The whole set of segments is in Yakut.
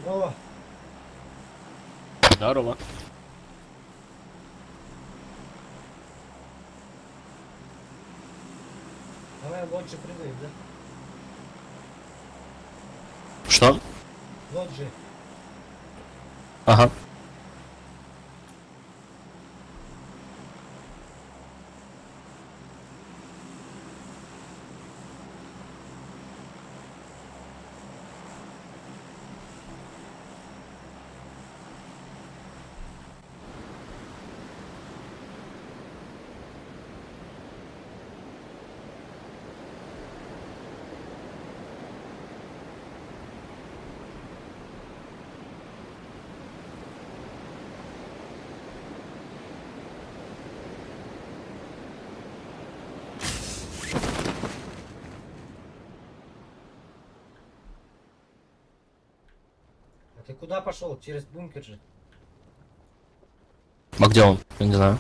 Здорово. Здорово. Давай лоджи прыгаем, да? Что? Лоджи. Ага. А ты куда пошел? Через бункер же. А где он? Я не знаю.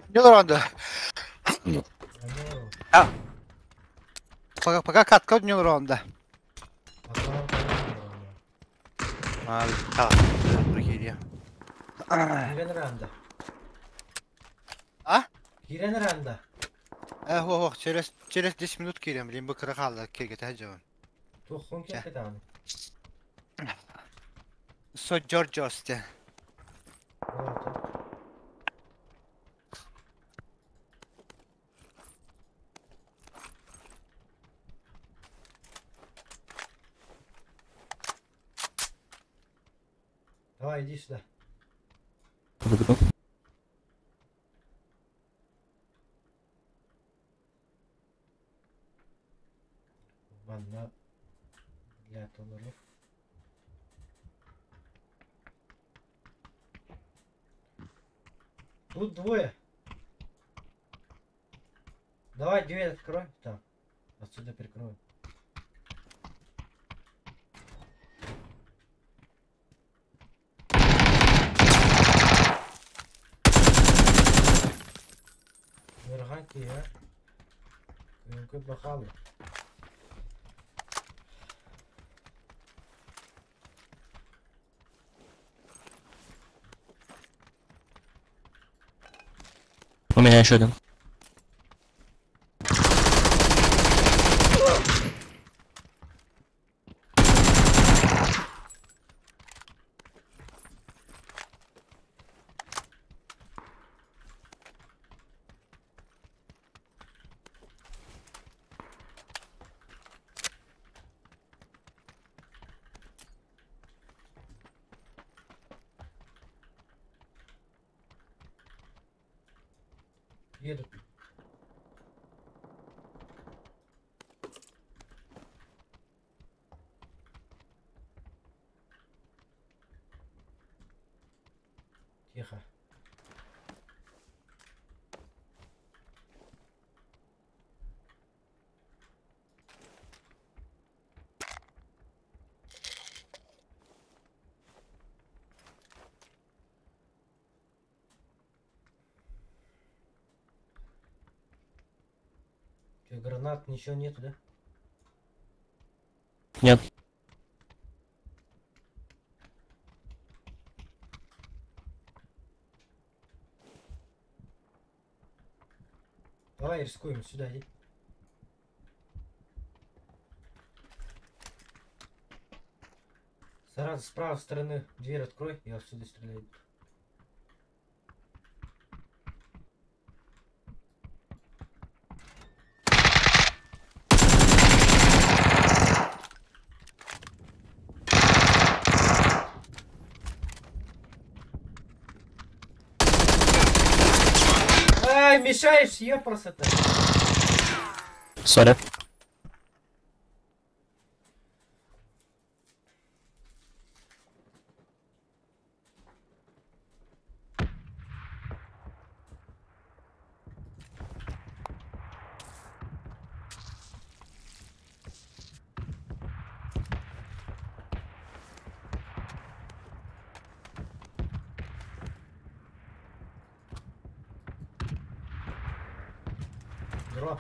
Не ранда. Алло. Пока, пока катка не ранда. А там, там, А, да, прикинь. Кирен Ранда. А? Кирен Ранда. Ох, через 10 минут кирем, блин, бы крахала, киргете хаджаван. Тухун киркетаны. Со Джорджосте. Давай, иди сюда. В игру. Ванна для тонеров. Тут двое. Давай дверь открой. Там. Отсюда прикрою. Нырганки, а? Күнкө бахалы. У меня еще один. Едут. Тихо. Че, гранат ничего нету, да? Нет. Давай рискуем, сюда иди. Сразу с правой стороны дверь открой, я отсюда стреляю. Ай, мешаешь, ёпрст-то. Сори. Дроп.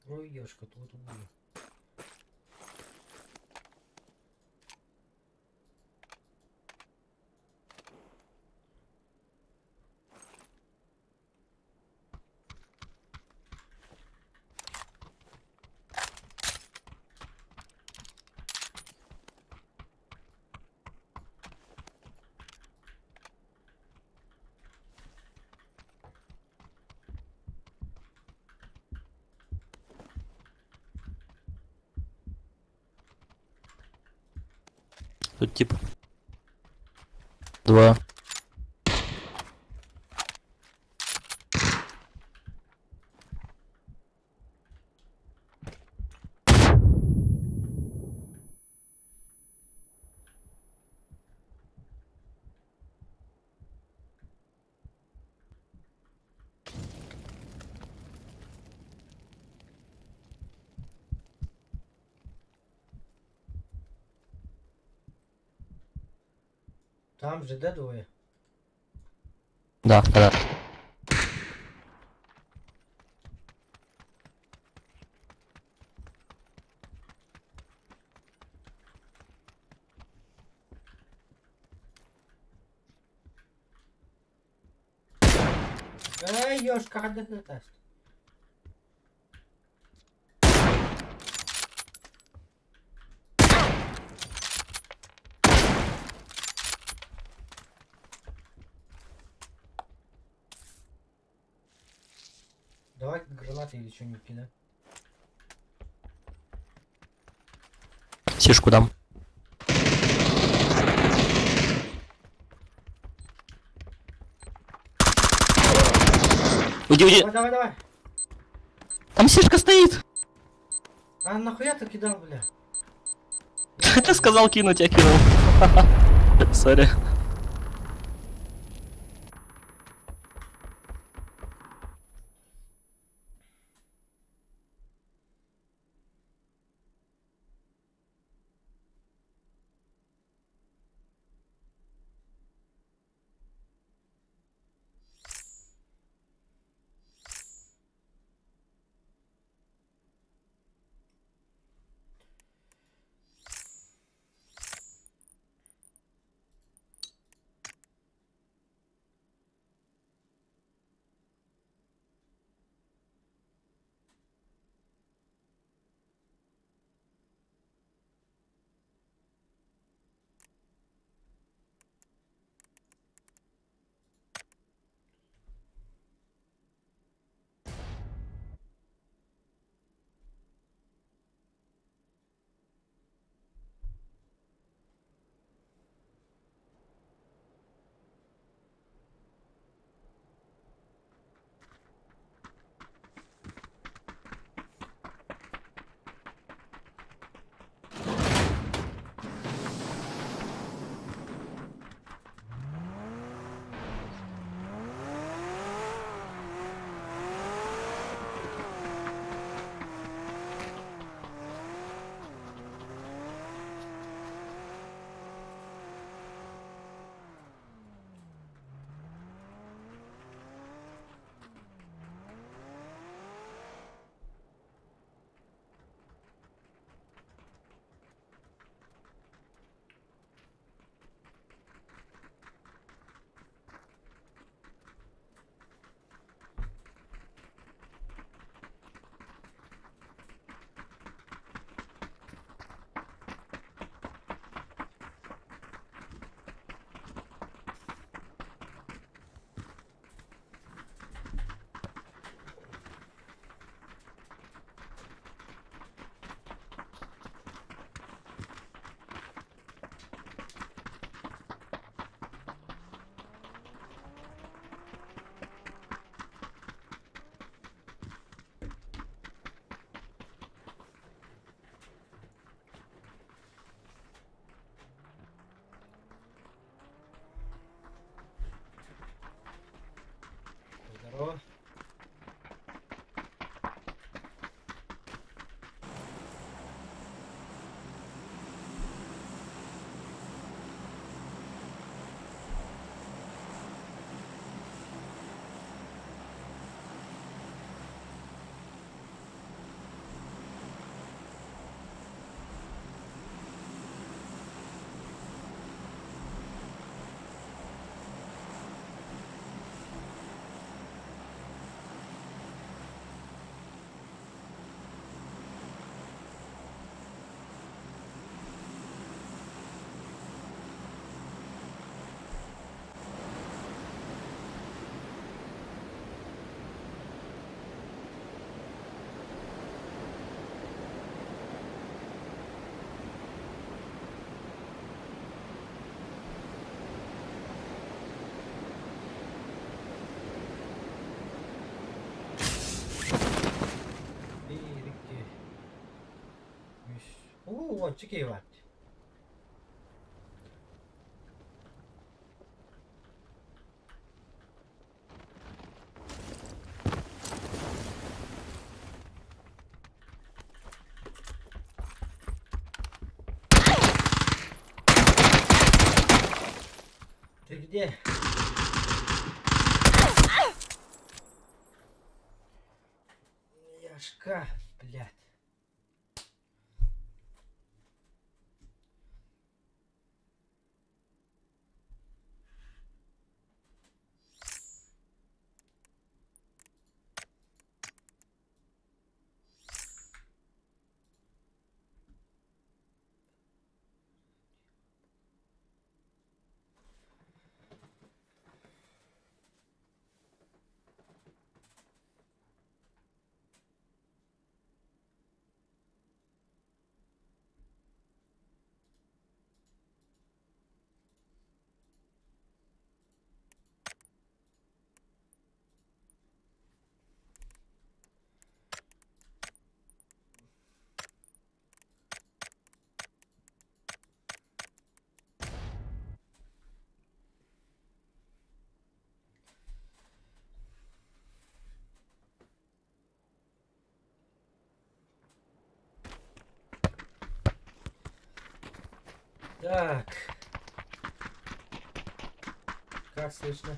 Ой, ёшка, тут убью. Тут тип. Два. Там же, да, двое? Да, да. Эй, ёшка, хадды тест. Давай гранаты или что-нибудь кидай. Сишку дам. Уйди, уйди. Давай, давай, давай. Там сишка стоит. А нахуя ты кидал, бля? Ты сказал кинуть, я кинул. Сори. Уонча киһи баар дии. Ты где? Яшка, блядь. Так. Как слышно?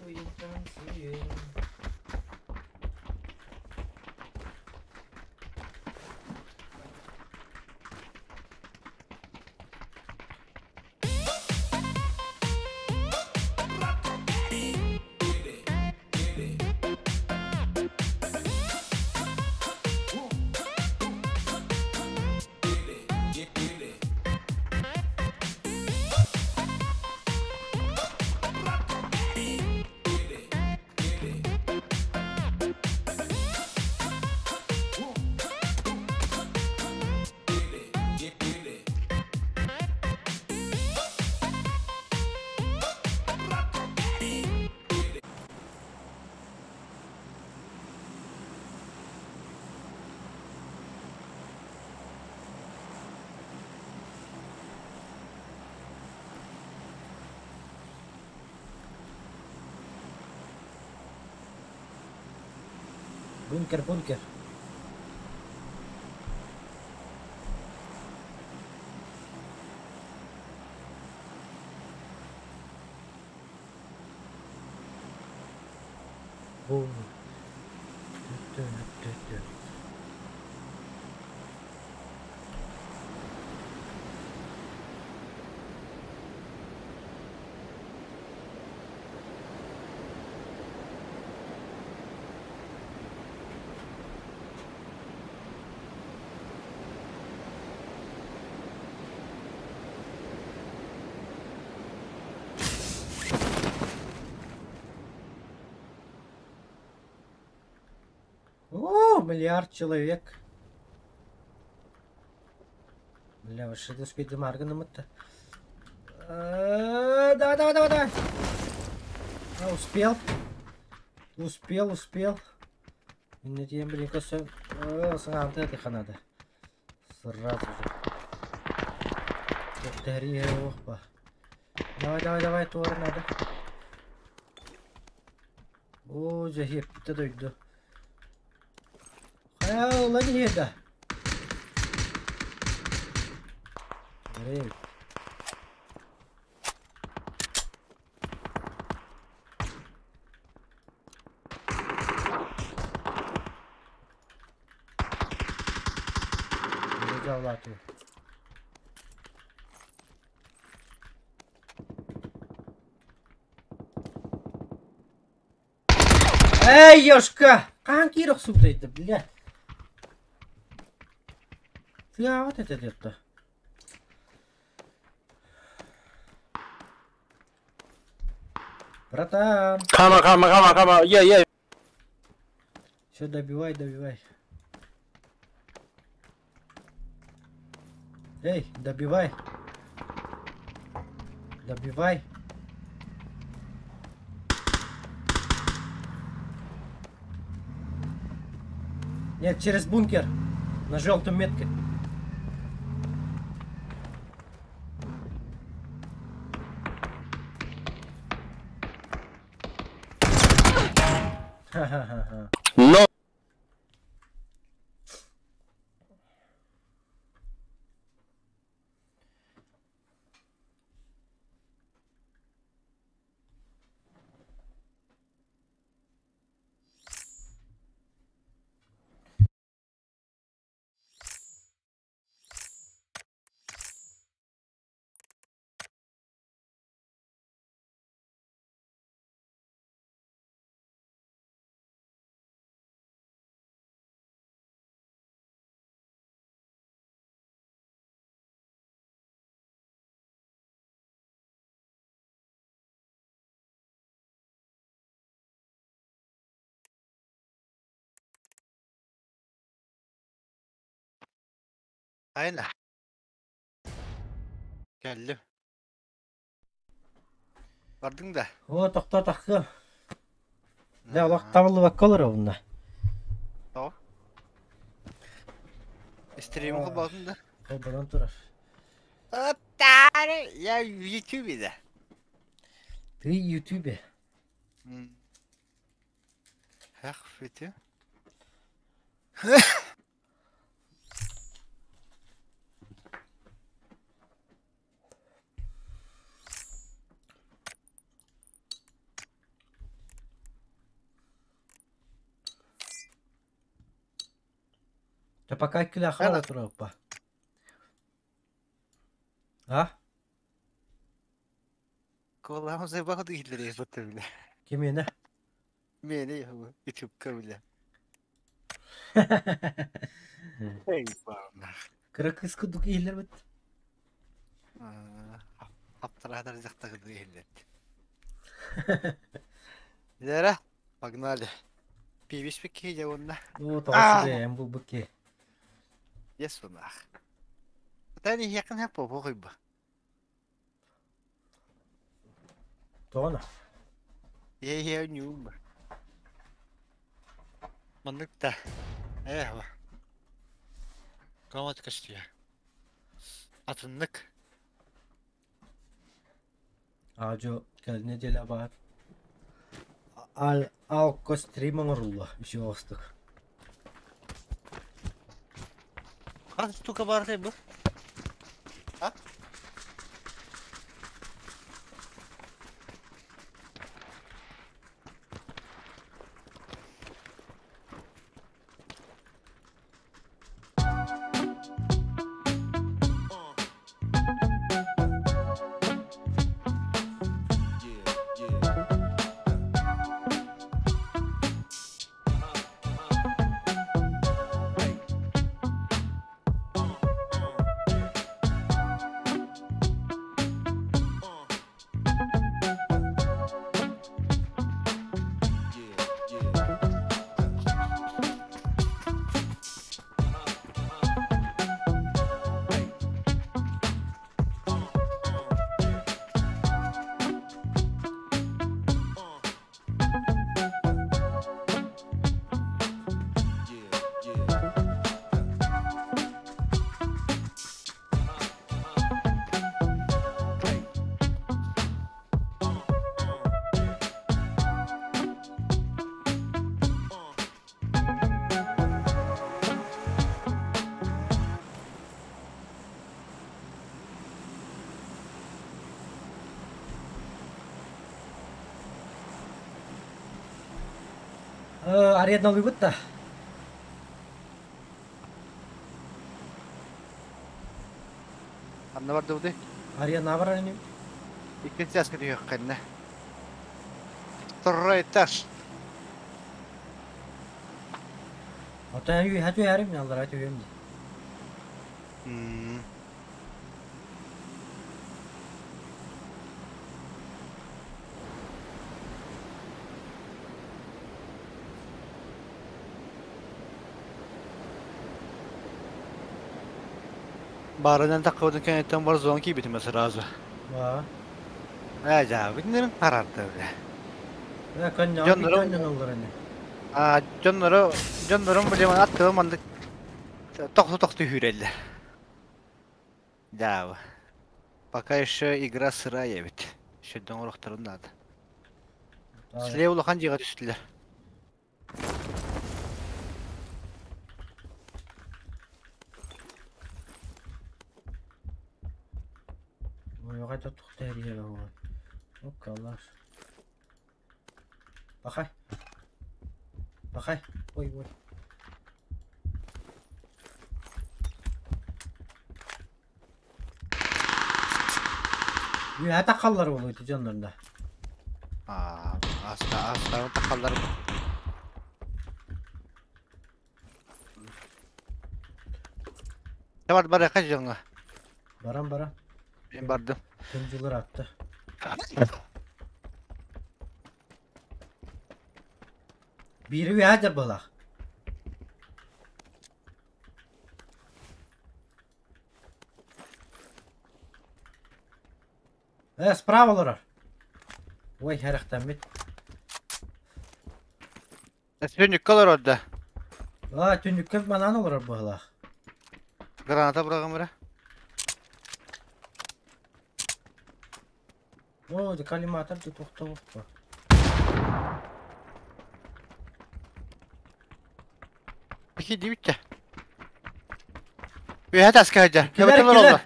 Танцуем, танцуем. Бункер, бункер. Бум. О, миллиард человек. Бля, вообще успеть марганом-то. Давай, давай, давай, давай. А, успел. Успел, успел. Надо. Сразу же. Давай, давай, давай, тур надо. О, захип, дойду. Ладно, Эй, ёшка! Канки рохсуктайды, блядь. Я вот это где-то. Братан! Хама, хама, хама, хама, yeah, yeah. Все, добивай, добивай. Эй, добивай. Добивай. Нет, через бункер. На желтом метке. Ха-ха-ха. No. Aynen. Geldim. Бардыҥ да? О, тохтоо таххыам. Дэ олох табыллыбакка олоробун да. Тоҕо? Стримы холбоотун да? Холбонон турар. Таары, я в Ютубе да. Ты в Ютубе? Эх, фити. Да пока килахара тураппа. А? Коллаҕым сайбаҕа иһиллэр бутта билэ. Кимиэнэ? Миэнэ ютубка билэ. Эй, баанах. Кыра кыыс курдук иһиллэр бит. Хаптараатар дьахтагыды иһиллэр. Лера, погнали. Пивис киһи дьэ уонна. Оо, тоҕо сүрэ, булбут киһи. Yes унах. Тани иһиэххин хэп буолуо Тоҕо Иһэ ньуум. Маннык да. Ээ, Комат көстүө. Атыннык. Аадьо кэлин нэдиэлэ баар Алко стрим оҥоруллуо үчүгэй оҕустук. Хас штука баар бу? А? Арендалыыбыт да? Ханна бардыбытый? Арена барар инибит. Иккис чааска түһүөххэ Второй этаж. Оттон үөһэ түһээрим, аллараа түһүөм дии. Баарынан таххыбытын кэнниттэн Warzone киирбитим сразу. Аа. Ээ дьаабытын харарда бля. Ээ көннөҕө Дьоннорум биирдэ ини. Аа дьоннору дьоннорум били аттыбым маннык тохту-тохту үүрэллэр. Дьаабы. Пока еще игра сырая эбит. Шөддөн оҥоруохтарын наада. Слева улахан дьиэҕэ түстүлэр. Ойоҕо да тухта эрийэр оҕо. Оккалаш. Пахай. Пахай. Ой, ой. Үөһэ таххаллар буолуо ити дьоннорно. Аа, аста астарын таххаллар. Бар барыахха дьоҥҥо. Баран баран. Мен бардым. Күн дьыл ыраатта. Биири үөһэ дьарбалаах. Э, справа олорор. Ой, хэрэхтэммит. Түннүккэ олорор да. Аа, түннүккэ манаан олорор быһыылаах. Граната быраҕым эрэ. Оо, коллиматор да тохтообоппо. Пихи диэбиттэ. Үөһэ таска сылдьар. Килэр, Кэбэтэн килэр. олороллор.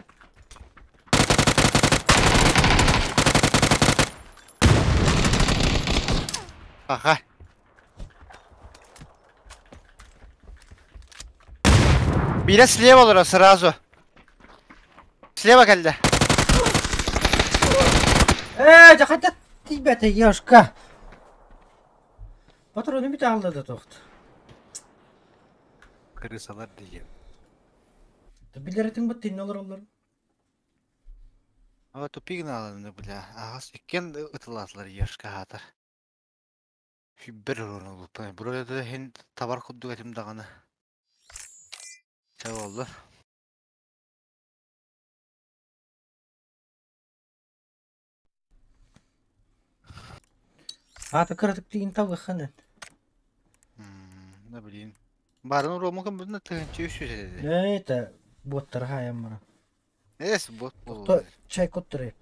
Аха. Биирэ слева олорор сразу. Слева кэллэ. Ээ, дьэ хайдах тиийбэтэ, Ёшка. Патроны бүтэ хаалла да туохт. Крысалар диye. Билэрэтиҥ бут иннэ олороллор. Ама тупик нааланы бля. Аҕас иккиэн ытылаатылар Ёшка аатар. Бір уруну булпай. Бу иһин табар курдук этим даҕаны. Чэ буолла. Аата кыратык тиин табыхханын. Да блин. Барын уруомукун бүтүн 1300 этэ. Это буоттара хаайан баран. Эс бот То буолла. чай куттарай.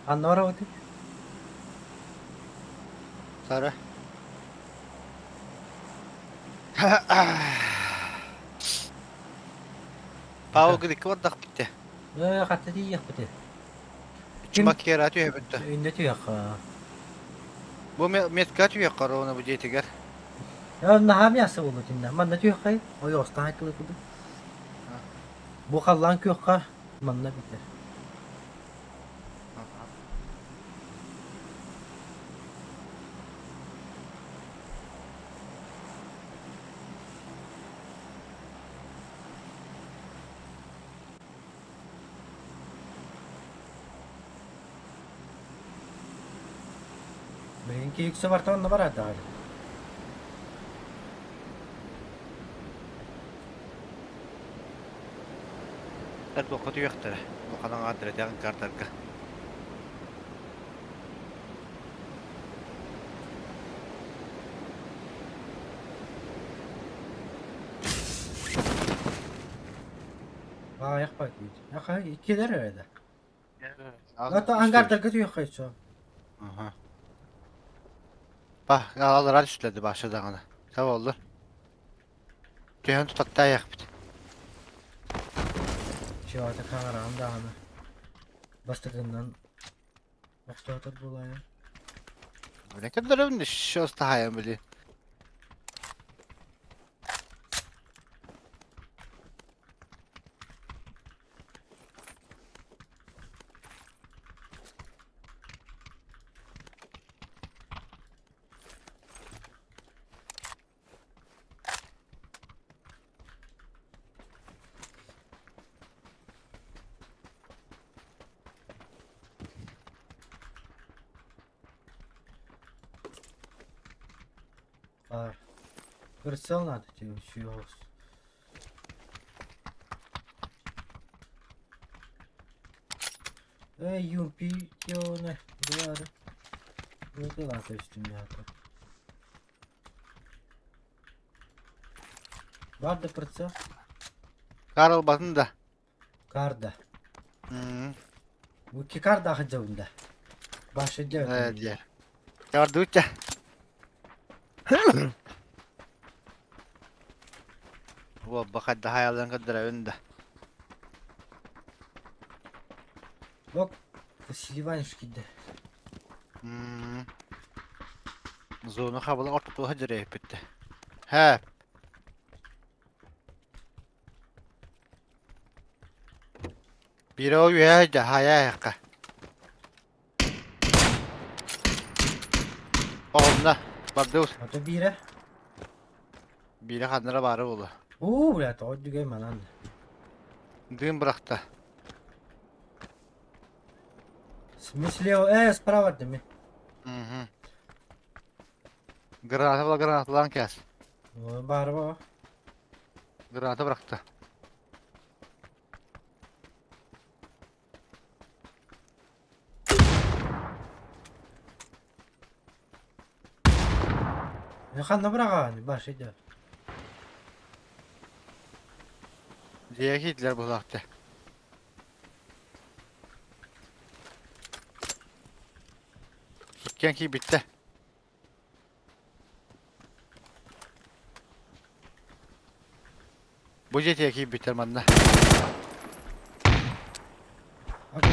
Ханна барабытый? Сара. Пау гыдыкка бардах битте. Ээ, хатта тиийиэхпитий. Чумакера түһэбитте. Иннэ түһүөххэ. Бу метка түһүөххэ ровно бу дьиэтигэр. Ээ, наһаа мясо буолуо итиннэ. Манна түһүөххэй. Ойоҕостон айтылыы курдук. Бу халлаан күөххэ манна бүтэр. Билигин киһи үксэ барта онно барар даҕаны. Аттар туохха түһүөхтэрэ, улахан аҥаардара дэҕин кардарга. Аҕыйах бардыбыт. Аха иккилэр эрэ да. Ото ангардарга түһүөххэ сөп. Аха. Bah, аларар үстүлэрди баша даҕаны. Сау оллар. Түһэн тутаттаайахпыт. Чуата хаҥараан даҕаны. Бастакыннан охтоотор буолаайан. Не кырдарым еще стаайан били. Баар. Прицел надо тебе еще. Эй, юмпи, ёны, бары. Ытылаа көстүм яата. Бар да прицел. Карл батын да. Карда. Бу икки карда сылдьабын да. Баша Ээ дьэ. диэ. Чардууча. Уолба хайда хайаларын көрдөрөбүн да. Бок Сильванюшки да. Зона хабыла ортотуга дьэрэйпиттэ. Һэ. Биирэ ол үөһэ дьэ хайа Оҕунна. Бардыбыт. Ото биирэ. Биирэ ханнара баара буолуо. Уу, бля, тоҕо дүгэй манан. Дыым бырахта. Ми слева, справа дими. Мгм. Граната була гранаталаан кээс. Баар ба. Граната бырахта. Ханна быраҕаҕын, баш идет. Дьиэ киирдилэр быһылаахтар. Иккиэн киирбиттэр. Бу дьиэтигэр киирбиттэр манна.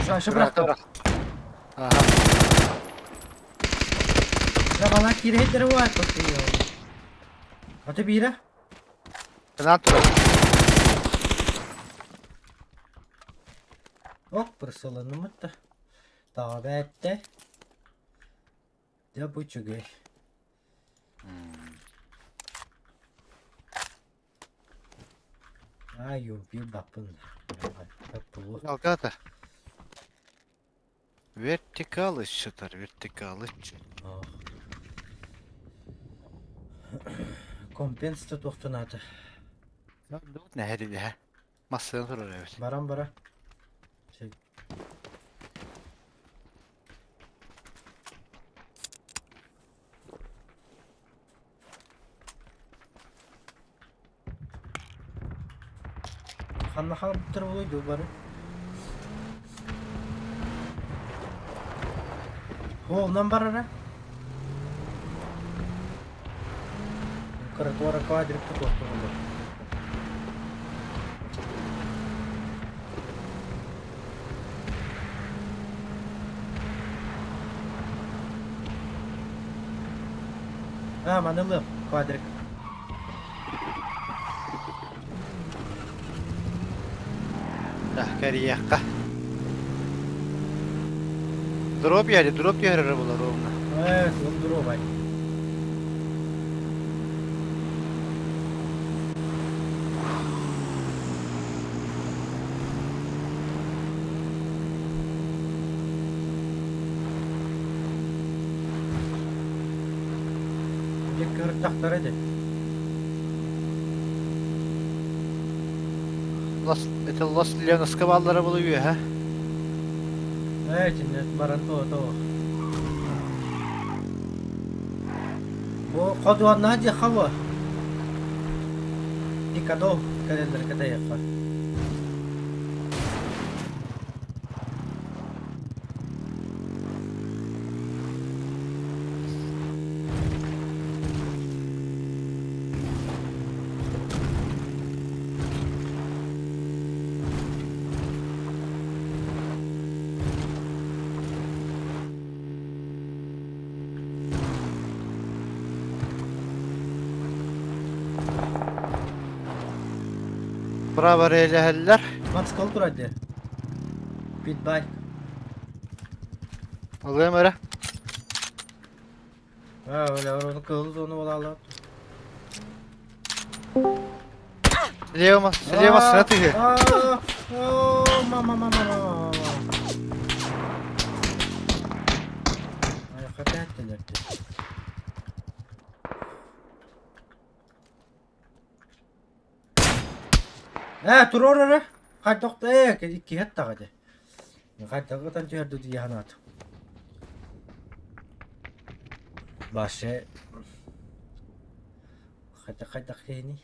Аша бырахтым. Аха. Бана киирэ уа Аты биирэ. Канат турар. Ок, прысыланымыт да. Таҕа бэттэ. Дьэ бу үчүгэй. Аа, юрбил баппын. Алгата. Вертикалы сытар, вертикалы. Компенс тутуохтунаата. Нэһэри Массыына турар эбит. Баран бара. Ханна хаалбыттар буолуой дуу бары? Холунан барара. Кыратуара квадрик тутуохтугулар. А, маны ылыам, квадрик. Да, кэрийиэххэ. Дроп яли, дроп түһэрэрэ буолар ровно. Ээ, суох дробай. Дьэ көртөхтөрө дии. Лос, это Лос Леновска бааллара буолуо үөһэ. Ээ, итиннэ баран туо туо. Бу ходуоннаах диэххэ буо. Пикадо кэлэллэр кэтэйиэххэ. Браво рээлэһэллэр. Матскал турар дии. Питбайк. Ылыам эрэ. Аа, öyle onu кыһыл зону буолаалар. Слева, слева сына тыһы. Мама, мама, мама. Айха тәттелер. Ээ, туруор эрэ. Хайдах да ээ, иккиһэт даҕаны. Хайдах ытан түһэрдэ дии санаатым. Баше хайдах хайдах киһиний?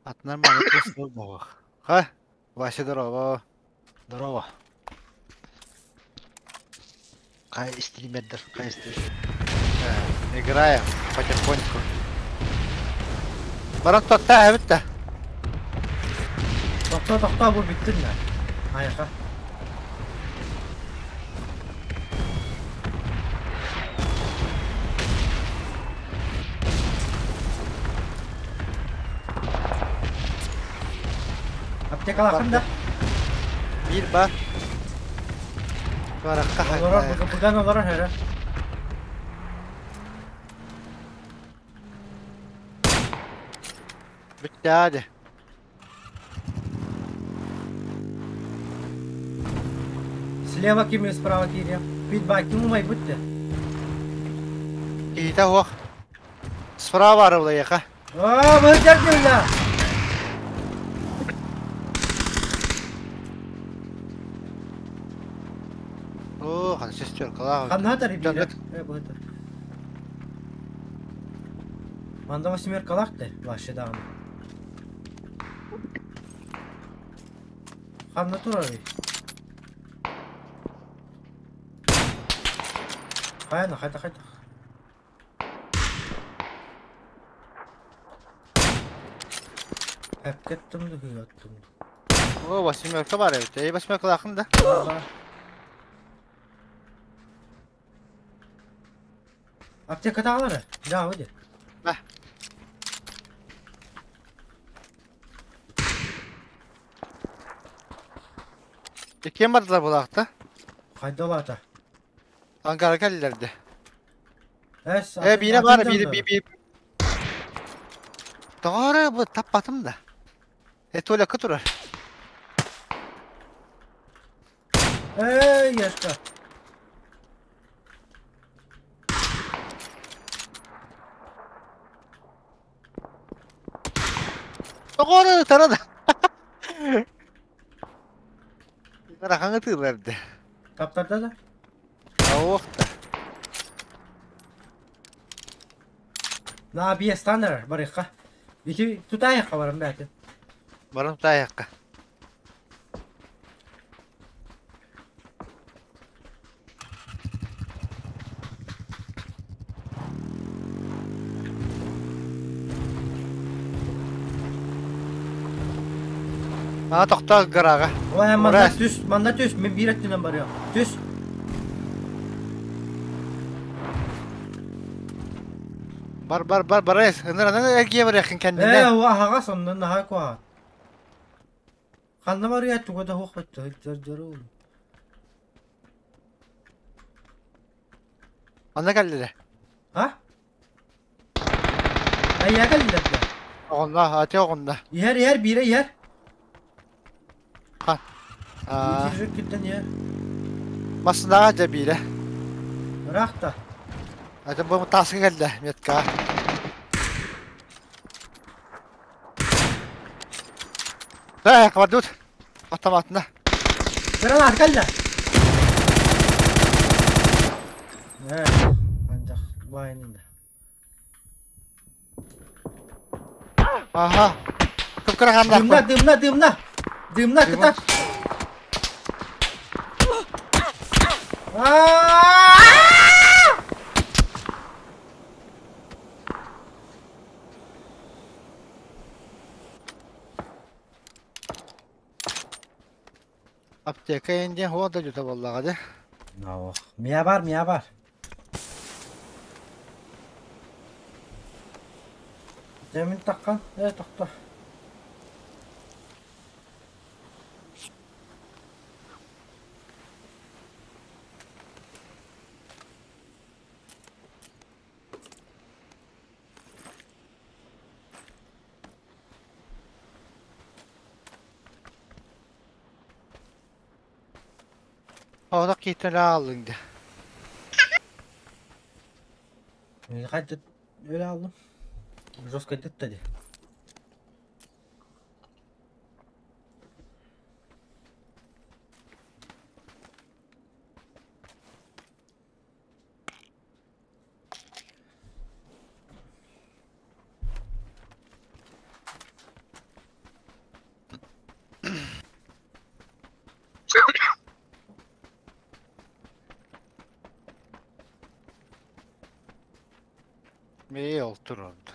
Атынан маны суол буолуох. Ха, Вася здорово. Здорово. Хай стримердер, хай стрим. Играем потихоньку. Баран тотта эбит да. Тохтоо тохтоо бу бүттүн да. Айха. Аптекалаахын да? Биир бар. Барахха Олорор, быган олорор эрэ. Бүттэ аади. Слева ким справа киириэ. Питбайк ким умайбыт да? Киһитэ суох. Справа арылыйаха. Аа, быһыт дьүллэ! Оо, хана шестеркалаах. Ханна тарый биирэ? Э, быһыт. Манда восьмеркалаах да, вообще даҕаны. Ханна турарый? Хайана, хайда, хайда. Эпкеттим да хыаттым. О, восьмерка бар эбит. Эй, восьмеркалаахын да. Аптекатаҕалары? Да, выйди. Ба. Иккиэн бардылар булаахта. Хайдалаата. Ангара кэллэрдэ. Эс, Э, биирэ баар, биирэ би би. Тоҕо бу таппатым да. Э, туалекка турар. Эй, яшка. Тоҕо тара да. Ыарахан ытыылар да. Таптарда да? Ауох да. На биэстанар барыхха. Ити тутаайахха баран бээтин. Баран тутаайахха. Мана тохтоо гарага. Ой, манна түс, манна түс, мен биир өттүнэн барыам. Түс. Бар бар бар барайс. Ыныр анан эргие барыахын Ээ, кэннинэн. аһаҕас онно наһаа куһаҕан. Ханна барыа туга да суох дьору. Онно кэллилэр. А? Айя кэллилэр да. Оҕонно, ати оҕонно. Иһэр иһэр биирэ иһэр. Ха. Аа. Итирик киттэн иһэр. Массынаҕа дьэ биирэ. Ыраах да. Ати бу тааска кэллэ метка. Э, кабардут. Автоматына. Гранат кэллэ. Э, анжақ баайынында. Аха. Кып-кыра Дымна, хандаахпын. дымна, дымна. Дымна кытар. Аа! Аптека индиэн хуа да дьута буоллаҕа дии. Ох, мия бар, мия бар. Дэмин таххан, э, тохто. Оонох киһитин ааллыҥ дии. Хайдыт өлө алдым. Жестко дытта ди. Мээ ол турурду.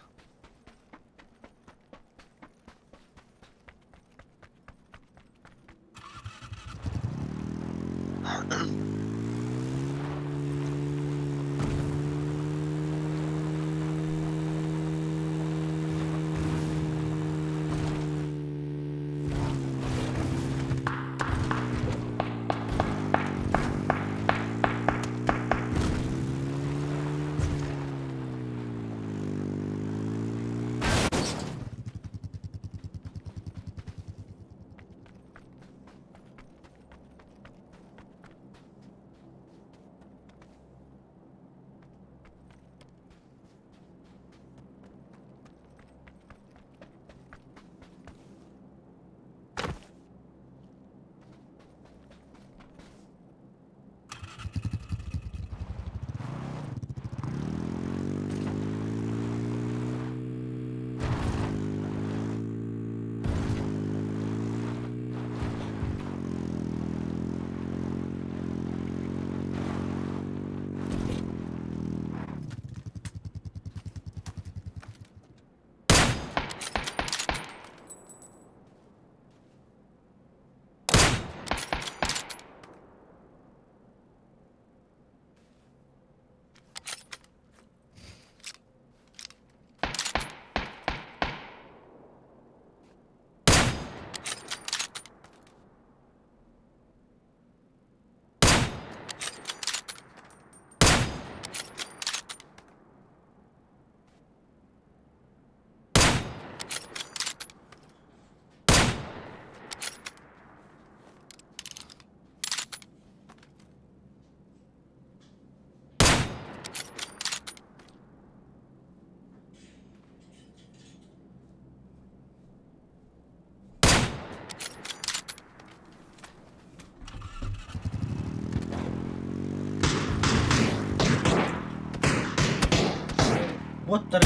Боттар.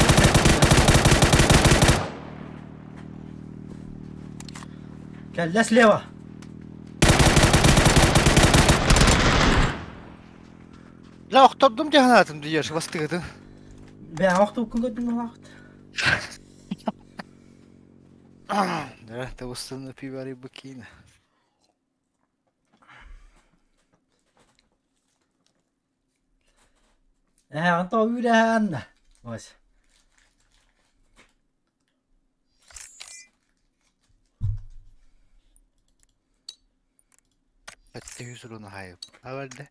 Кэллэ слева. Ла охтордум дии санаатым дии бастыгытын. Бээ охтубуккун көрдүм алаахыт. Дэ табыстын пивари букина. Ээ, онто үүрээн. Ось. Эттэ үс уруна хайып. Абарда.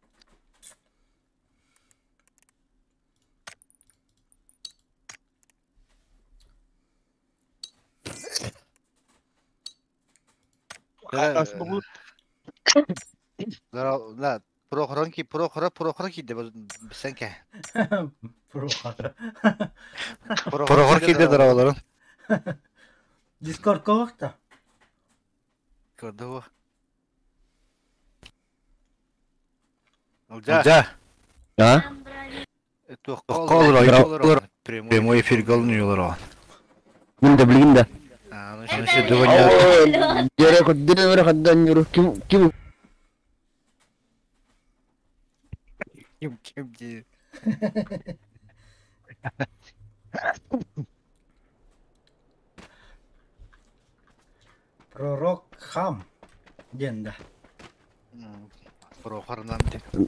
Ла Прохорон ки Прохора Прохора ки де сенке. Прохор. Прохор ки де дараларын. Дискорд ковахта. Дискорда бу. Ылдьаа. А? Туохха олорор? Прямой эфиргэ олорор. Мин да билигин да. Дьэрэ көрдөрө өрө хаддан ньуру ким ким Ким ким дии. Пророк Хам диэн да. Прохорынан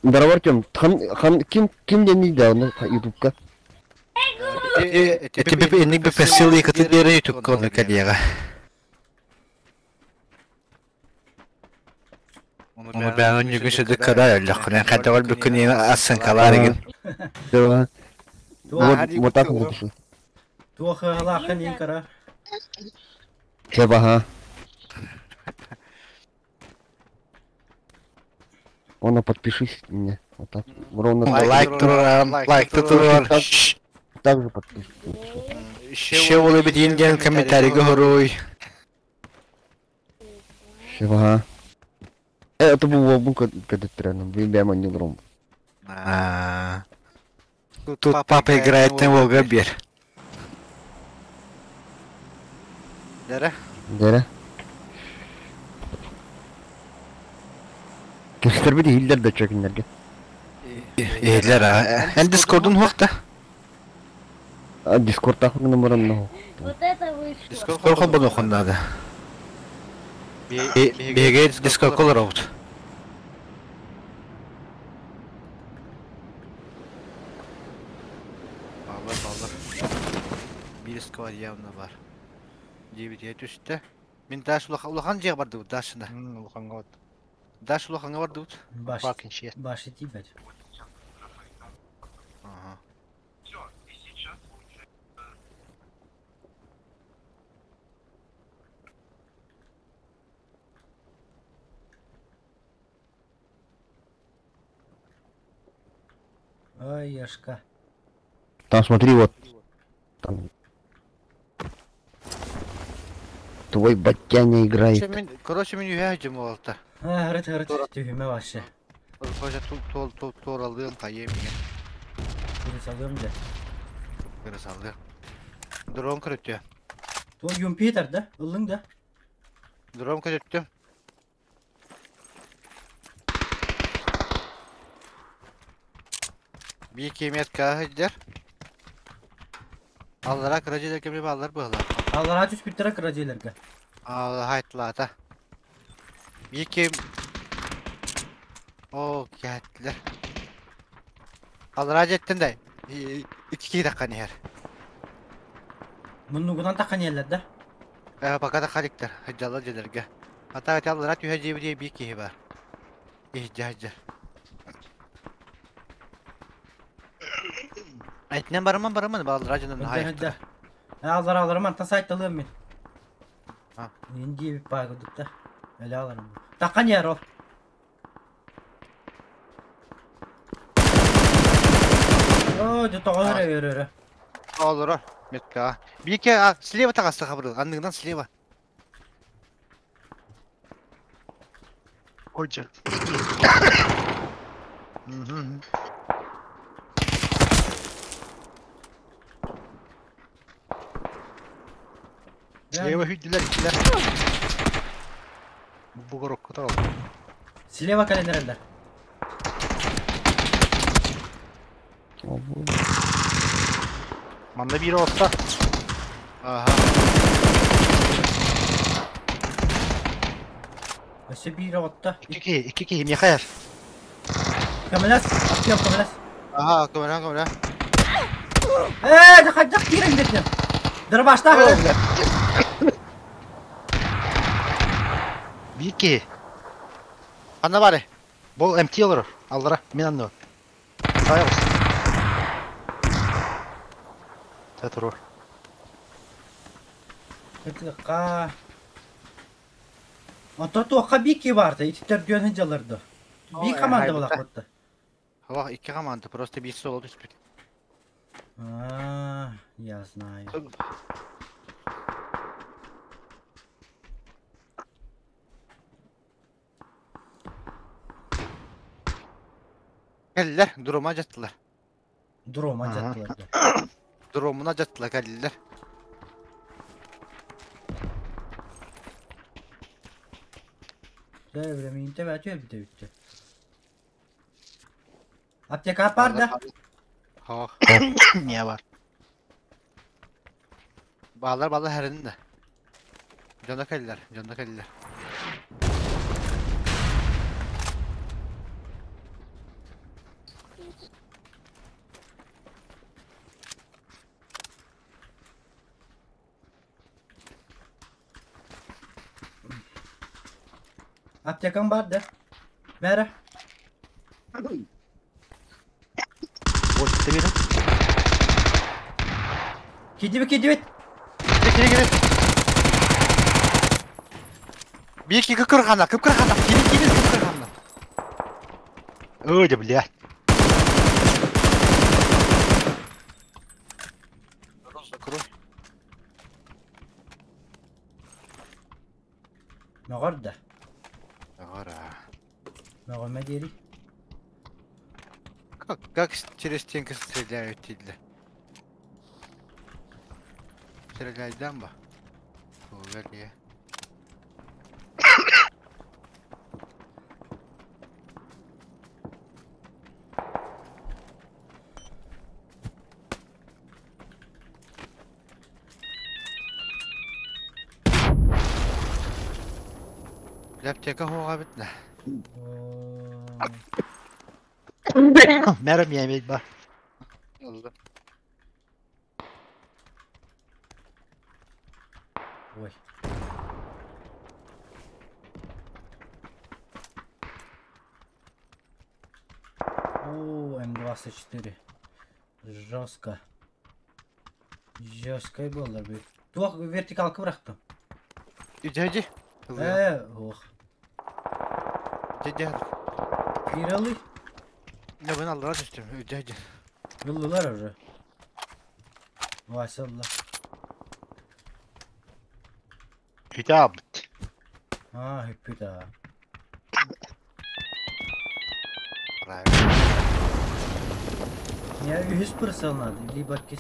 Здорово, Артем. Хан, хан, ким, ким диэн да, оны ютубка. Эти инник бепесил икаты бере ютубка оны кадега. Оны бән өнүгү сөдүк када өллөхүнэн хадда ол бүкүн асан каларыгын. Да. Вот, вот так вот. Туох ыалаахын иин кара. Чеба, ха. Она подпишись мне. Вот так. Ровно так. Лайк турар, лайк турар. Так же подпишись. Еще болы битин диэн комментарийга хоруй. Чеба, ха. Это был бука когда тренер, блин, я не ром. Тут папа играет на Волга бер. Дара? Дара. Кестер бит хиллер да чөкүннерге. Иһиллэр а. Эн Дискордун хуохта. А Дискорд тахын номерын ну. Вот это вышло. Дискорд холбону хоннада. Биһиги Дискорд колоробут. Баллар, баллар. Бир сквад явно бар. Дебит түстэ. Мин даш улахан жег барды дашында. Улаханга вот. Даш улаханга барды. Баш. Бакин шиет. Баш тибет. Ага. Ой, Яшка. Там смотри вот. Там. Твой батяня играет. Короче, мен үйә жем олта. Хырыт хырыт түһүмэ башы. Қожа тол тол торалдым кайым. Кырыс алыам да. Кырыс алды. Дрон көрөттү. Туох юмпитер да? Ыллың да? Дрон көрөттү. Bir кемет кахыдыр. Аллара кыражы кеме баллар быһла. Аллара түс бүттера кыражыларга. Алла хайтлата. Bir кем О, кәтлер. Аллара жеттин да. Iki dakika нер. Муннугунан таккан еллер да. Э, пока да халиктер. Хаджалла желерге. Ата аллара түһә жебе bir киһи бар. Ихжажар. Айтнен бараман бараман баллара жанын Хыдда хайт. хыдда. Аллара аларым антан сайтталыам мен. А. Инди пагыдык да. Эле аларым. Таккан ер ол. О, де тоҕо өрө өрө. Олора метка. Бике а слева тагасы хабыр. Анныгынан слева. Ойжа. Слева hüddüler ikiler. Bu gorokku da oldu. Слева календареллер. Manda biri olsa. Aha. Өссө биир отта. İki ki, iki ki, Mikael. Көмөлөс, Артем көмөлөс. Aha, көмөрө көмөрө. Э, хajjak кирен дедим. Дырбашта. Bir ki. Ана бары. Bol MT olur. Allara. Min anlı. Sağ olsun. Tetror. Ытыка. Онто туохха бики барды, ититтер дүйөн хыджаларды. Би команда болак бутта. Хава iki команда просто bir sol түспүт. А, я знаю. Кэллилэр, дрома дьаттылар. Дрома дьаттылар да. Дромуна дьаттылар кэллилэр. Дэ, временте бәтү өлбүтэ бүттэ. Аптека бар да? Хоох. Не бар. Баалар баалар хэрин да. Дьоно кэллэр, дьоно кэллэр. Аптекам бар да? Мэрэ. Вот ты видел? Кидибит, кидибит. Кири кири. Биир киһи кып-кырхана, кып-кырхана, кири кири кып-кырхана. Ой, да блядь. Закрой. Мөҕөр да. Ара. Мөҕүмэ диэри. Как через стенки стреляют дииллэр. Стреляйдан ба? Тугар дии. Аптека хоға бітті. Мәрім емейді ба. Алды. Ой. О, М24. Жестко. Жестко было бы. Туох вертикалка бырахтым. Иди, иди. Ох. Иди, Кирилл. Не, ben Allah'a düştüm. Иди, иди. Ыллылар уже. Вася ылла. Китап. А, хүппүт аа. Правильно. Я үһүс прицел надо, либо кис.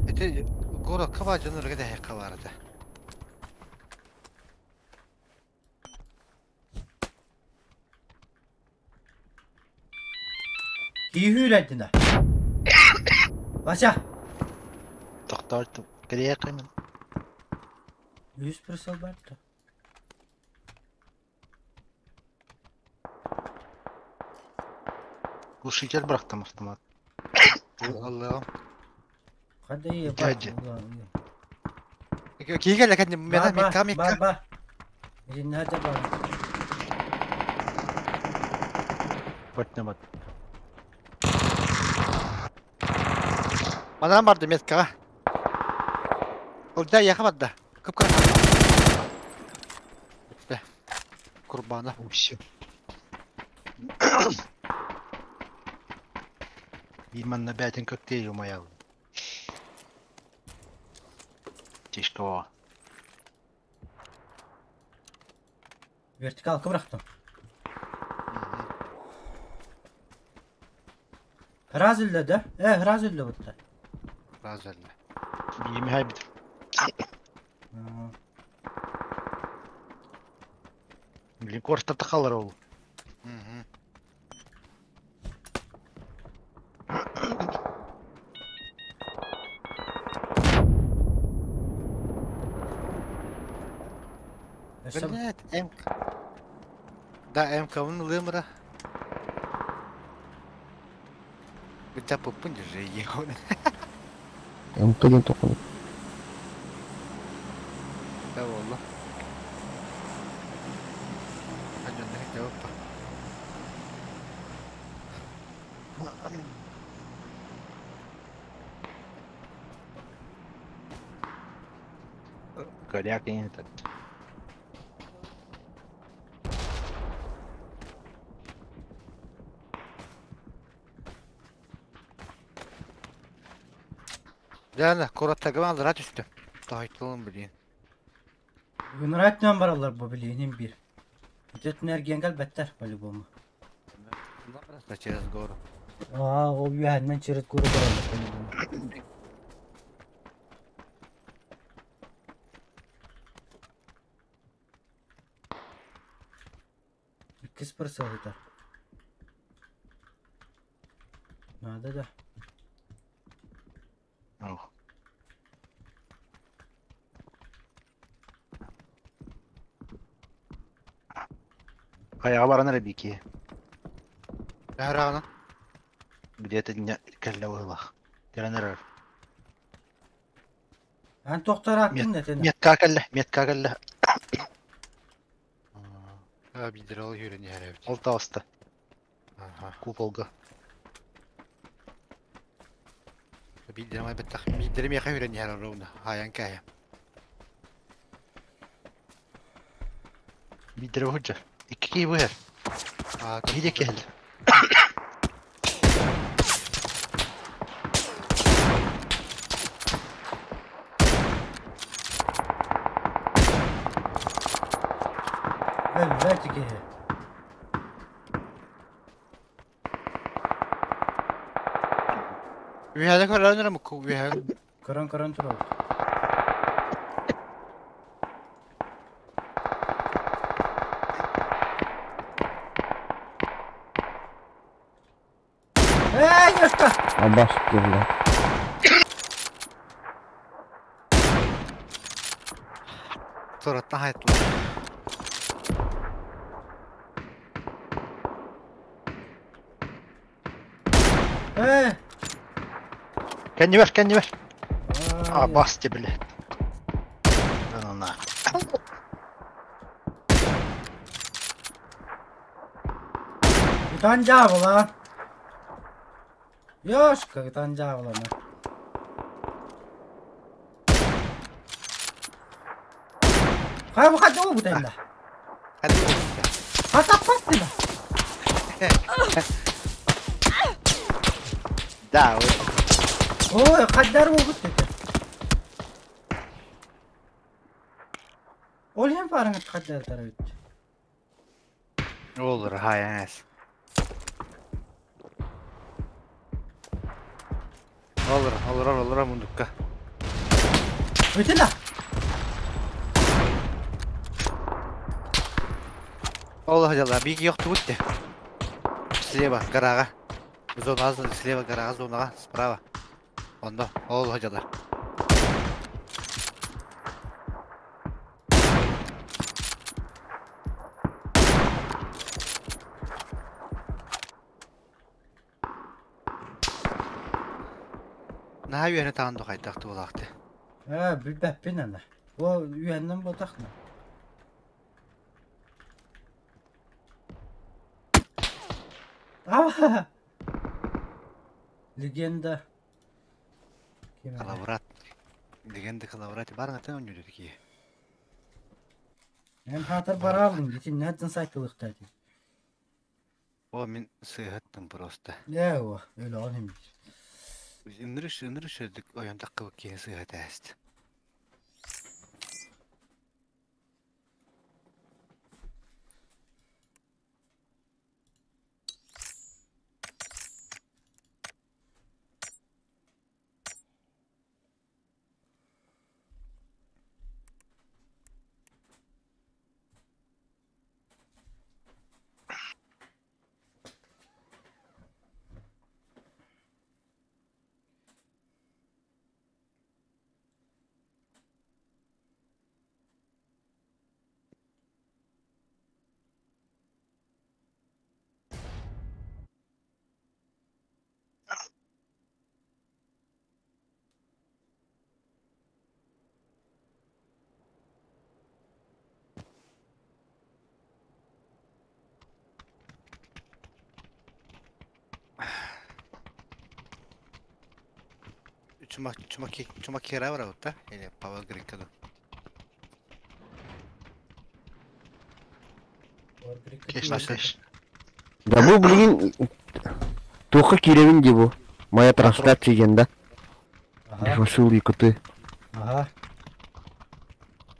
Это город кабажын ыргы да кабарды. Киһүүрәдинэ. Вася! Тоқтар кірия қаймын. Үһүс прицел бар да. Глушитель бырахтым автомат. Allah'ım. Хада и Дядя. Киге ләкән мена мекка Ба, мекка. ба. Инна да ба. Бөтнемат. Манан барды метка. Ол да яхабады. Кып-кыр. Битте. Курбана. Все. Иман на бәтін коктейль умаял. Тишко. Вертикалка бырахтым. Раз үллэ да? Раз үллэ бутта. Разальна. Биimi хайбит. Блин, корста тақалар ол. Өссө Блять, М. Да, МК-ны лымра. Битә пупын же ехал. МК-ден тоқылып. Да والله. Ханжан жауап. Коряк этот. Жана, кураттагы алыра түстүм. Тайтылым блин. Гынраатынан бараллар бу билигин биир. Итэтин эргиэн кэлбэттэр по-любому. Через гору. Аа, ол үөһэннэн через гору бараллар по-любому. Иккис прицел ытар. Надо да. Ох. Хайаҕа баран эрэ бики. Төһөрөҕүнэн? Где-то кэллэ быһыылаах. Кэлэн эрэр. Эн тохтор аттын этин. Метка кэллэ, метка кэллэ. Аа, биирдэрэ ол үөрэн иһэр эбит. Ол таҕыста. Аха. Куполга. Биирдэрэ бэттэх, биирдэрэ миэхэ үөрэн иһэр ровно. Хаайан кээһэ. Биирдэрэ быһыдьар. Икки киһи быһар. Аа, Киһи диэки кэллэ. Өлбөт киһи. Үһэдэ көрөн эрэ мукку үһэ. Көрөн-көрөн турабыт. Эй, Ёшка! Абас бля. Сураттан хайттылар. Эй! Кэннибэр, кэннибэр. Ай, Абас те, блядь. Да ну нахуй. Ытан дьаабыла. Ёшка, ытан дьаабылана. Хайа бу хайда бу тэннэ? Хатаппат дила. Да, Ой, хайдар бу бут Ол hem парыңы хайдар тарабыт. Olur, hayır. Olur, olur, olur, мундукка. Бүтүнэ. Ол дела, биг ёхту бутте. Слева, гораға. Зона слева гораға, зонаға, справа. Онда, ол дела. Наһаа үөһэ таҕан дохайдах туолаахты. Ээ, билбэппин ана. О, үһэннэн ботахна. А! Легенда. Ким эрэ? Коловрат. Легенда Коловрат бар атын ойнуду ки. Эн хаатар бараалын, итин нәдден сайтылыктар ди. О, мин сыһаттым просто. Ээ, о, өлө он хим. Ынырыш, ынырыш өдүк оён таккы киһи сыһат ээст. Чума чума чума кера бар да? Или Power Grid каду. Кеш, кеш. Да бу блин туохха киирэбин дии бу. Моя трансляция диэн да. Ага, Василий коты. ага.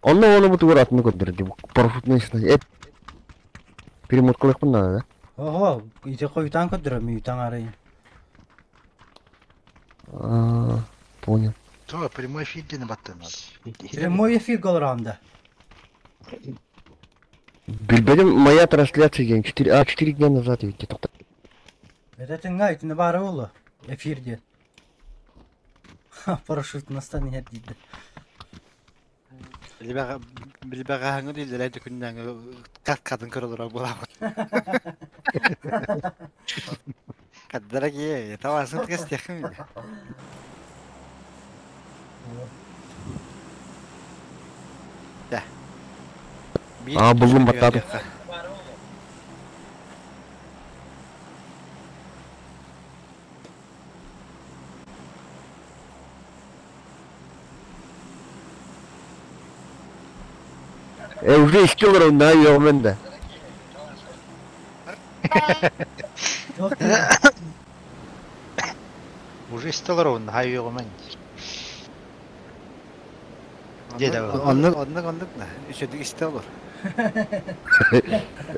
Онно оны бутугар атыны көрдөрөр дии. Парашютный э перемоткалыахпын наада да? Ого, ити хойутаан көрдөрөр мүйтаң арайын. А, понял. То, прямой эфир диэн баттыан надо. Прямой эфир голранда. Билбэтим моя трансляция диэн 4 а 4 дня назад ведь тоқта. Это тыңга итини баары болу. Эфир диэн. Парашют настан иһэр диирдэ. Билбэҕэһэҥҥэ дииллэрэ күннээҥи кат катын көрөлөрө буолаҕыт. Каддара кие, тавасын тикэстиэххин А, буллум баттаатым. Э, уже исти олорон, да, мен да. Уже исти олорон, хайыгымен. Деді. Оннук, оннук, оннук на. Үчүдүк истэ олор.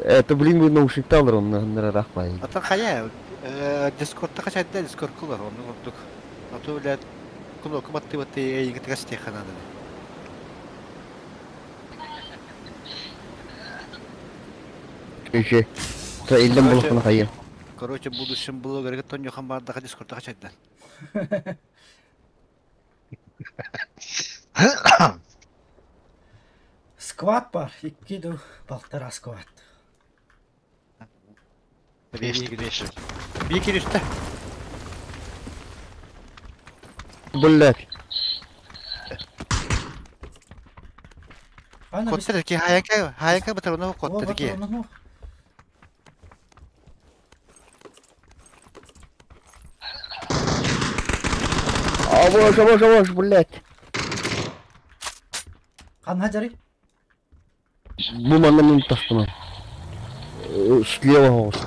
Это, блин, бу наушникта олорон, нырарах бай. Ата хайа, Дискордта качайда Дискорд кулар, оннук ордук. Ато билет кулоку батты батты эйиги тигастиэхэ надо. Еще. То иллен булухуна хайа. Короче, будущем блогерге тоньохан бардаха Дискордта качайдан. Скват бар. Икки ду балтара скват. Беш, беш. Бии кириште. Блять. Ана бис. Коттер ки хаяка, хаяка батаруна коттер ки. Авош, авош, авош, блять. Канна жарый? Бу манна мен тастыман. Слева хоғыс.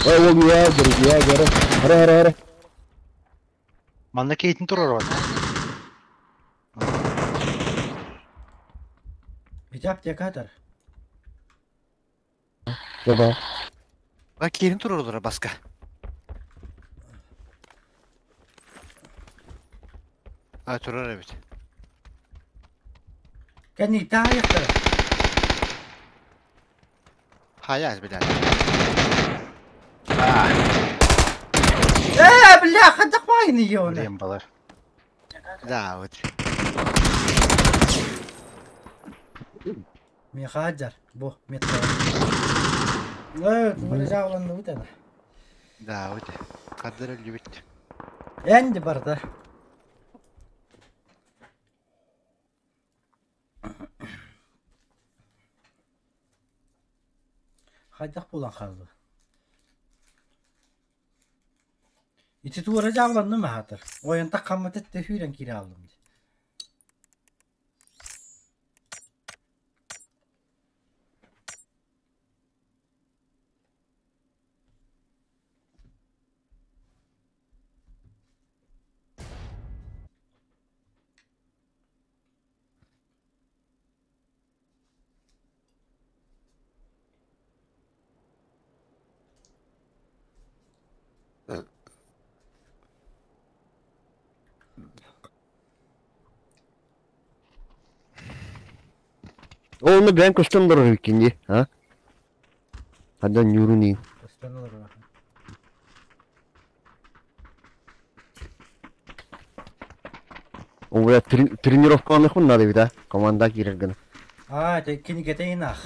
Ой, ол я, я, я, Хара, хара, хара. Манна кейтин турар бар. Ити аптекатор. Жаба. Ба кирин турурдура баска. А турар эбит. Кәни таяқтар. Хая блядь. Э, бля, хадақ майны ёны. Блин, балар. Да, вот. Мехаджар. Бу, метка. Э, тугары жааланды бут ана. Да, вот. Кадыр любит. Энди бар да. Хайдах булан қалды. Ити туара жааланды ма хатыр. Ойын таққаммат етті хүрен кире алдым. Оны бән көстөн дорор икенди, а? Хадан юруни. Көстөн олар. О, бля, тренировка алыхмын надо бит, а? Команда кирер гына. А, те кинигете инах.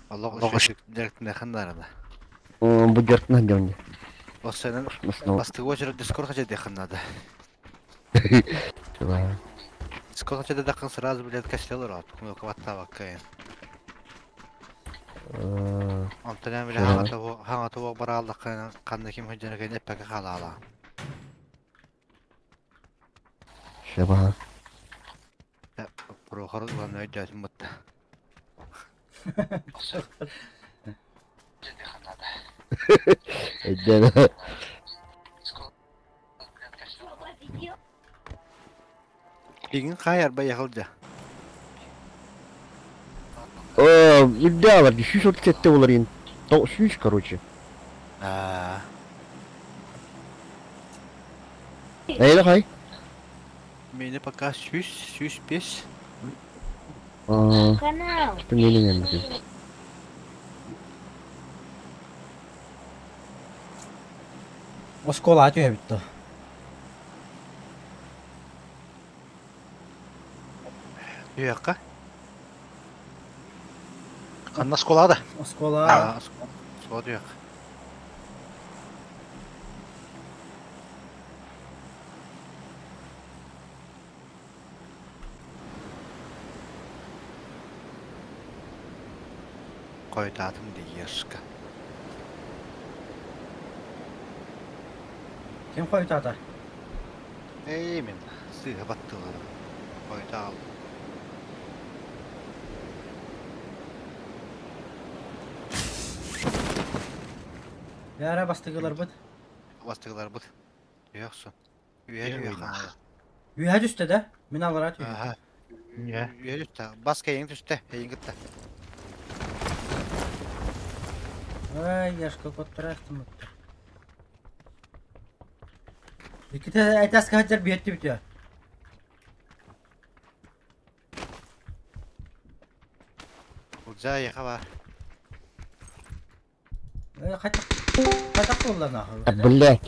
Аллах үшүк дәртіне хандарына. Бу жартына дәүне. Осенен Основ. бастығы очередь Дискорд хача деханнада. Дискорд хача дехан сразу, блядь, кашлялар от. Кумылка ватта ваккайын. Онтан бile хаңа того бара алдық қанды ким хөдженеген эппәке қала ала. Шаба. Прохор улан өйдөсүн бутта. Эдден. Пигин хайар байахылдьа. Үрдээх алар, 137 болар ин. 100, короче. Аа. Эйли хай? Мени пока 100, 105. Аа, не. Оскола түһэбит то. Үйәкка? Ханна школада? Оскола. Аа, оскола үйәк. Қойтатым дейешка. Ким қойтата? Эй, мен сыға баттылар. Қойта ал. Яра бастыгылар быт. Бастығылар бұд. Үйәксі. Үйә үйәк. Үйә түсті да? Мен алара түй. Аха. Не. Үйә түсті. Бас кейін түсті. Кейін кітті. Ай, яшка коттырастым ұтты. Иките айтас каджар биетти битя. Ұлжа яқа бар. Э, қайта қайта қолдан А, блядь.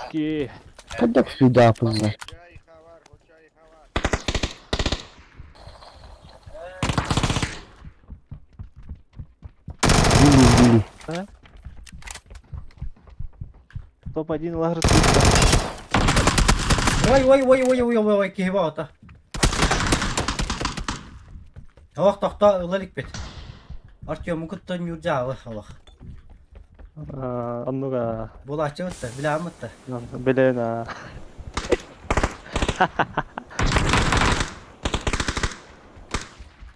Ски. Когда сюда поздно? Били, били. Топ-1 лагер Ой, ой, ой, ой, ой, ой, ой, киһи баҕата. Оох тохто ылалик бит. Артем кытта нюржаалы олох. Оннуга. Булачы ытта, билаамытта. Билен.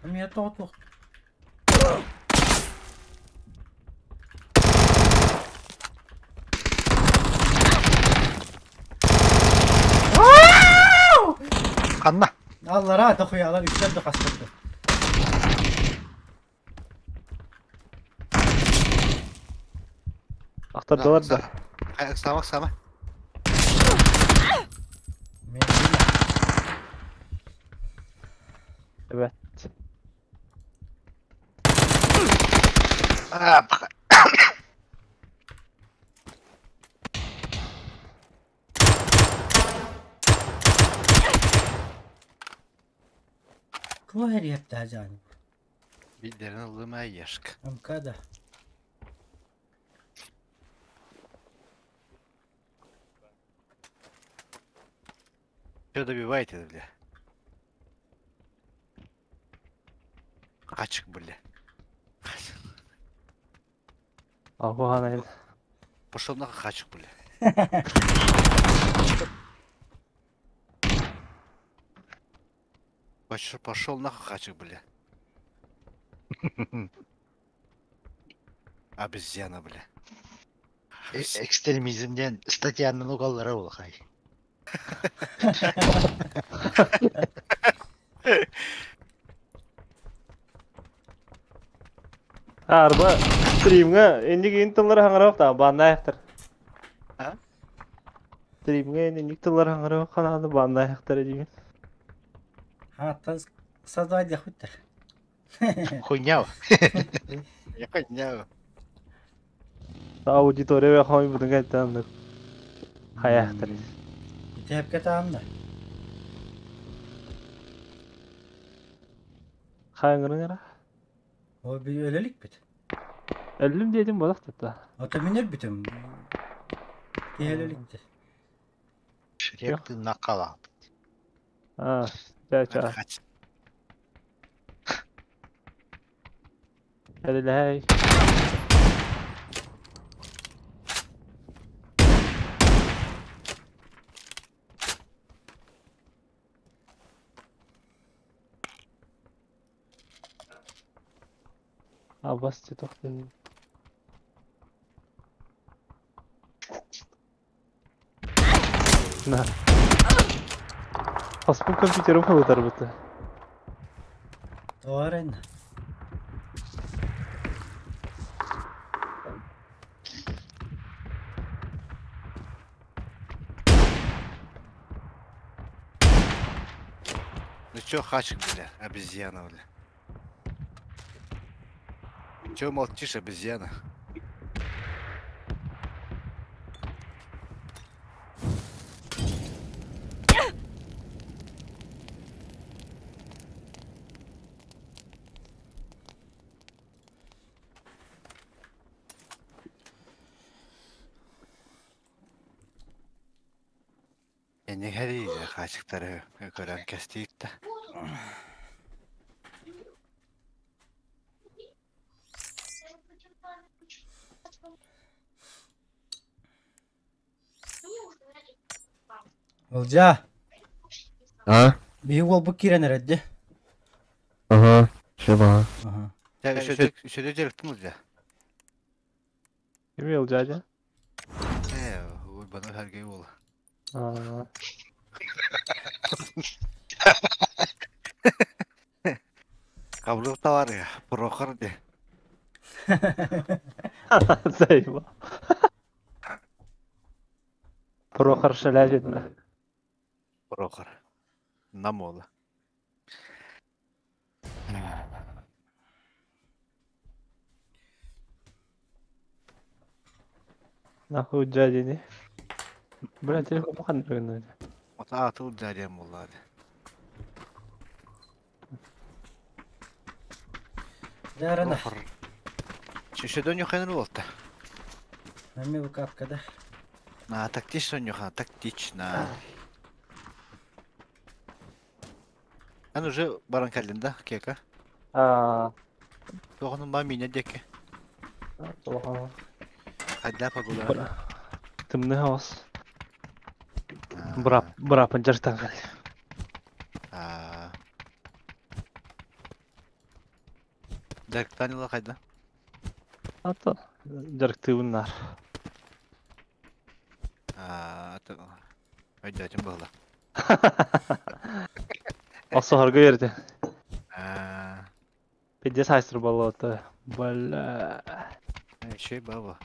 Мия тоғыт. Ханна. Аллара тохуялар үстен де кастырды. Актардылар да. Сама, сама. Мен Evet. А, пока. Кылы yaptı hacani. Bildirin ылыма ешк. Амкада. Что добиваете, бля? Качык, бля. Агухан Пошел на хачык, бля. Пошел, пошел нахуй хачык, бля. Обезьяна, бля. Экстремизмден статьянын угаллара улахай. Арба стримга энди интеллер хаңарак та баннаяктыр. А? Стримга энди никтеллер хаңарак канады баннаяктыр деймин. Ha, таз создавать яхуттар. Хуйня. Я хуйня. Аудитория хой будун кайтан. Хаяктыр. Тепке таамда. Хайыңырыңара. О bir өлелик бит. Өлүм дедим болак та. Ата минер битим. Келеликти. Шрек ты накала. А, ча ча. Хач. Хәлеләй. Абас тохты. На. Хоспун компьютерым хылытарбыта. Тоҕо Ну чё, хачик, бля, обезьяна, бля. Чё молчишь, обезьяна? Эни хэри хачиктары көрөн кэстиитта. Ылдьаа, А? биһи уолбут киирэн эрэр дии. Ага. Все баҕа. Аха. Дьэ, үсөдө үсөдө дьарыктын ылдьа. Кими ылдьаадьа? Ээ, Уйбаны Сергей уола. Аа. Кабылык товары, Прохор де. Заебал. Прохор шалялин. Прохор. Нам уола. Нахуй дядини. Бля, телефон мухан рынок. Ота атыл дядям буолла. Даарана. Прохор. Шешедон юханыр болта. Эми бу капкада. На тактично нюха, тактично. Ан уже баран кэллин да, кека. Аа. Тоҕонун ба мине диэки. Улахан. Хайда пагула. Тымны хаос. Брап, брапын жартан кал. Аа. Дәрктанила хайда. Ата жарктыбыннар. Аа, өйдөтүн буолла. Осоһорго берди. Аа, Пиздец хайстыр болуота. Бля. Şey баба.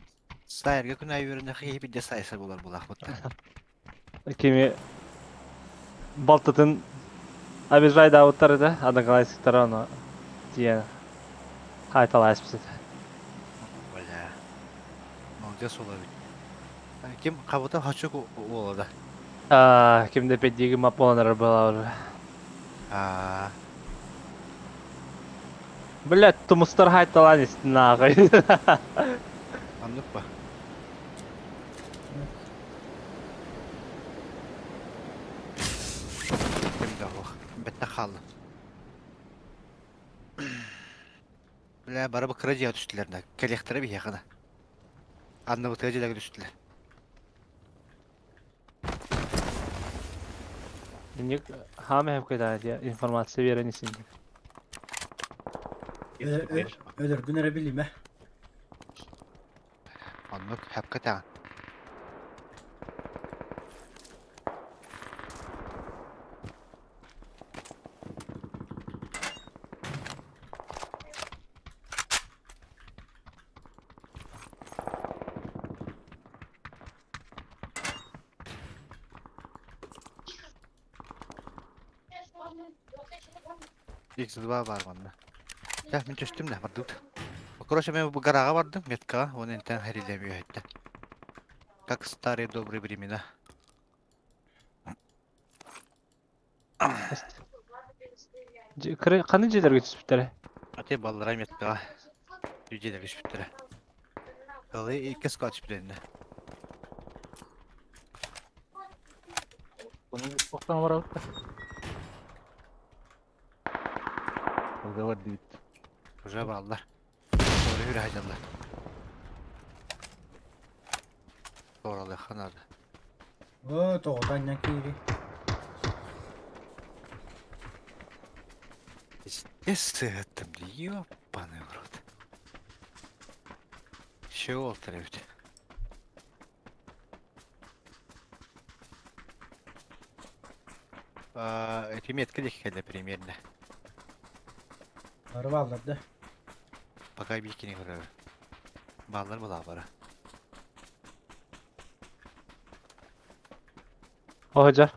Сайырга күн айберine хи бидде сайса болар булах бутта. Кими балтатын обижай да да, адагалайсыктар аны диэн хайталайспыт. Бля. Молодец ола бит. Ким кабыта хачык ола да. Аа, кимде педиги мапонар была уже. Аа, Блять, тумустар хайталан истинагы. аннык ба. Ким да ох. Бетте хал. Бля, бары бу кыра жия түстүлөр да. Келехтере би якына. Анны бу тежелеге түстүлөр. Ник хаме хеп кайда информация берен исин. Өлөргүн эрэ билиме. Аннык хапка таган. X2 бар манна. Я мен түстүм да бардык. Короче, мен бу гарага бардым, метка, он энтен хәрилем өйтті. Как старые добрые времена. Каны жерлерге түспүттер? Ате баллара метка. Үйде түспүттер. Калы ике скотч биленне. Bunu oktан var abi. Orada var dibit. Уже баллар. Doğru hürü hacallar. Doğru ханады. О, тоҕотан киири. Естественно, ёбаный в рот. Чего ведь? Эти метка диэки кэллэ примерно. Бары бааллар да. Пока биир көрөбүн. Бааллар булаабара. Оһодьор.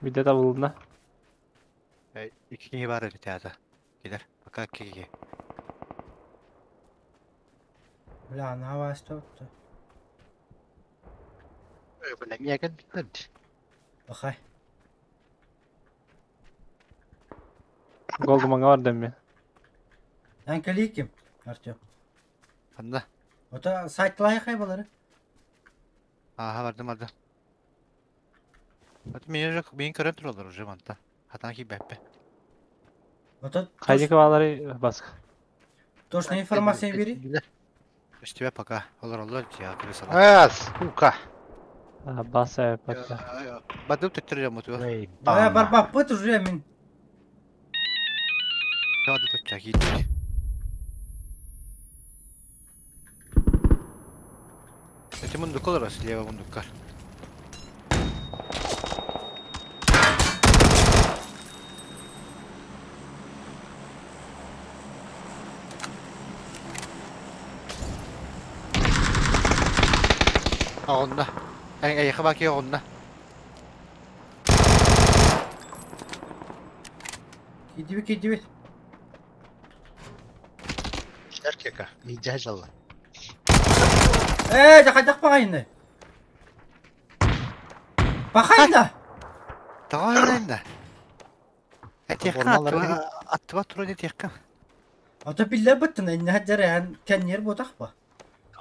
Виде табылынна. Икки киһи баар эбит аата. Кэлэр. Пока икки киһи. Бля, наһаа ваастабыт. Бля, миэхэ кэлбиттэр дии. Бахай. Голдумаҥа бардым мин. Эн кэлии ким, Артем? Ханна? Ото сайтлайхай балары. Ааха бардым бардым. Вот меня уже мин көрөн тураллар уже манта. Хатан киирбэппин. Ото Хайдык баалары баск. точная информация бери. Үстүбэ пока. Олороллор дьиэҕэ крысалар. А, сука. Бас эппэтэ. Бардым төттөрү дьоммутугар. Эй, Бая бана. барбаппыт уже мин. Бардым төттөрү киирдик. Эти мундук олорор слева мундуккар. Оҕунна. Эйиэхэ баки оҕунна. Киирдибит киирдибит. Эркека, иджа жалла. Ээ, хайдах баҕайыны? Бахайна! Тоҕо да. Этиэххэ Формалары- аттыба туран этиэххэ. Ото биллэр быттын, иннэ дьэрээн кэнниэр буотах ба.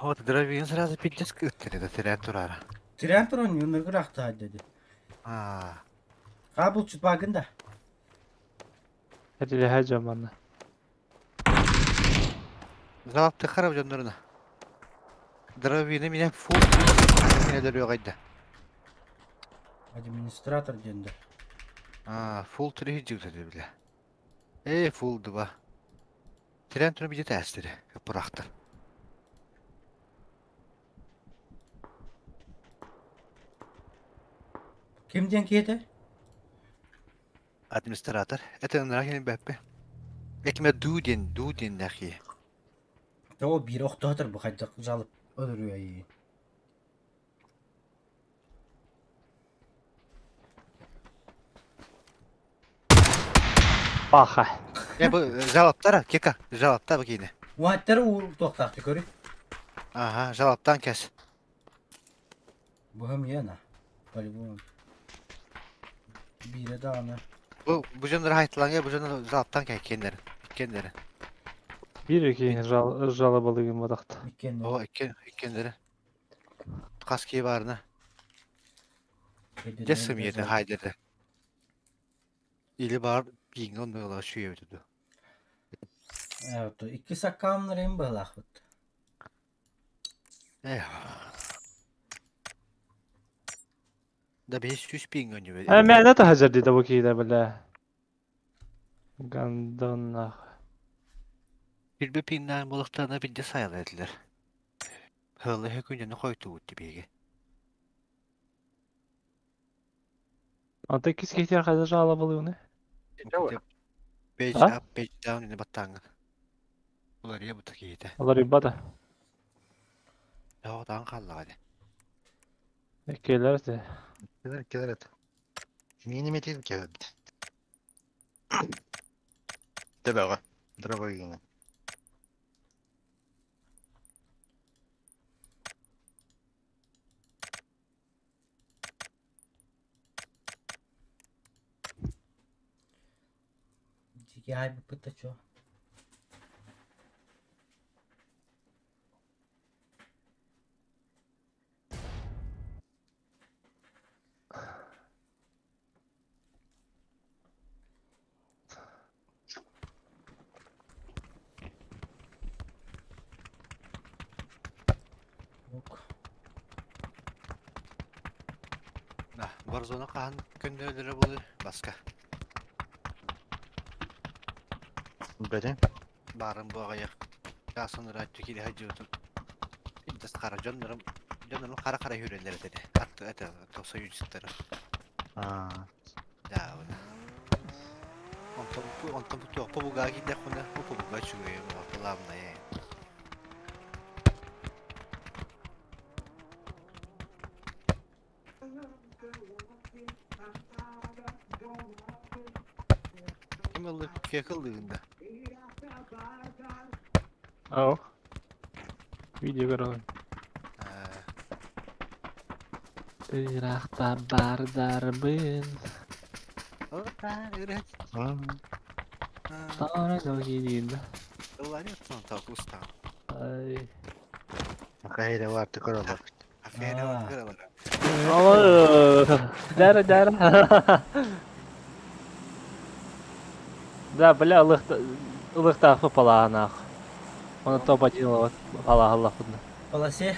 Вот дровин сразу пиздец кыттыр это тирэн турара. Тирээн туран юныргыр ахтаа dedi. Аа. Ха булчут багын да. Этилэһэ дьон манна. Залапты харап дьонноруна. Дровины меня фу. Меня дөрүөгайда. Администратор диэн да. Аа, фул три жигде биле. Э, фул два. Тирэн туран бije тәстире. Бырахтар. Ким диэн киһитэ? Администратор. Это нрахин бәппе. Экме дудин, дудин нахи. Тоҕо биир охтоотор бу хайдах жалып өлөрүөй. Паха. Э, бу жалаптара, кека, жалапта бу кине. Уаттары уур туохтаахты көрү. Ага, жалаптан кэс. Бу хам По-любому. Биирэ даҕаны. Бу бу дьоннор хайтланга, бу дьоннор жалаптан кэ кеннер. Кеннер. Биир киһи жалобалыгын бодахта. Иккиэннэр. О, иккен, иккеннер. Кас ки барына. Дьэ сымыйата хайдата. Или бар бииҥҥэ онно ыла сүүйэбит дуу. Э, икки саккаамнар быһалаахпыт. Эх. Да биһи сүүс бииҥҥэ онньубут. Э, мээнэ таһажар дии бу киһитэ бля. Гандоннах. Билбе пииннээн буолуохтарына билдьэ сайала этилэр. Ыаллаһа күнүнү хойтуубут тибиигэ. Онто иккис киһитигэр хайда жалобалыыны? Page А? up, page down ини баттааҥҥын. Уларыйа бу киһитэ. Олар Тоҕо таан хааллаҕа дии. Иккилэр те. Келер, келер это. Мини метил келбит. Тебеҕэ. Дровогина. Дьиги айбыппыт да чуо. Ок. На, Warzone хаһан көннөрөлөрө буолуой? Баска. Бэтин. Баарын бу аҕыйах чаасын ырааччы киирэ сылдьыбытым. Илдьэс хара дьоннорум Дьон хара-хара хүрэллэр этэ. Атты это союзниктары. Аа. Да, вот. Онтон онтон туох побуга киирдэххинэ, бу побуга үчүгэй, главное. Ким ыллык кекыл да. Ау. Видео көрөҕүн. Ыраахта бардарбын. Таара догиниин. Ай. Хайра бар тыкыр олор. Дара дара. Да, бля, ылыхтаахпы палаанаах. Оны топ-1 вот палааһаллахпытына. Полосе.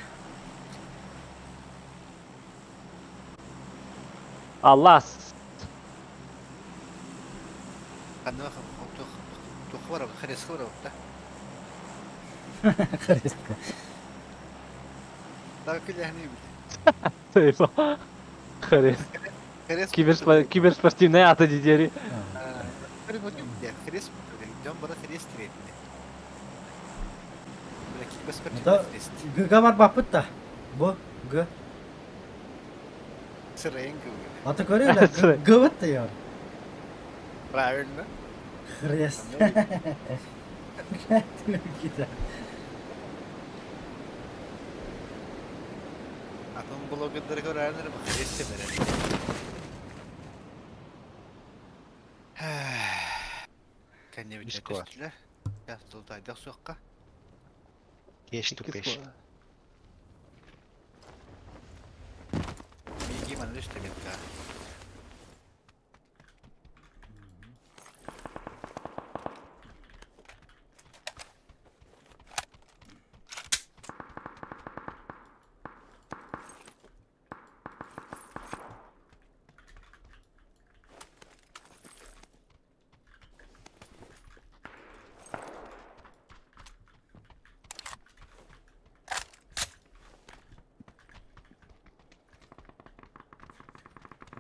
Аллас. Хрес. Киберспортивная ата дидери. Да, Г бар бапыт та. Бу Г. Ата көрүлэр Г бытта яр. Правильно. Хрест. Атын блогердер көрәрнер бу хрест берер. Кәне бит Бисква. төстүләр. Я золотайдак суакка. Кеш тупеш. Миги мана төстө метка.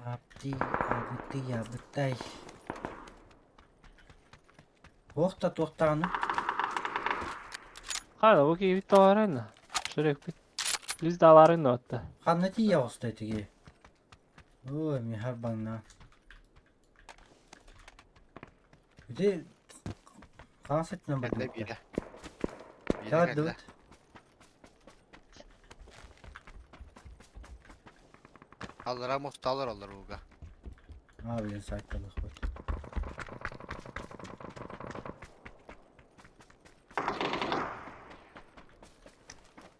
Апти, абыты, абытай. Охта тохтаны. Хана, бу ки бит тоғарайна. Шөрек бит. Лиз даларын отта. Ханна ти яустай тиги. Ой, ми харбанна. Где Хансет на Кәллә бу. бире. Давай, давай. Аллара мосталар алар уга. А, блин, сайтталых вот.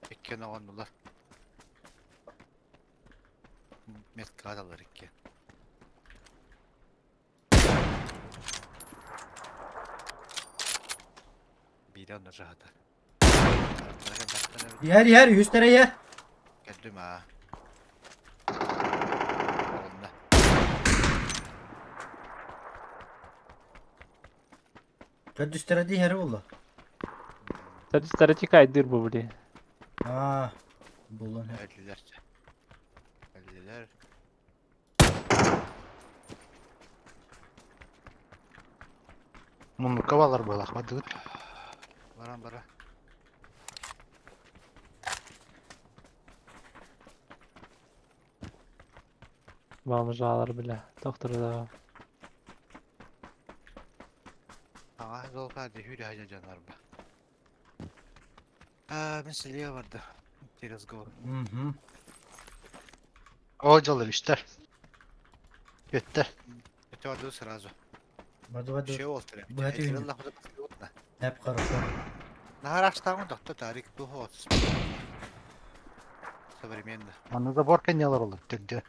Иккен оғаннулар. Метка адалар иккен. Бире онна жаата. Yer yer, 100 lira yer. Geldim ha. Онна. Kaç lira di her oldu. Статистика тикай дыр бу бли. А, булun. Өлдүлэр. Өлдүлэр. Муннукка балар буолах бардыбыт. Баран бара. Бамжалар бля. Доктор да. Ага, золка ди хүрэ хажа жанар ба. А, мен слева барды. Ты разговор. Угу. О дьоллор үстэр. Өттөр. Это воду сразу. Баду баду. Че олтыр. Бу это үйүн. Аллах да. Hep хорошо. Нахараштагын доктор Тарик бу хот. Современно. Манна забор кэннялар олор түрдө.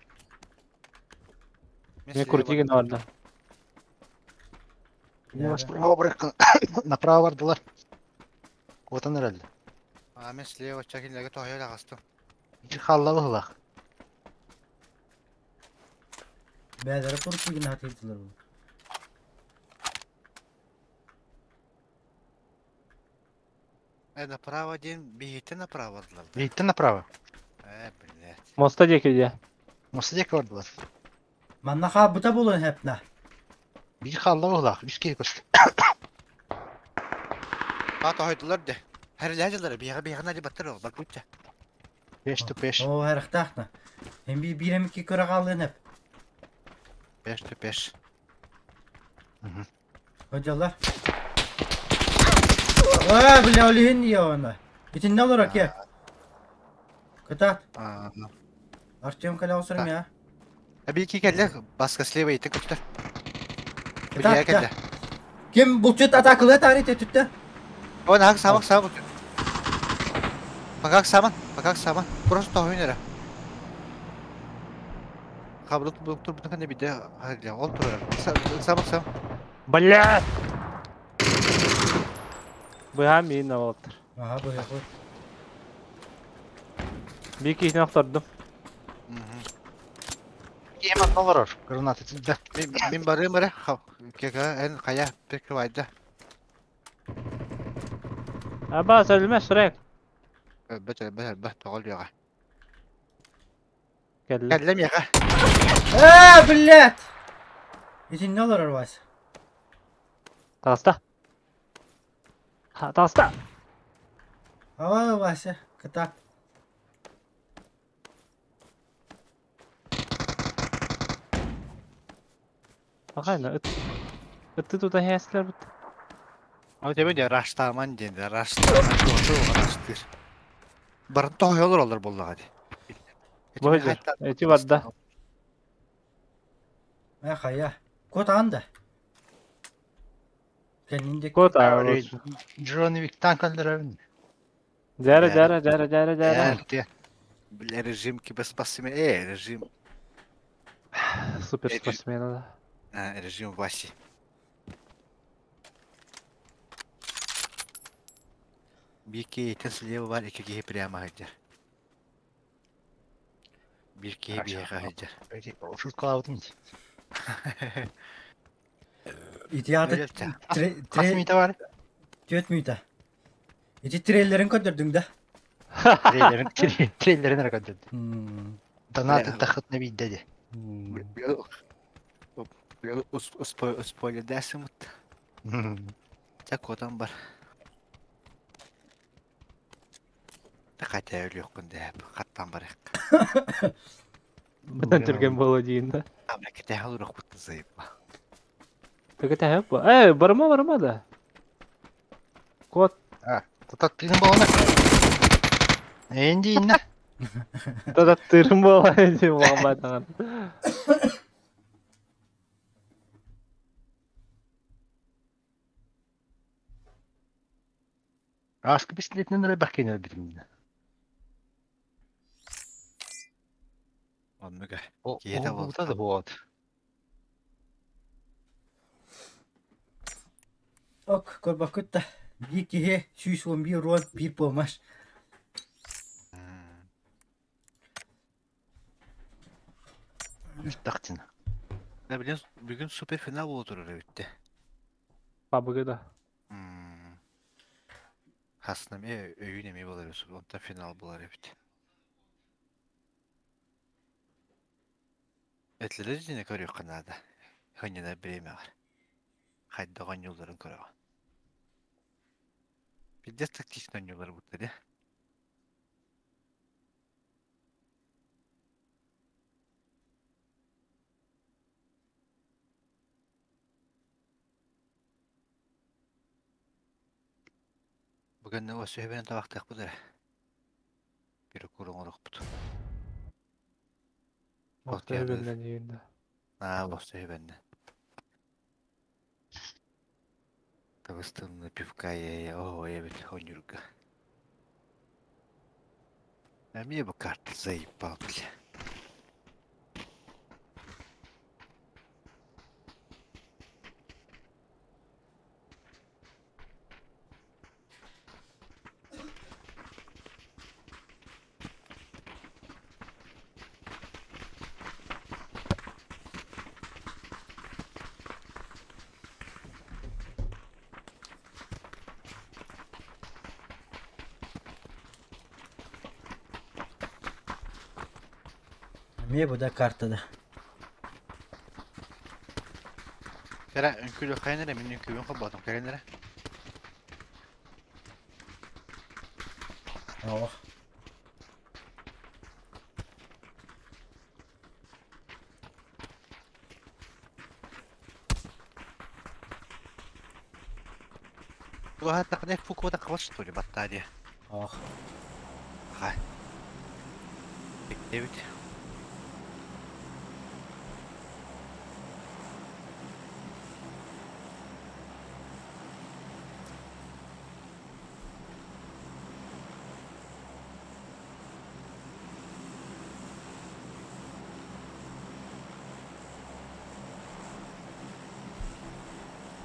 Мен крутиген орда. Справа баракка. Направо бардылар. Отан эрэллэ. А мен слева чакинлерге тохой агастым. Халла быһылах. Бәдәре курку гына хатырдылар бу. Э, направо один, бейте направо бардылар. Бейттен направо. Э, Моста диэки дьэ. Моста диэки бардылар. Манна хаалбыта буолуон сөп на. Биир хаалла быһыылаах, үс киһи көстө. А тоһойдулар дэ. Хэрилээдилэр биһиэхэ биһиэхэ нади баттар ол барбытча. Пеш то пеш. Оо, харахтаах на. Эн би биир эмикки көрө хаалыан сөп. Пеш то пеш. Одьалар. Аа, бля, ол иһин иона. Итиннэ олорор ке. Кытаат. Артем кэлэ охсорум я. Эбики кэллэ, баска слева ити көстөр. Кытаат кэллэ. Ким булчут атаакылыа таарый төттүттэ? О, нахак самак самак. Пока саман, пока саман. Просто тоһуйун эрэ. Хабылыт булуктур бутун биде ол турар. Самак сам. Блядь! Быһа миин олоттор. Аха, быһа. Биир киһини охтордум. Киһим анна олорор. Граната тилдэ. Мин барыым эрэ. Кека эн хайа прикрывайда. Аба, сөлүмэ, Шрек. Өлбөт, өлбөт, өлбөт, тоҕо өлүөҕэ. Кэллэ. Кэллэ миэхэ. Аа, блядь! Итиннэ олорор Вася. Таҕыста. Таҕыста. Ава, Вася, кытаат. Ахайна ыт. Ытты тута хээслэр бут. Ол тебе де раштаман диэн, раштаман, раштыр. Барын тоһойолор олор буоллаҕа дии. Бу эти барда. Э, хайа. Кот анда. Кэннин диэки. Кот аа. Джоновиктан кэллэрэбин. Дьэрэ дьэрэ дьэрэ дьэрэ дьэрэ. Бля, режим киберспортсмен. Режим. Супер спортсмена да. Режим Васи. Биир киһитин слева бар, икки киһи прямо сылдьар. Биир киһи биһиэхэ сылдьар. Шуткалаабытым. Ити аата Хас мүнүүтэ бар? 4 мүнүүтэ. Ити трейлерин көрдөрдүҥ да? Трейлерин трейлерин эрэ көрдөрдүм. Донат ыттаххытына биирдэ дии. Спойлердээсимут. Чэ куотан бар. Хотя өлүөххүн дэһэп хаттан барыахха. Бытан түргэн буолуо диин да. Амра кэтэһэ олоруохпут заебал. Кэтэһэ бу. Э, барыма барыма да. Кот. Тататтыырын буолана. Энди инна. Тататтыырын буола дии буолбатаҕын. Ааскы пистолетинэн эрэ бэккин өлбүтүм. Оннуга. О, Киһитэ буолта да буолт. Ок, көрбөккүт да. Биир киһи 111 уон биир помощь. Үстахтина. Да, блин, бүгүн суперфинал буола турар эбитте. Пабыгы да. Хасна эмиэ өйүүн эмиэ буолар эбит, онтон финал буолар эбит. Этлери дьиҥэ көрүөххэ наада. Хынньанар бириэмэҕэр. Хайдах оонньуулларын көрөҕүн. Пиздец тактично оонньууллар будто дии. Бүгүн өссө табахтыахпыт эрэ. Перекур оҥоруохпут. Охто беннен диин да. Аа, лосто беннен. Табыстымны пивка оо, эбит оонньуурга. Эмиэ бу карта заебал, бля. Эмиэ бу да картада. Кэрэ үҥкүүлүөххэйин эрэ, мин үҥкүүбүн холбоотум кэлин эрэ. Оох. Туһаттахына фукуота хабар что ли баттаа диye. Оох. Хай. Биктэбит.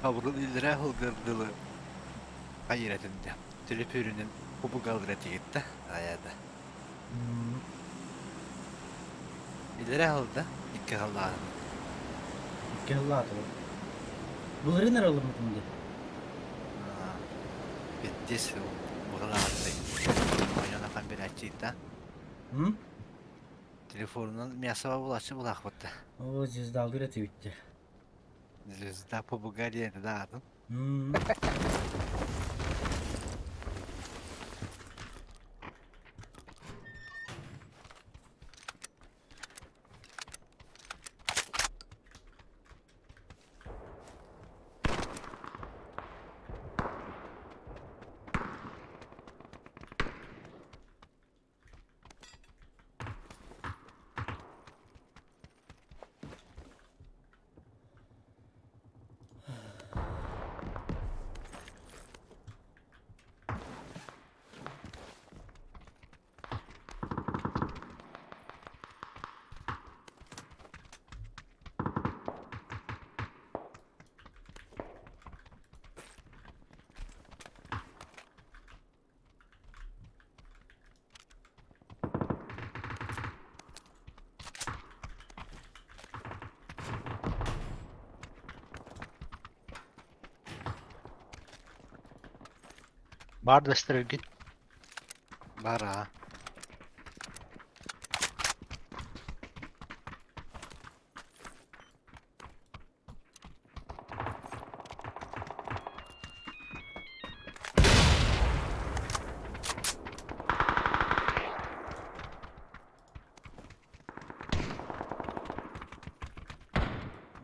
Хабырыл иллэрээ сылгар дылы хайыратында төлөпүөрүнэн кубугалыра тигитта айаада. Иллэрээ сылда икки сыллааҕын. Икки сыллаатыбыт. Былырыын эрэ ылыммытым дии. Пиздец быһылаатый. Ойон ахан берээччита. Телефонунан мясо булааччы булаахпытта. О, звездалыыр этибиттэ. Звезда побуга диэн да аатын. Бар дэстэргит. Бар аа.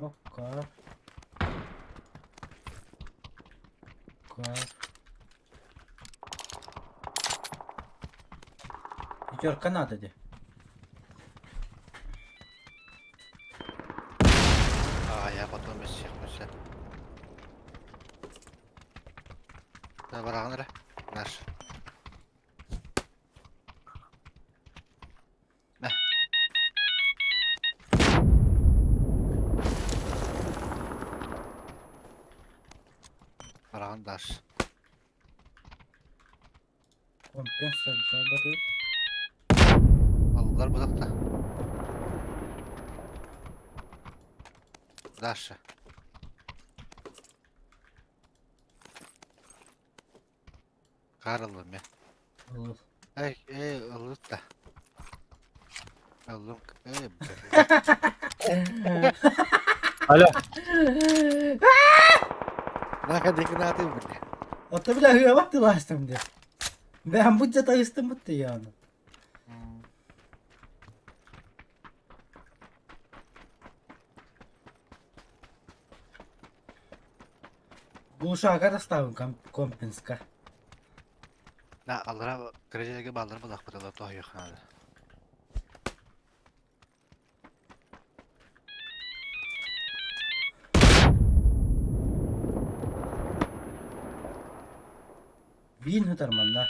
Окка. Кар. Пятерка надо де. А, я потом без всех все. Да, барагын эрэ. Наш. Мэ. Барагын даш. Компенса забрать. Аллар будакта. Даша. Карл ме. Эй, эй, ылыт да. Ыллым, эй, Алло. Наха декинаты бля. Ото бля хыабат тылаастым де. Бэм бу жата ыстым бутты яны. Глушака доставим компенска. На, аллара кырыжеге баллар булак бутала тойы ханады. Вин хытарманна.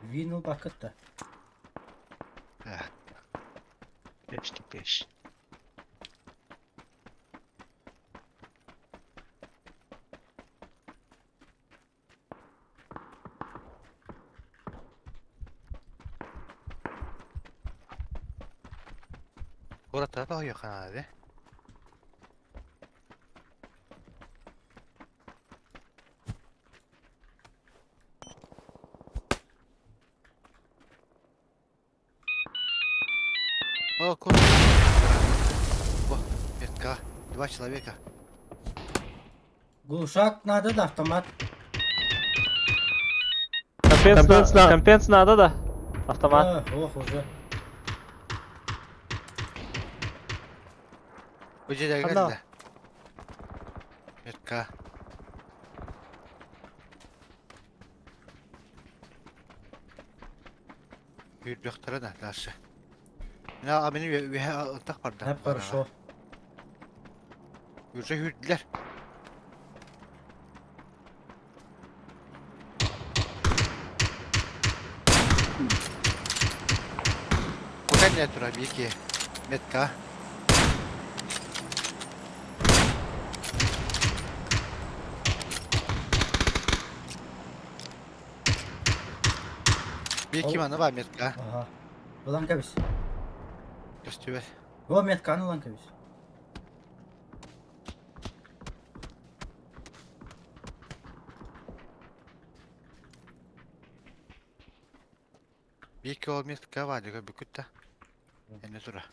Вин ул бакытта. Пеш пеш. Курата тойы ханады. О, кур. О, метка. Два человека. Глушак надо да автомат. Компенс, на... Компенс надо да? Автомат. А, ох уже. Бу дьиэлэргэ Ханна? кэллэ. Метка. Күүрдүөхтэрэ да дальше. Мин а мин үөһэ ынтах барда. Хап хорошо. Уже үүрдүлэр. Бу кэннэ турар биир киһи. Метка. Биир ким аны бар метка. Ага. Ылан кэбис. Көстүбэт. О, метканы ылан кэбис. Биир киһи ол метка бар дигэ бүкүт да. Энне тура.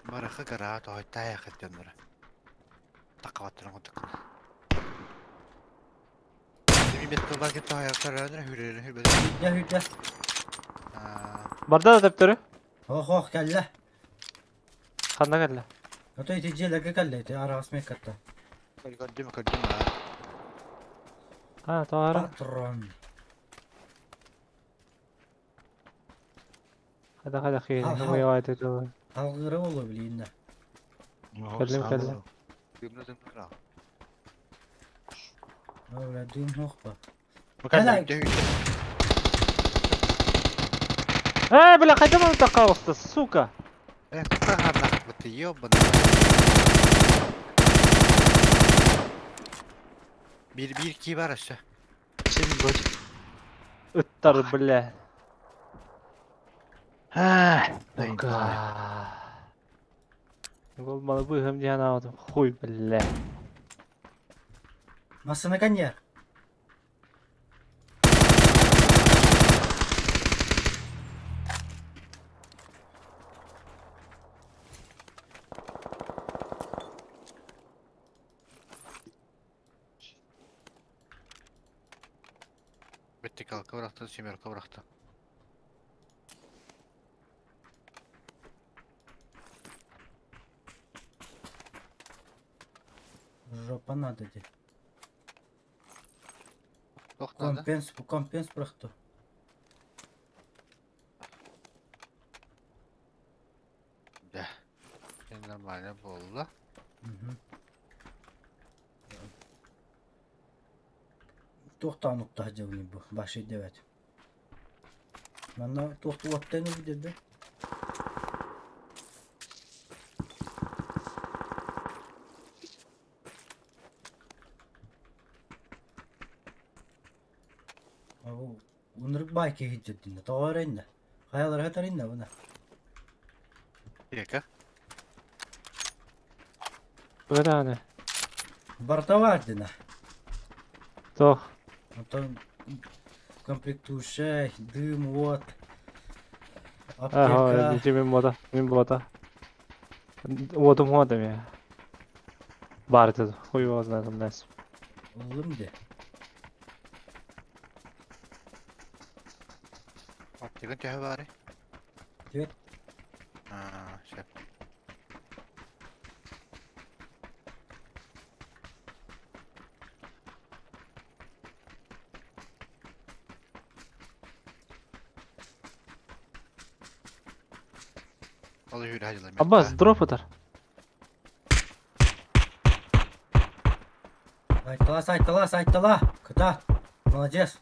Барахы гара тоһойтай хаттаннара. Такабаттыран кутуккана. Эми метка бар кет тоһойактар хүрерин хүрбэт. Хүрдэ хүрдэ. Барда да төптөрү. Ох ох кэллэ. Ханна кэллэ? Ото ити дьиэлэргэ кэллэ ити араҕас меккатта. Көрдүм көрдүм. А, тоҕо Патрон. Хада хада хиин. Ха-ха. Хуй ты. Алгыра болу билииннэ. Кэллим кэллим. Дымна дымна. Бля, дым хохпа. Бу Кэлэ. кэннэ хүрдэ. Э, бля, хайда маны таккабыста, сука. Э, кутта быты ёбаный. Бир бир ки бар өссө. Семь год. Ыттар, бля. Сука. Гол малы быһым диэн аадым. Хуй, бля. Массына каньяр. Вертикалка бырахты, семерка бырахты. Жопа надо де. Тох надо. Компенс, компенс бырахты. Да. Нормально болды. Мгм. Туохтаан уктаха дьылны бу баши дебет. Манна туохту уоттан билдирде. Абу унырык бай киһи дьэрдинне тоҕо эрэннэ. Хаялар хатаринна буна. Река. Бырааны. Барта бар дина. Тох. Онтон комплектующая, дым, вот. Ага, Аптека. ити мин бота, мин бота. Уотум хуата ми. Бар это, хуй его знает, там нас. Улым де. Аптекын төһө бары. Түөт. Аа, шеп. Ол хүрэ хажылар. Аббас, дроп ытар. Айттала, сайтала, сайтала. Кыта. Молодец.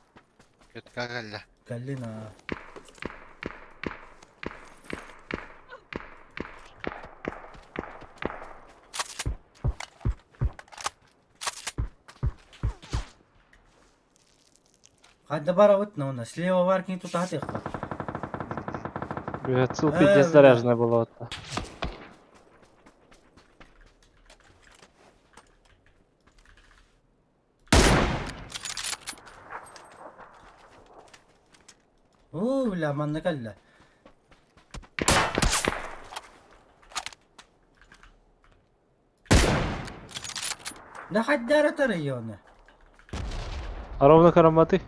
Кетка кэллэ. Калина. Хайда бара вот на слева варкин тут атых. Бля, цел Э, пиздец бля. заряженная была вот. Оо, бля, манна кэллэ. Да хайдара тарыйыаны. Ровно караматы.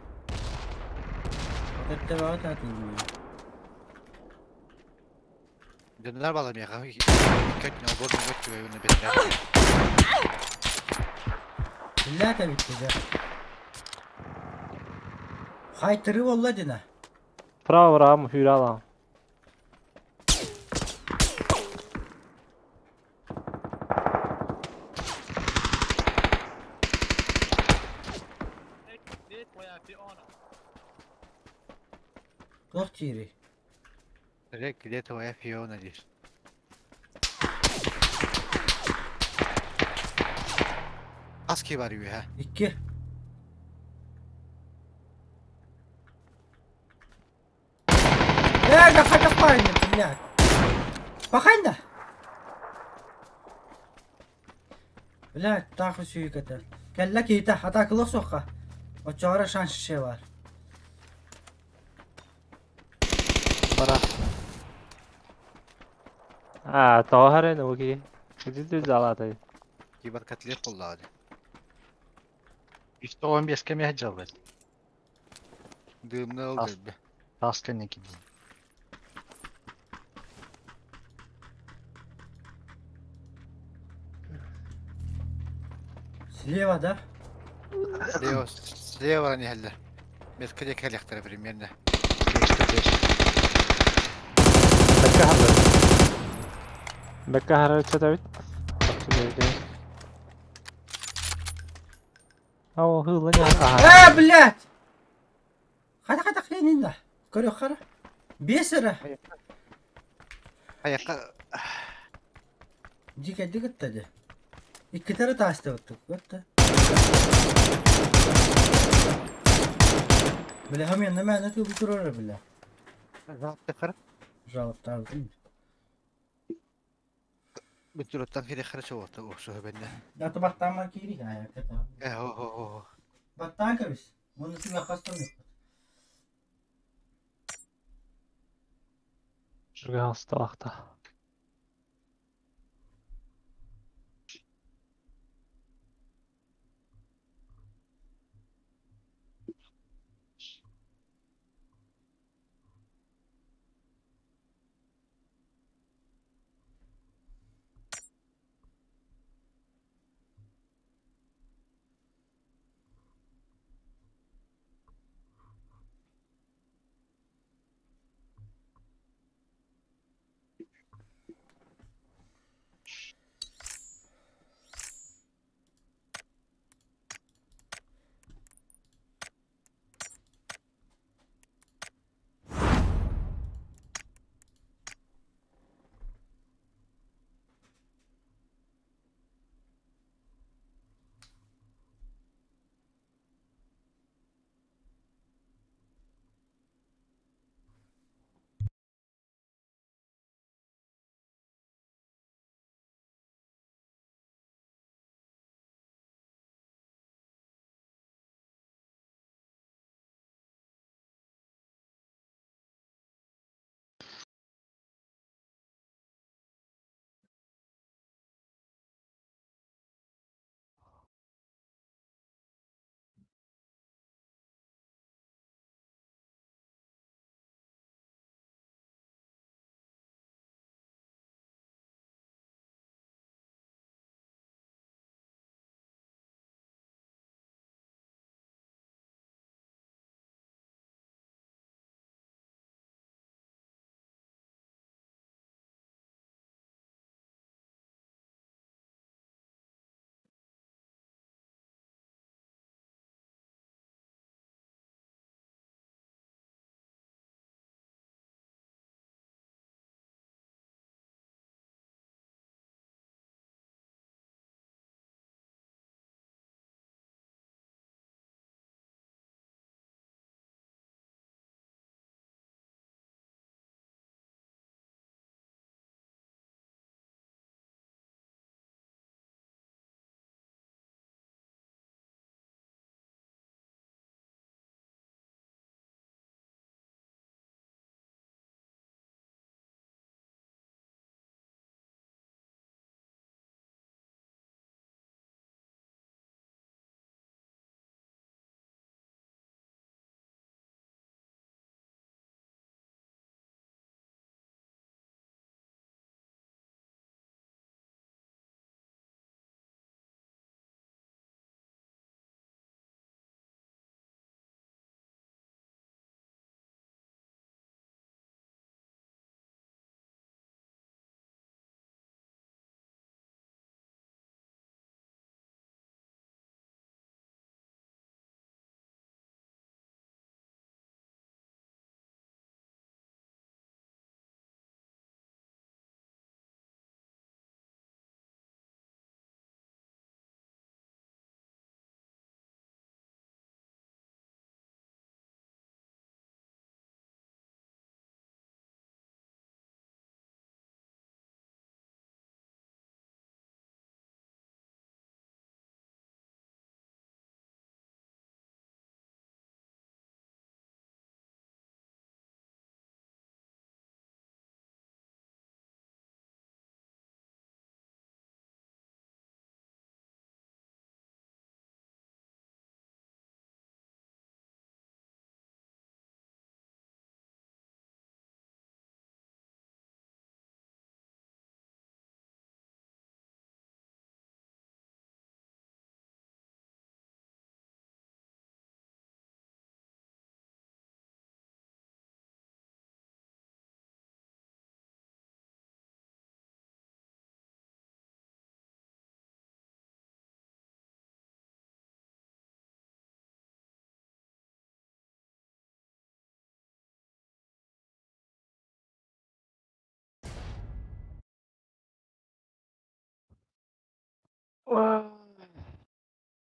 Өттөбөҕө таатыймыйа. Дьоннор бала миэхэ икки обор өттүгэр бэтэрээ. Биллээт эбит дьэ. Хайтыры болла дина. Право рам хүйралам. Туох диирий? Где твоя Фиона диир. Хас киһи бар үөһэ? Икки. Э, да хотя парень, блядь. Пахай да. Блядь, таах үсүйүк этэ. Кэллэ киһитэ, атаакылыах суохха. Оччоҕо шанс бар. Бара. А, тоҕо харайны бу киһи. Ити залатай. Кибер котлет буоллаҕа дии. 115 кэмэ дьалбыт. Дымны ыл Ас. дэлби. Тас кэннэ кидин. Слева, да? Слева, слева иһэллэр. Метка диэки кэлиэхтэрэ примерно. Бэккэ харар. Бэккэ харар чатабит. Ау, хылла не. Ага. Э, блядь! Хата хата хренинда. Көрө хара. Бесера. Айакка Дика дигытта де. Иккитери таасты оттук. Өттө. Бля, хамья на меня ты турара, бля. Жалып Жалып Бүтүрөттан кире хара чоҕута охсуһа бэннэ. Аты баттаама киири ая. Э, хо хо хо. Баттаан кэбис. Оны түгә хастан yok. Жүрген асталақта.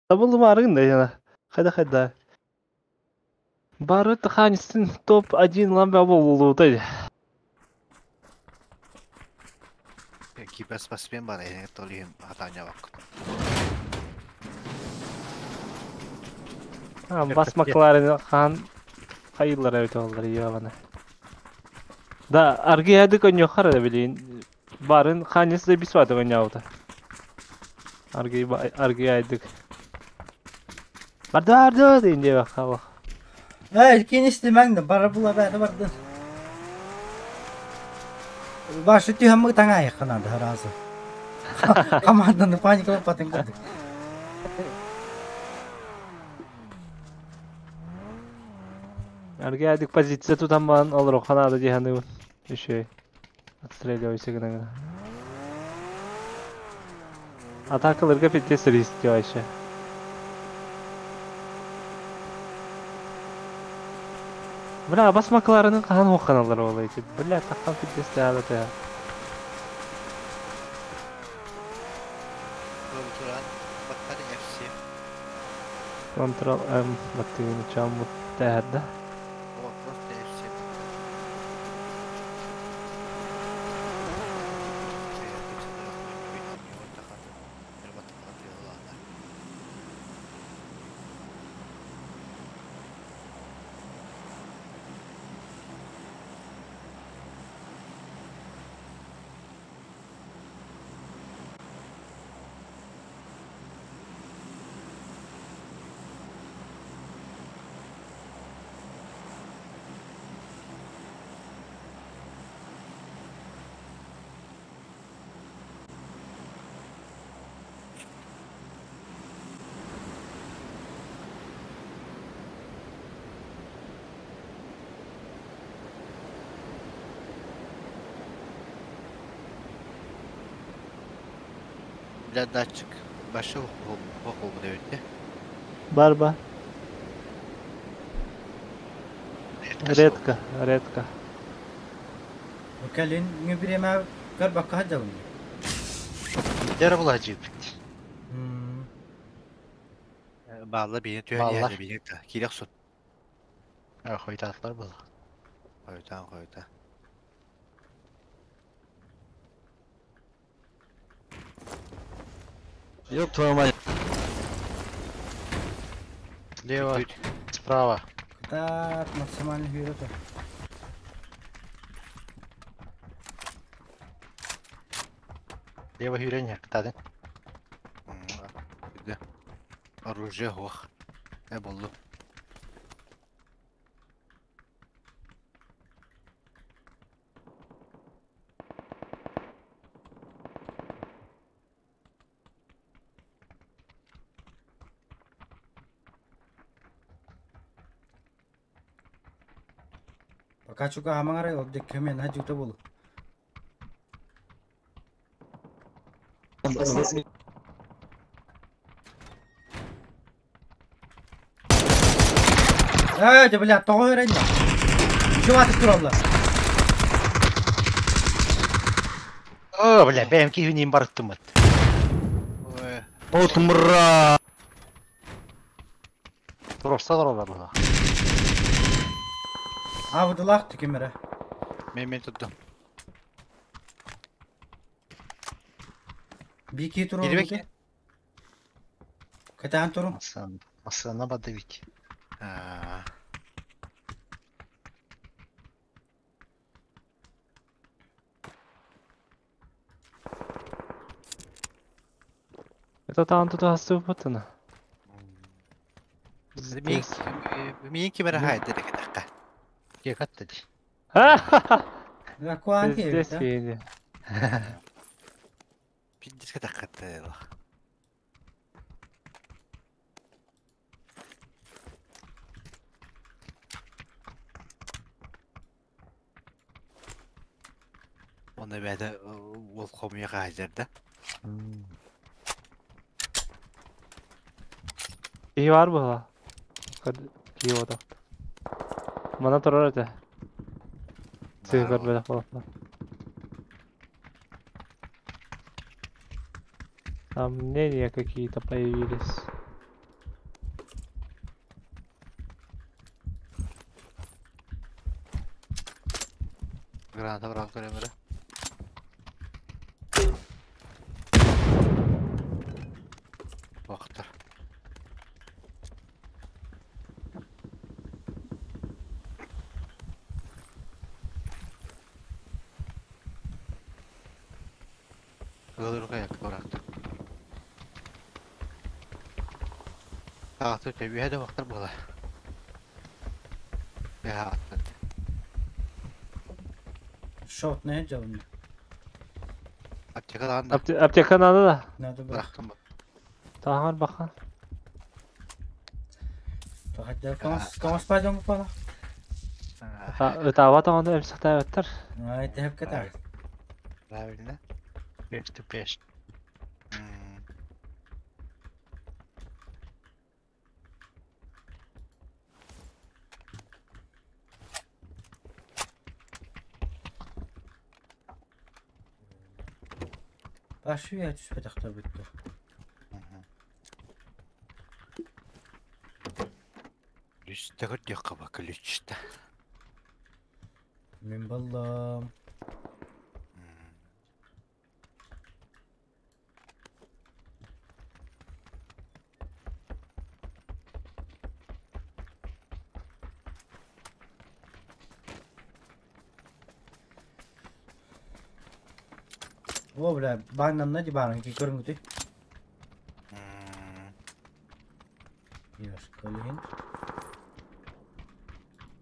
Табыллымаарыгын да яна. Хайда хайда. Бары таханистин топ-1 ламбя болулута. Киберспортсмен бар, эһиги толиһин хатаанньа баккыт. Бас Макларен хаан хайыллара эбит оллар иевана. Да, аргы яды коньохар да билин. Барын ханис да бисваты коньяута. Аргы аргы айдык. Барды барды дейін деп хабах. Эй, кини истимэҥ да бара була бээтэ бардын. Башы түһэммы таҥаайаххына да разы. Команданы паника баппатын курдук. Аргы айдык позиция тутан олору ханада диханы еще отстреливайся гына. Атакаларга пиздец риск вообще. Бля, бас Макларенын хаан хуоханалар ол эти. Бля, таххан пиздец тяада. Туран, баттары FC. Ctrl M баттыгын чаммут тәһәрдә. О, просто FC. Бля, датчик. Башы хохол будет, Барба. Редко, редко. Кэлин бириэмэ көрбөккө сылдьабын. Дер була жибит. Баалла бейне Баалла. түһэн бейне кирек сут. Хойтатлар була. Хойтан хойта. Ёб твою мать. Слева, справа. Так, максимальный вперед. Лево хүрен яктадын. Оружие хох. Э болду. Пока чука хамаңара ол дек көмен хажута болу. Эй, да бля, тоҕо өрен. Чего атып тураллар? О, бля, бэм ки хүнин барыттымыт. Ой, Вот мра. Турорсалар олар була. Абыдылах түкемере. мен мен туттум. Бики туру. Кирбек. Катан туру. Масын, масына бады бит. Аа. Это там тут астыпытына. Мен мен кимere хайды декетакка. Кекатты ди. Ракуан Пиздец кебит. фени. Пиздеске таккатты. Оны бәді ол қомияға әзірді. И бар була. Кие отак. Мана турар эте. Сыгыр белек болот. Там мнения какие-то появились. Граната брал көрөмөрө. Бактар. Ылырга як баракты. Аты төбүһэ да бактар була. Я аттан. Шот не жабын. Аптека даҕан да Аптека надо да. Надо было. бырахтым. Тахар баха. Хотя комас пойдем упала. Ытаабат оҕону эмсэхтээбэттэр. Ай, тэп ката. Правильно. Face to face. Башы я түспэтэх бүттү. Ключ төгөр қаба ключ-та. Мен баллам. О, бля, баннан на дибаран ки көрүнгүтү. Яшкалин.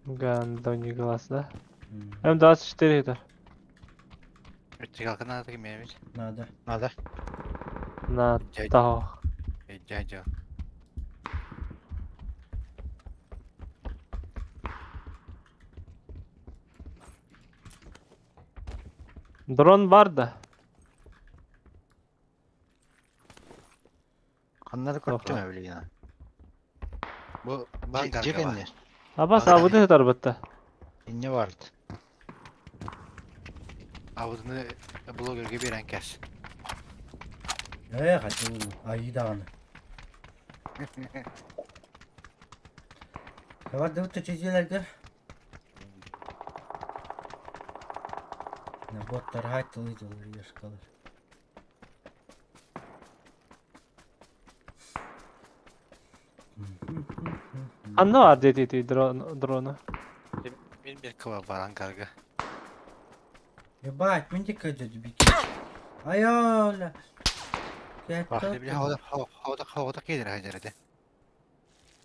Гандони глаз, да? М24 это. Өттүгалкы надо кимебит. Надо. Надо. На того. Дядя. Дрон бар да. Ханнары көрдүм эбилигин. Бу бангарга бар. Жегенне. Абас абыды тарбытта. Инне барды. Абыдыны блогерге берен кәс. Э, хочу. Айы даганы. Давай дыбыт чечелерге. На боттар хайтылы жылы яшкалар. Анна бар деди дрон дрона. Мен бир кыба бар ангарга. Ебать, мен де кәжі бики. Айола. Бахты бile havada havada havada келер хажарады.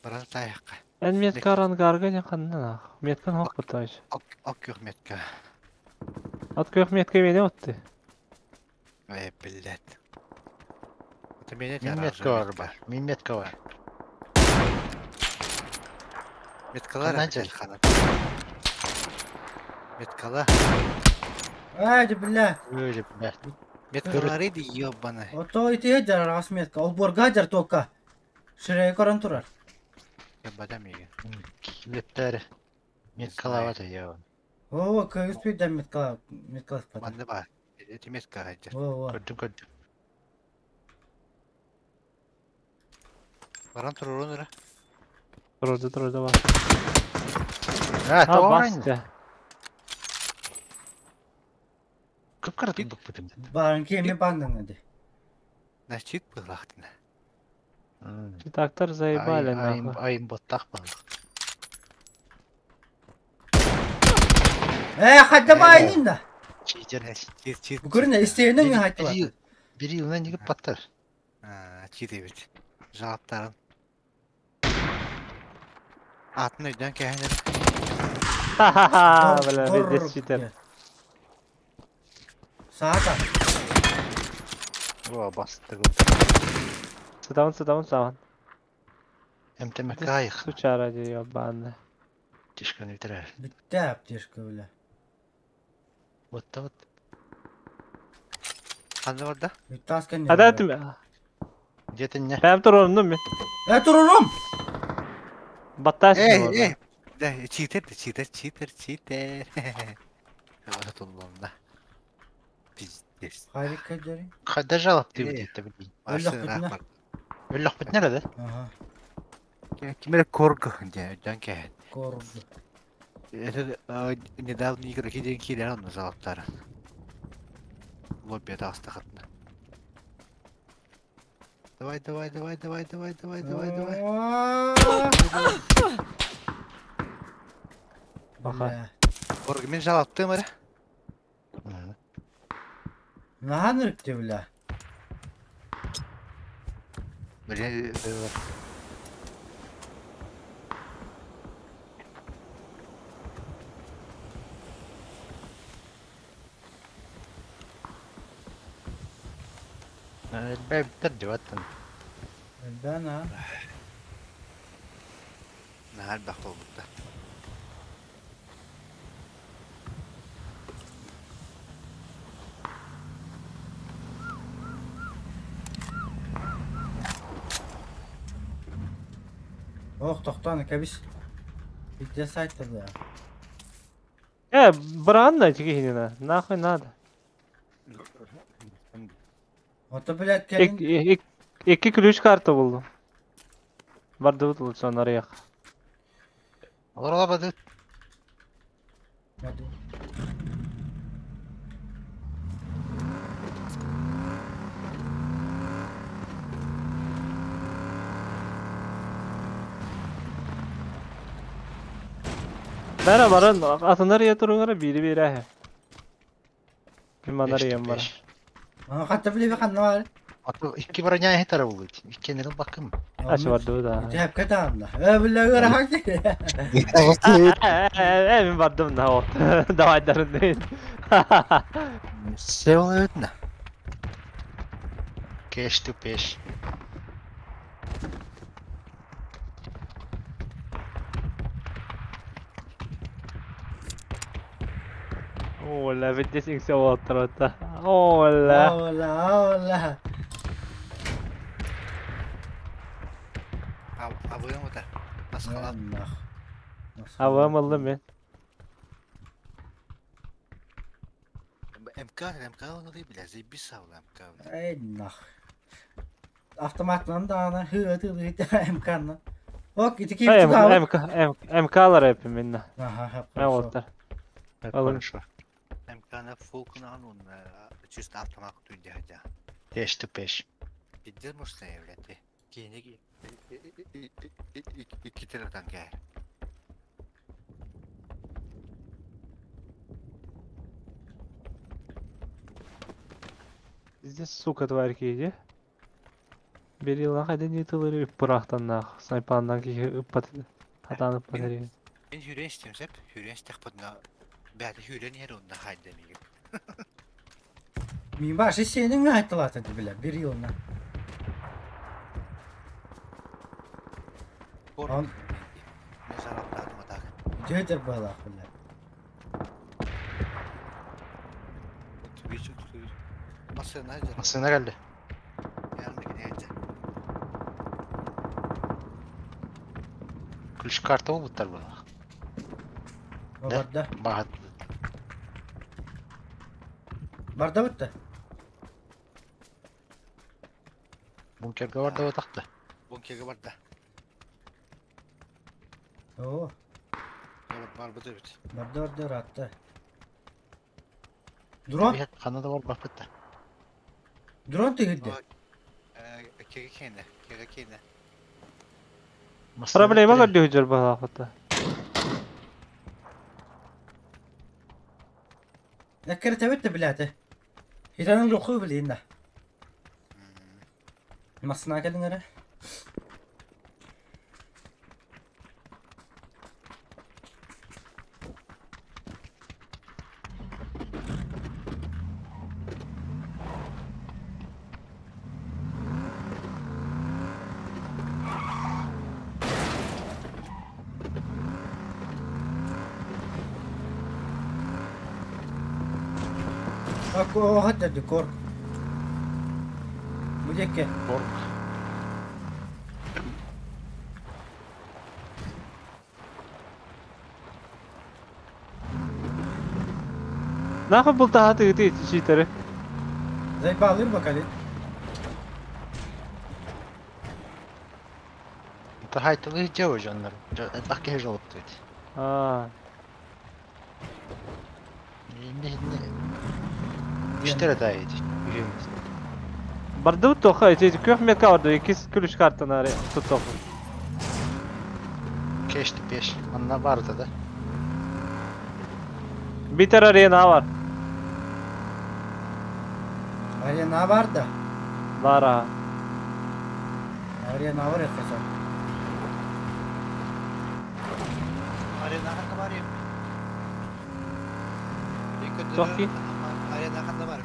Баран таяққа. Эн метка рангарга не ханна. Меткан хок бутайш. Ок yok метка. От көх метка мене отты. Эй, блядь. Это меня Мин метка бар бар. Мин метка бар. Меткалар Кананча? хана. Меткала. Ай, бля. Öyle бля. Меткалар иди ёбаный. Ото ити жар асметка. Ол борга жар тока. Ширей корон турар. Ебадам еге. Килеттер. Меткалават я. О, көгүс бир метка метка спат. Манды бар. Эти метка хаджар. О, о. Көрдүм көрдүм. Баран турурун ыра. Турду турду бар. А, А тоорайн. басты. Көп каратын буппутум. Барын кеме баңдан ди. Начит былахтына. Тактар заебали нахуй. Айым боттак бар. Э, хадда байнин да. Читер. Чит чит. Бу көрүнө истегенен хайтыла. Бир жылдан жигип баттар. Чит эбит. Жаптарын. Атын өйдөн кәһенер. Ха-ха-ха, бля, пиздец читер. Саата. О, басты. Сыдаун, сыдаун, саун. МТМ кайык. Сучара ди ебаный. Тишканы битерер. Бүтте аптечка бля. Ботта бот. Ханны барда? Таскан. Хада этим. Где-то не. Бәм турурум мен. Э, турурум. Батташ. Эй, эй. Да, читер, читер, читер, читер. Вот туллонда. Пиздец. Хайрик кэдери. Хайда жалап дии бит билин. Өллөх бүтүнэ. Өллөх бүтүнэ эрэ да? Ага. Ким эрэ корг диэн өйдөөн кээһэн. Корг. Это недавно игроки диэн киирэр онно жалаптара. Лобби таҕыстахатына. Давай, давай, давай, давай, давай, давай, давай, давай. Баха. Корг мин жалаптым эрэ. Наһаа ырыкты бля. Блин, Элбээбиттэр дьыбаттан. Элбээн а. Наһаа элбэх буолбуттар. Ох, тохтоон кэбис. Илдьэ сайтады. Браанна киһинина. Нахуй надо. Ото блядь кэлин. Икки ключ карта булдум. Бардыбыт лучше онарыях. Олор олабады. Бәрі баран атынар я туруңара бири бири. Ким анар ем бар. Хатта биле ханна бар. Аты икки броня хетер булды. Иккенерин бакым. Ачы барды да. Тәпкә таамна. Э, бile гыра Э, мен бардым да вот. Давай дарын. Сел өтнә. Кеш ту пеш. Ола, битте сиң сеуаттыр. Ола. Ола, ола. Абыйым ота. Масқала. Абам алды мен. МК, МК оны да биле, заебись сау МК. Эй, нах. Автоматынан да ана хы ты МК-ны. Ок, ити кип МК, МК-лар эпи минна. Ага, Мен оттар. Алын. Хорошо. МК-ны фулкын он чисто автомат түйде хадя. Кеш ту пеш. Пиздец может блядь. Кейіне икки телефон кәр. Здесь, сука, тварь иди. Бери лаха не тылыры пырахтан нах. Снайпаннан ки ыппат. Хатан ыппат. Мен хүрен истем сеп, хүрен истек бұдна. Бәді хүрен ер онна хайда меге. Мин башы сенин айтылаты биле бир йылына. Он Мен жараптадым атак. Жөтер балак биле. 35 35. Машина жар. Машина келди. Ярым Ключ карта болуттар була. Барда. Багат. Барда битте. Бункерге барда отакты. Бункерге барда. О. Бар бу бит. Барда барда ратта. Дрон? Кана да бар бапытта. Дрон тегилди. Кеге кене, кеге кене. Проблема көрдү жүр балахыта. Әккер тәбетте биләте. Хитанын руху билейин да. Масына келдиң эре. О, хатта корк. Будеке. Корк. Нахуй был тахаты ты читеры. Зайбалыр бакали. Хайтылы дьэ дьоннор. Элбэх киһи жолуктуйт. Аа. Үстер этайт. Бардыбыт тоха, эти күөх метка барды, иккис күлүш картаны туттох. Кешти пеш. Анна барды да. Битер арена бар. Арена бар да. Бар а. Арена бар yakacak. Арена ханна бар юм. Тоқи? Арена ханна бар.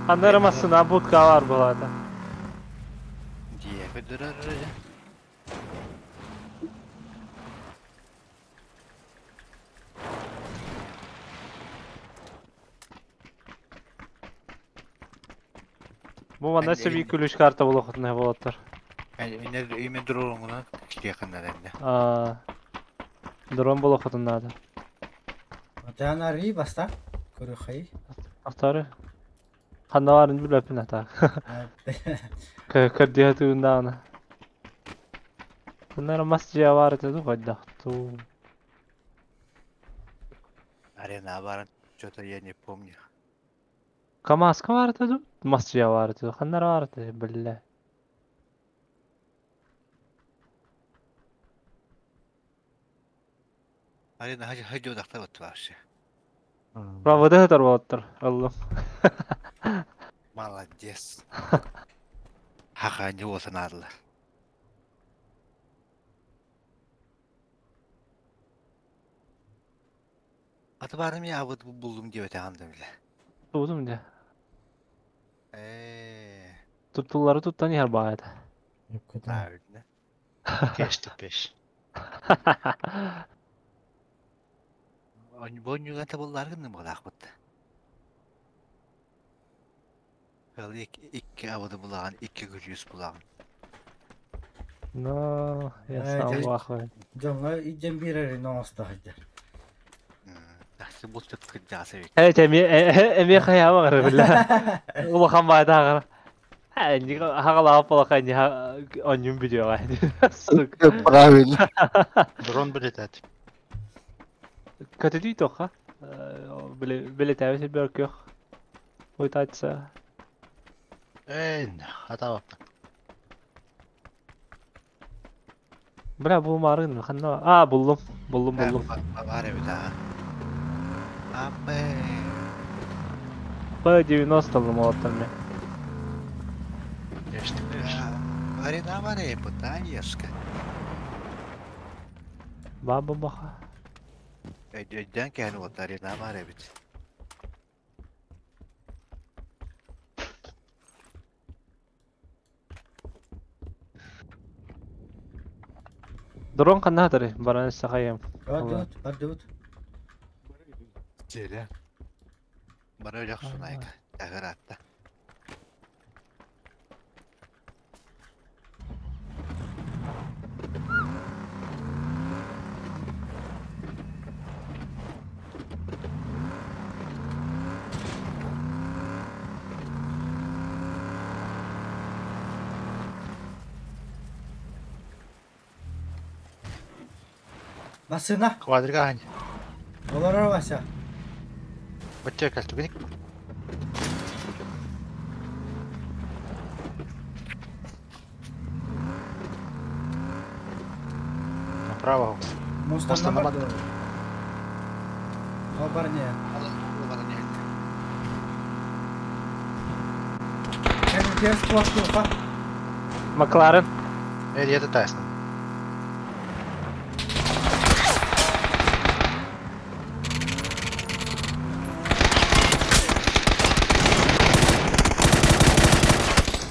Ханнары масына будка бар болады. Дие көдөрөр. Бу манна сөби күлүш карта болохотун болоттор. Мен үймен дронгуна кичиякыннар энде. Аа. Дрон болохотун надо. Атан ари баста. Көрөхэй. Автары. Ханна барын билбеппин ата. Көрдүө туундаана. Bunlar masjid бар этеду койдахту. Арена бар, что-то я не помню. КамАЗка бар этеду, масжид бар этеду. Ханнар бар этеду, бля. Арена хажы хажы одақта вот вообще. Правда это болоттор. Аллах. Молодец. Хаха, не болса надо. Аты барым я вот булдум деп өте биле. Туудум де. Э, Туттулары туттан яр баайда. правильно. Кешти пеш. Бонюга табыллар гынны булак бут. Ал икки абыды булаган, икки гүлүс булаган. Но, я Э, сам дядь. в ахуе. Жоңга иден бирер ноңоста хайдар. Тахсы бул төп кыджасы бек. Э, эми эми хаяма гара бля. Улахан баайда гара. Э, хагалаа полака не онюм видео. Сука. Правильно. Дрон билетет. Көтүдүй тоха. Биле биле тәбесе бер көх. Уйтатса. Эй, ата бапта. Бля, бу марын ханна. А, булдум. Булдум, булдум. Бар эбит а. Абе. П90 молоттар мен. Кешти пеш. Арена бар эбит, а, ешка. Баба баха. Өйдөн кәһін вот арена бар эбит. Дрон ханна тары, баран сахаям. Бардыбыт, бардыбыт. Желе. Бара өлөк сунайка. Тагыр атта. Басына. Квадрика хань. Олар Вася. Бачча кэлтүгүник. Направо. Мостан Мостан барды. О, барне. Кән спорт Макларен. Эй, это тайсың.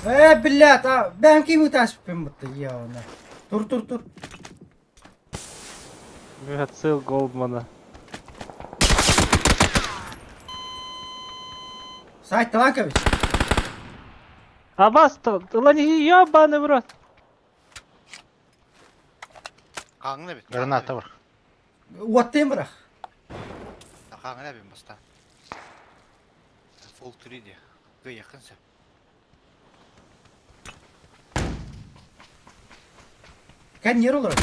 Э, блядь, а бәм ким уташпын бутты, я Тур, тур, тур. Мегацил Голдмана. Сайт Ланкович. Абас, лани ебаный в рот. Қаңына бит. Граната бар. Уаттым бірақ. Қаңына бит баста. Full 3 diye. Yakınsa. Kan yer olarak.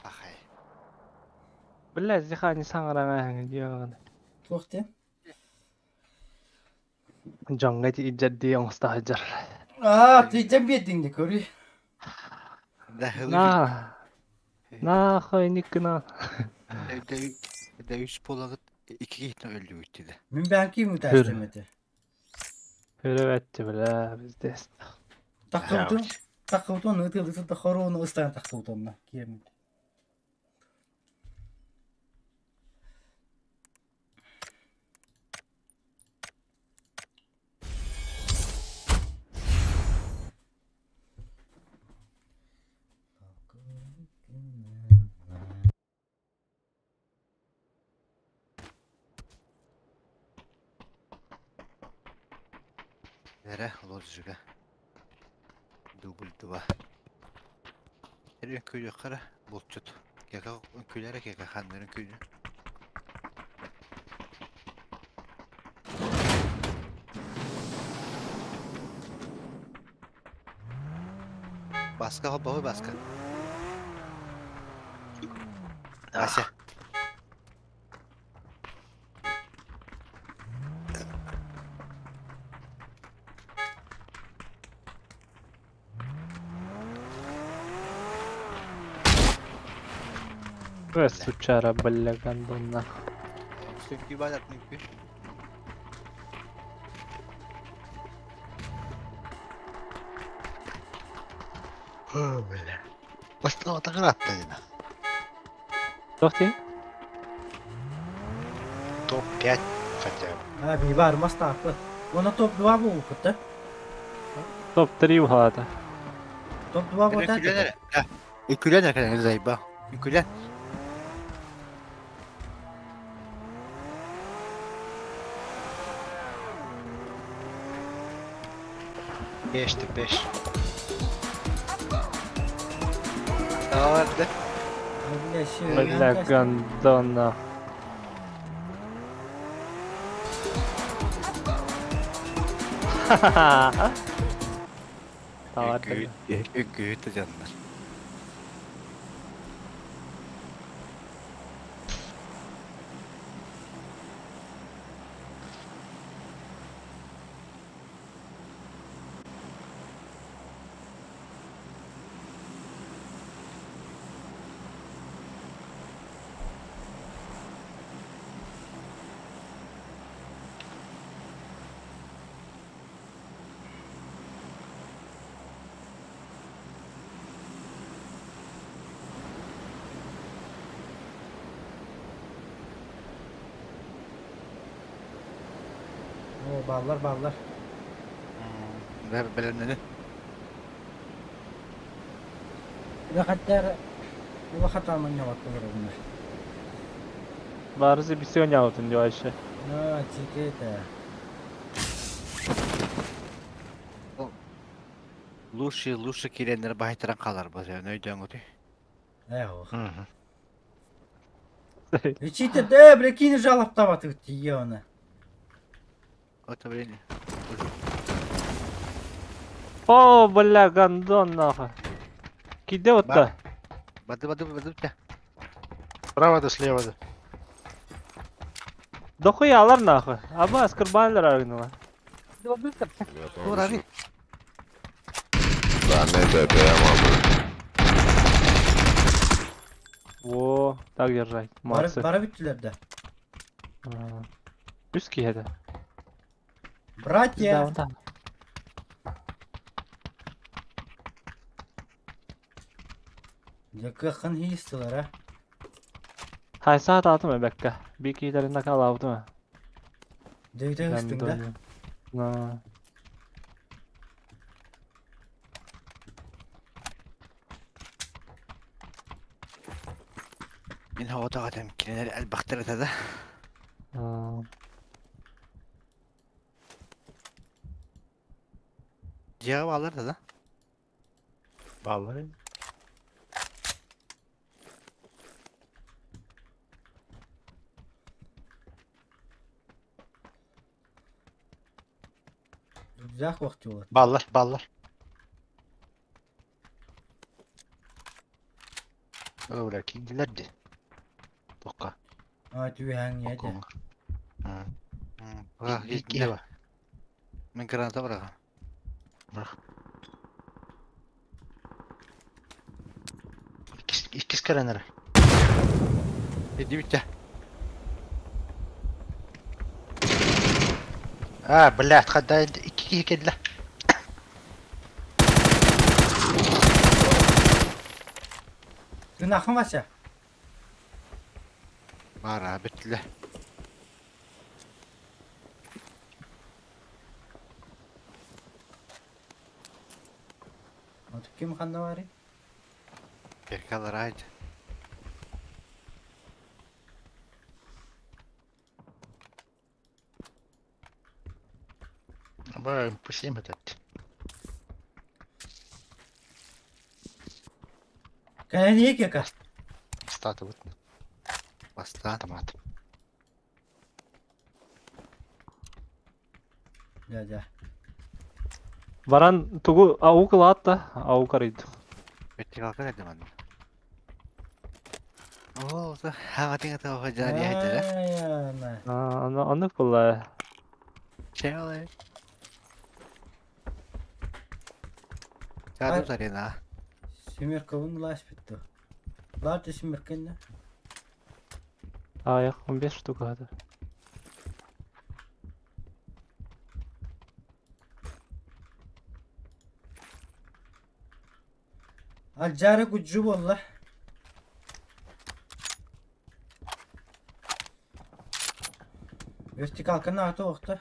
Ахай. Бля, зихани саңараңа диаган. Туох те? Жоңга ти иджерди оңстаһаджар. Аа, тыйден бедиңди көрүй. Да хылы. На. На хой никна. Да 3 полагыт 2 кихитен öldü bitti de. Мен бәнки муташтемете. Хөрөбәтти бля, bizде. Таккыбытын, таккыбытын ытылысы да хорону ыстан таккыбытын кием. Nere? Lozcuga. Дубль 2. Her köyü kara bulçut. Kaka köylere kaka hanların köyü. Baska baba baska. Ася. Э, сучара, бля, гандон нахуй. Çünkü badat mümkün. О, бля. Бастылы атты. Тохти? Топ-5 хотя бы. А, би бар мастапы. Она топ-2 болуп да? Топ-3 угалата. Топ-2 болуп. Үкүлен эркен зайба. Үкүлен. Бешті беш. Vardı. Бля, гандон нахуй. Ха-ха-ха. Давай, Үкү canlar. О, баллар, баллар. Ben belenleri. Улахаттар улахаттар маньяват болор bunlar. Барысы бисен яутын дип айшы. А, чекете. Лучше, лучше kirenler bahitran kalar bu sefer. Neyden ötü? Э, ох. Мгм. Ичите, да, прикинь, жалоб табаты тиёна. Ото блин. О, бля, гандон нахуй. Киде вот-то? Бады бады бады бады. Справа да слева да. Дохуя алар нахуй. Аба, аскырбанлар аргынала. Dur abi. Да, не да, да, я могу. Во, так держать. Бара Молодцы. бара бүттүлөр да. Үс киһеде. Братья. Да, да. Якын хийстилер, а. Хайса ататым эбекке. Би кийлерин калабытым. Дөйдө үстүңдө. На. Мен havada kadem kirenler el baktır da. Cevap alır da. Баллар. Рюкзак вахтилар. Баллар, баллар. Öyle kindiler de. Тоққа. А түһәң яды. Икки бар. Мен граната быраҕа. Бырах. Иккис кәрәнәрі. Иди битте. А, блядь, хадда икки киһи кэллэ. Гынахын Вася. Бара биттиле. Отуп ким ханна бары? Перкалар айд. Ба, пусть этот. Кәне кека. Статы вот. Баста. Автомат. Да, да. Баран тугу аук лаатта, аук арыйды. Вертикалка кэлдим манна. Оо, хаҕатыҥа туох дьари айдара. Ай, Аны аны була. Чэвэ. Чаду зарина. Семерковын лаш битти. Бар да семеркенне. Аяк 15 штука хады. Алжары күджү болла. Вертикалканы аты оқты.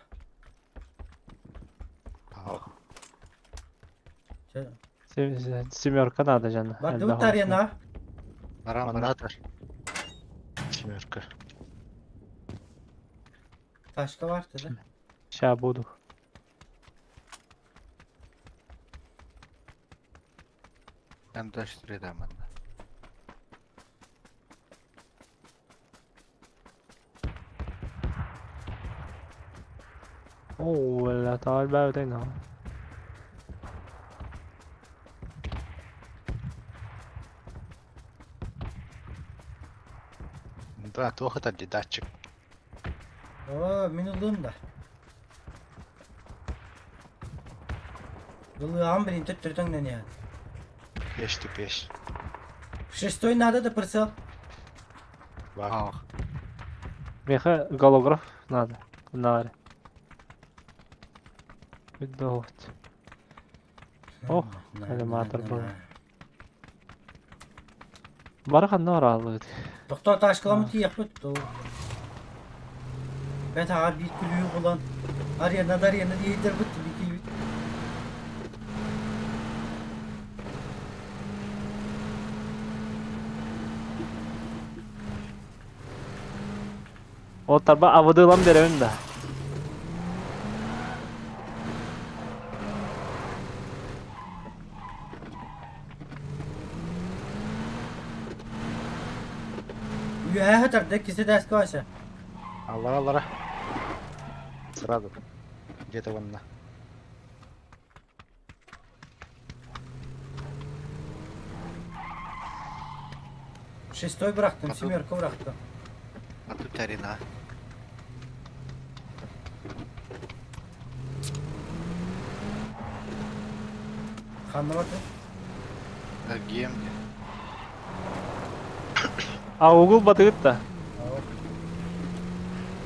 Семерка надо жана. Барды bu тарена. Баран баран. Манна бар. Семерка. Ташка бар dedi. Ща буду. Мен дөштүрөдө манна. Оо, la tal бәүден ha. Да, туох это датчик. О, мен ылдым да. Ылыам блин, төт түртөңнен я. Пеш ты пеш. Шестой надо да прицел. Бар. Ах. Меха голограф надо. Наре. Видовать. Ох, коллиматор был. Бархан норалы. Доктор ташкаламы тиек бит. Ben ta bir külüğü bulan. Arayana da arayana diye der bitti bir külüğü. О тарба авыдылам беремин да. Üye tarda kisi ders koysa. Аллара, аллара. Сразу. Где-то вон на. Шестой bıraktım, Kapı- семерка bıraktım. Ату тарина. Kanlı vardı. Гем. Аугул батыгыт да.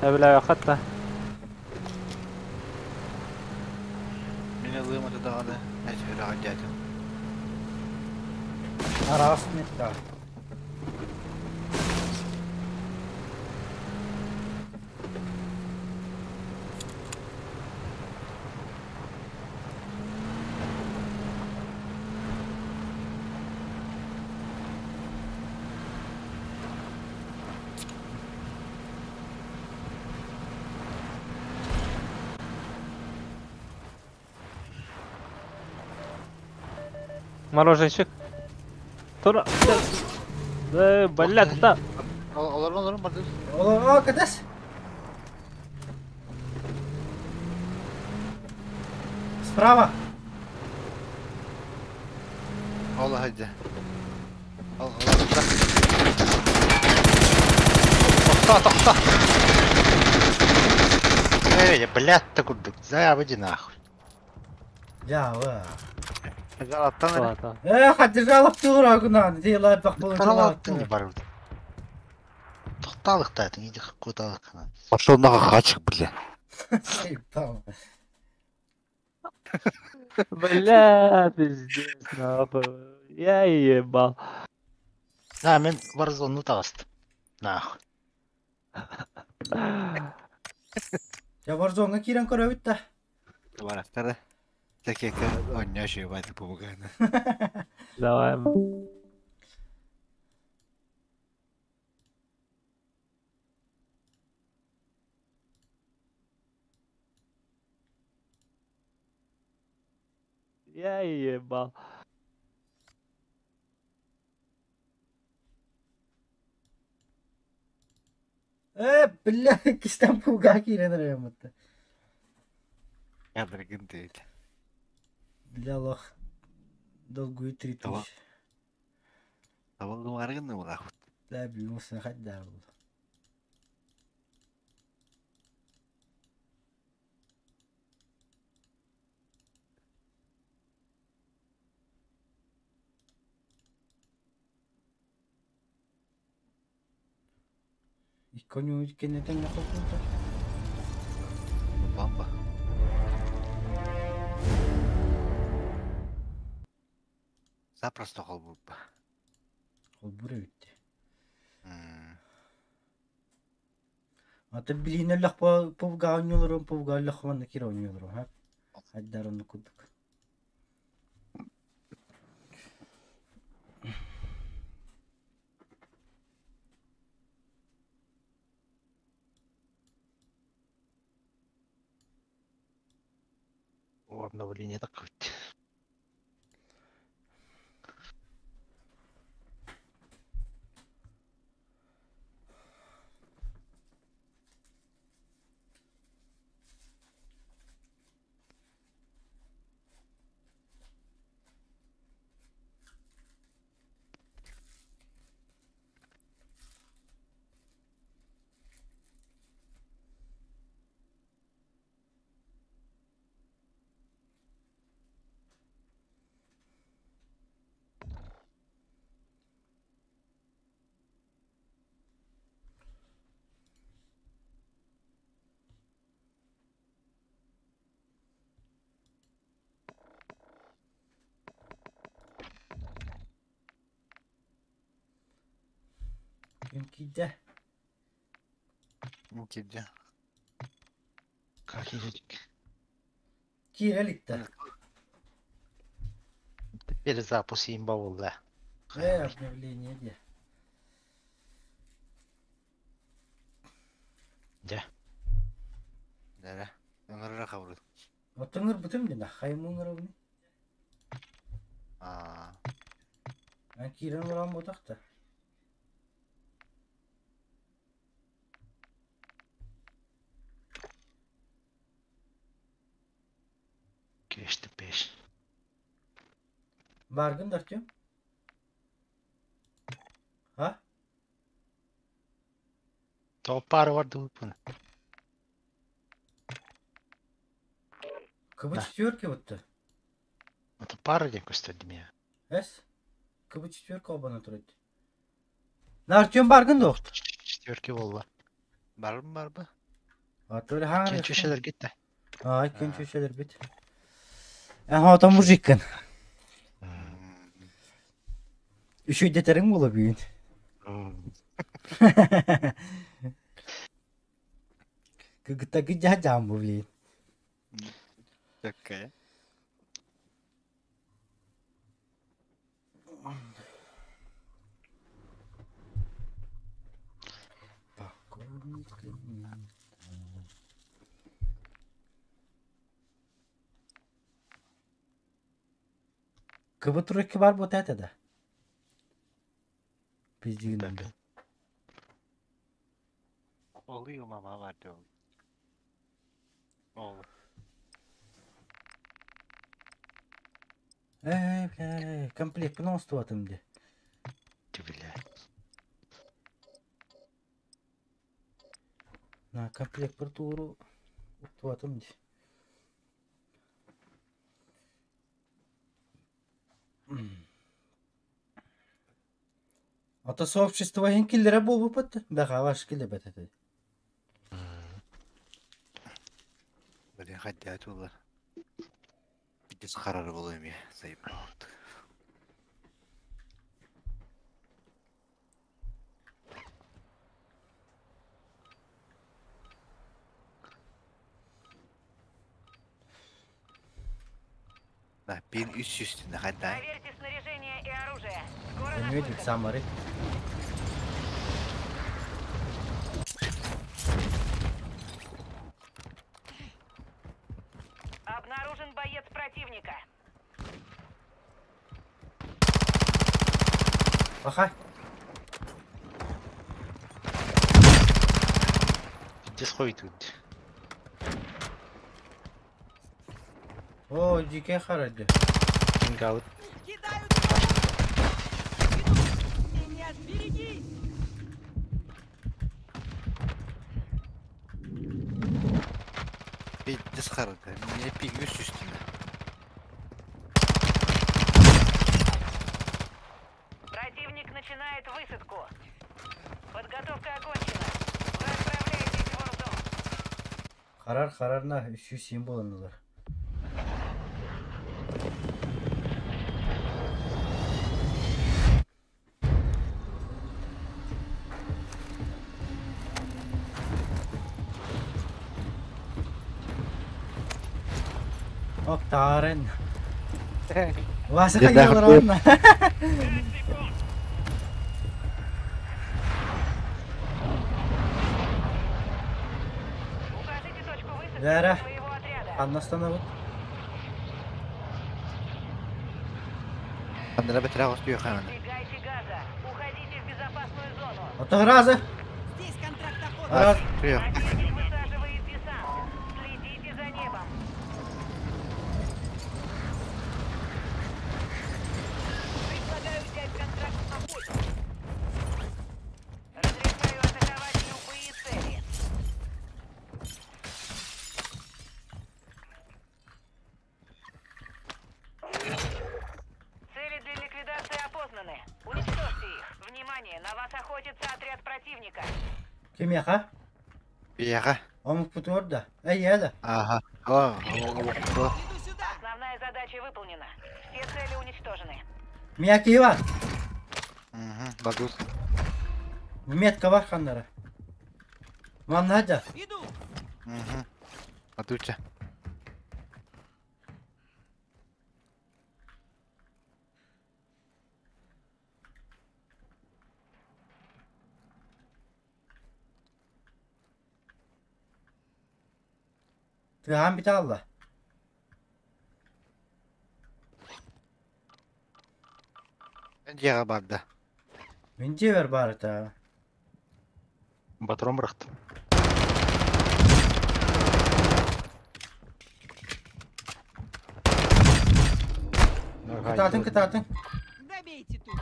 Әбілә хатта. Мен ылыым даҕаны эчөрөҕө дьаатын. Aras netta. Мороженщик. Тура. Э, блядь, да. Олорун олорун барды. О, кадас. Справа! Ол аһыйда. Ол ол Тохто, тохто! Эй, блядь, ты курдук. Заявы нахуй. Дьаабы. Жалаттан эрэ. Ата. Э, хаддыралап тура гынан, дила бак Таралаттың бар. Тохталык та иди куталык. Пошел нахуй хачик, бля. Заебал. Бля, пиздец, нахуй. Я ебал. На, мен Warzone таҕыст. Нахуй. Я Warzone-га киирэн көрөбүт да. Барахтар. Такека онньо шебат бубугана. Давай. Я ебал. Э, бля, кистен пуга киирэн эрэ Кадргын дейт. Бля, лох. Долгую три Tamam. тысячи. Табылгы баргын да була. Да, билмесин хадда был. Иконю кенетен яхопунта. Бамба. Запросто холбуппа. Холбура битти. Ата билинеллах по повгаоннолорун повгааллах манна кироннолорун ха. Хаддарон кудук. О, обновление так хоть. Ким кидде? Кидде. Как идет? Киреликте. Перезапуск имба буолла. Э, обновление де. Дьэ. Дәрә. Өңөрөр хабыр. Отыңыр бутым дена, хаймыңыр Аа. Мен кирен уран ботакта. Кешти пеш. Баргын Артем? А? То пары бар дубун. КБ Да. четверки вот-то. Это пара ден көстөрдүм я. Эс? КБ четверка обана турат. На Артем баргын да охт. Четверки болла. Барбы барбы. А то ли ха. Кен кетти. А, кен чөшелер бит. Ага, там мужиккин. Үшөй детериң бола бүгүн. Кыгыта гыжа жамбы блин. Такая. КБ тройка бар вот это да. Пиздигин. Олый мама бар диyor. Ол. Ээ, бля, комплектпын оҥостубатым дии. Бля. На комплектпыр тууру уктубатым дии. Ото сообщество иһин киллэрэ буолбуппут, бэҕэһээ киллэрбэт этэ. Блин, хайдаа тулар. Пиздец харары буолуо эмиэ, заебал. Да, пин 300 хайдаа. Проверьте снаряжение и оружие. Скоро нас Өнүөдүк высадят. самары. Обнаружен боец противника. Баха. Пиздец хуй тут. О, дикий харады. Кингаут. Кидаю Иду! Меня берегись! Пиздец харады. Меня пин 300. Противник начинает высадку. Подготовка окончена. Вы отправляетесь в Warzone. Харар харарна 307 буоланнылар. Оп, таарен. Вася Дедах хайалар онна. Укажите точку высадки Вера. своего отряда. Ханна остановит. Андра бетра остуя ханана. Избегайте газа. Уходите в безопасную зону. Отогразы. Здесь контракт охоты. Раз. Туя. Противник высаживает десант. Следите за небом. Предлагаю взять контракт охоты. Разрешаю атаковать любые цели. Цели для ликвидации опознаны. Уничтожьте их. Внимание, на вас охотится отряд противника. Кимиэхэ? Бияга. Омук путуор да. Эй, яла. Ага. О, о, о, о. Иду сюда! Основная задача выполнена. Все цели уничтожены. Мия кива. Угу, бадус. Метка бар ханнара. Манна да. Иду! Угу. Бадуча. Тыаан бите алла. Дьиэҕэ барда. Мин дьиэбэр баар этэ. Батрон бырахтым. Кытаатын, кытаатын. Добейте тут!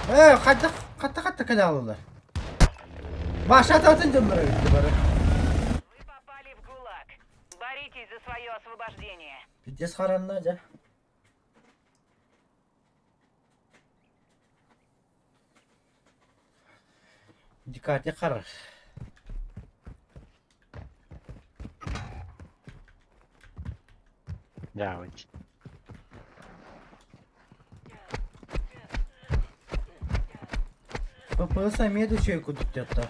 Ээ, хайдах, хатта-хатта кэлэ алалар. Баша атын дьоннор эбит бары. Вы попали в ГУЛАГ. Боритесь за свое освобождение. Пиздец харанна дьэ. Дикати харар. Дявить. ППС эмиэ да үчүгэй курдук диэхтэ.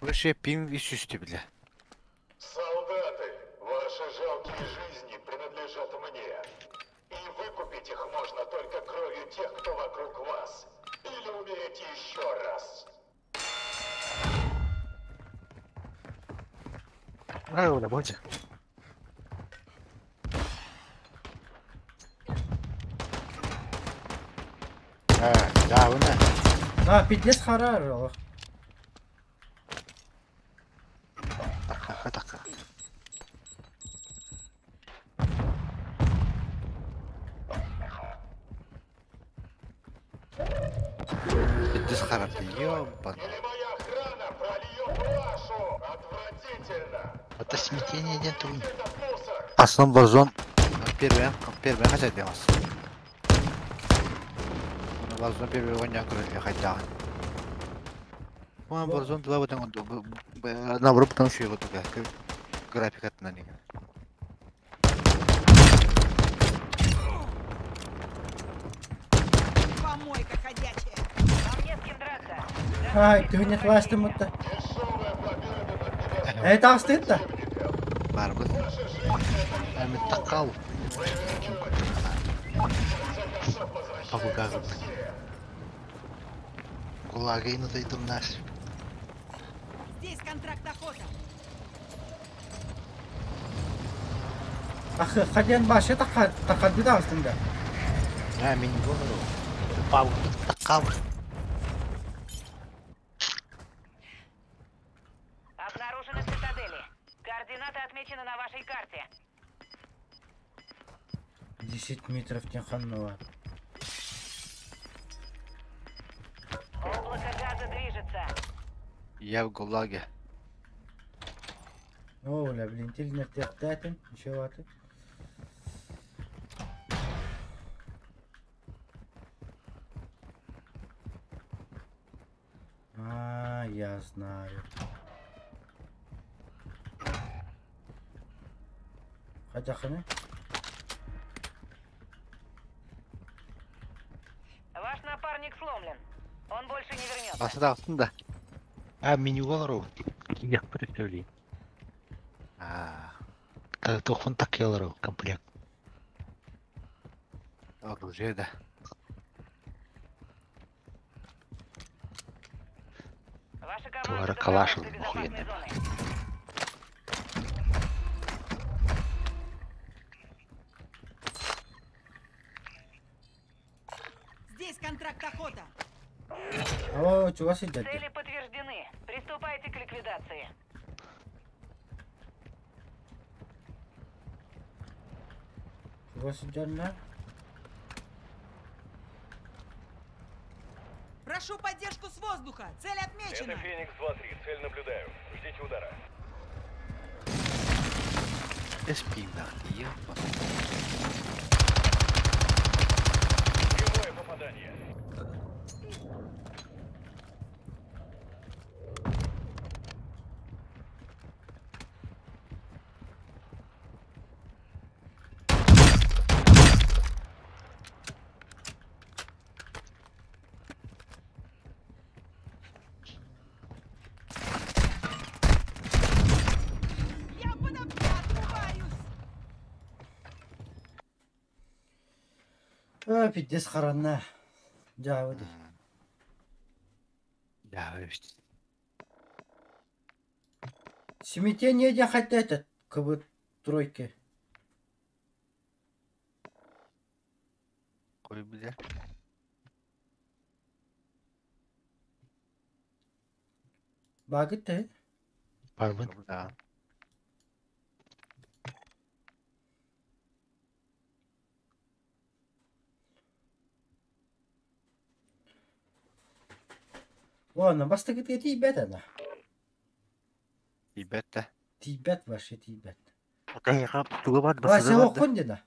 Выше пин и сүстү биле. Солдаты, ваши жалкие жизни принадлежат мне. И выкупить их можно только кровью тех, кто вокруг вас. Или умереть еще раз. Ай, оля, будь. А, да, уна. А, пиздец харар олох. Така, така. харарды, ёбан. Или моя охрана прольет вашу! Отвратительно! Это смятение диэн тугуй? Этот мусор! Аслан Warzone первый, первый хотя демас. Warzone первый оня көрөр хайда. Бу Warzone 2 бутан наоборот потому что его только графика на них. Помойка ходячая. Вам не с кем драться. Ай, ты не хвастым это. Дешевая победа над Эй, там стыд-то. Бар бу. Эми такал. Папугагы. Гулагы дойдум нас. Здесь контракт охота. Ах, хаден башы тақады да астында. А, мин голову. Пау, такал. Обнаружены цитадели. Координаты отмечены на вашей карте. 10 метров тен ханнова. Облако газа движется. Я в ГУЛАГе. О, бля, блин, тилнер тяқтатын, еще ваты. А, я знаю. Хотя ханы? Ваш напарник сломлен. Он больше не вернется. Асы да да. А, мин олору. Я представляю. А, Тохун такелору комплект. оружие да. Ваша команда Туара добралась калаш до безопасной охуенный. зоны. Здесь контракт охота. О, чего сидят? Цели подтверждены. Приступайте к ликвидации. Чего сидят на? Прошу поддержку с воздуха. Цель отмечена. Феникс 2-3, цель наблюдаю. Ждите удара. Эспин нахты, ёбан. Прямое попадание. Я подо... Я отрубаюсь. А, пиздец харанна. Жавыды. Да, işte. Смятение я хотя этот, как бы тройки. Кой бля. Багыт Барбын. Да. Ладно, бастыгыт тибет она. Ибетте. Тибет вообще тибет. Тугу бар Вася окун дена.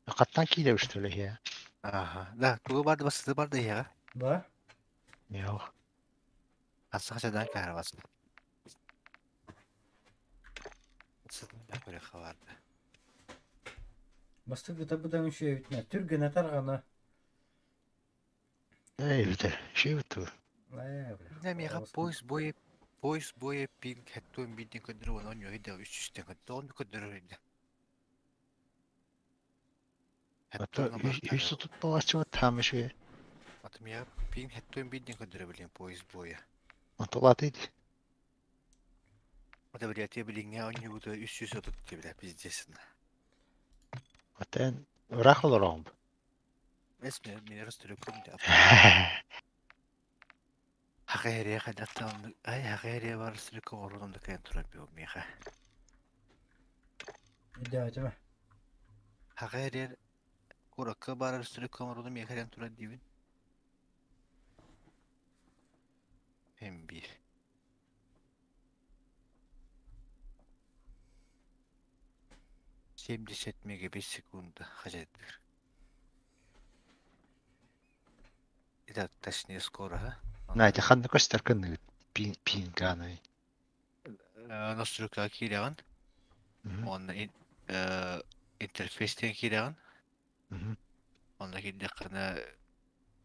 Каттан кийле что ли я? Ага. Да, тугу бар басыды бар да я. Ба? Yok. Асы хачадан кар басты. Сытын да көрө хабарды. Бастыгыт будан еще ведь Түрген атаргана. Эй, битер. Şey битер. Э, бля. Бля, меха поезд бойы поезд бойы пинг хеттуын бидин көдөрү он йойда 300 тен көдөрү он көдөрү. Ата үс tutma там şey. Атым я пинг хеттуын бидин көдөрү билен поезд бойы. Антолат иди. Ата бля те билин он югута 300 отут бля пиздец. Атен рах олором. Эсме мен растыры көм да. Хагерия хадаттан ай хагерия бар сыры орудум да кайын турап бу меха. Да, это Хагерия куракка бар сыры орудум меха турат дибин. М1. 70 мегабит секунда хачайдыыр. Это точнее скорость. Надя, ханна көстөр кынныгыт? Пин пинганый. Настройкаҕа киирэҕин. Уонна интерфейс диэн киирэҕин. Онно киирдэххинэ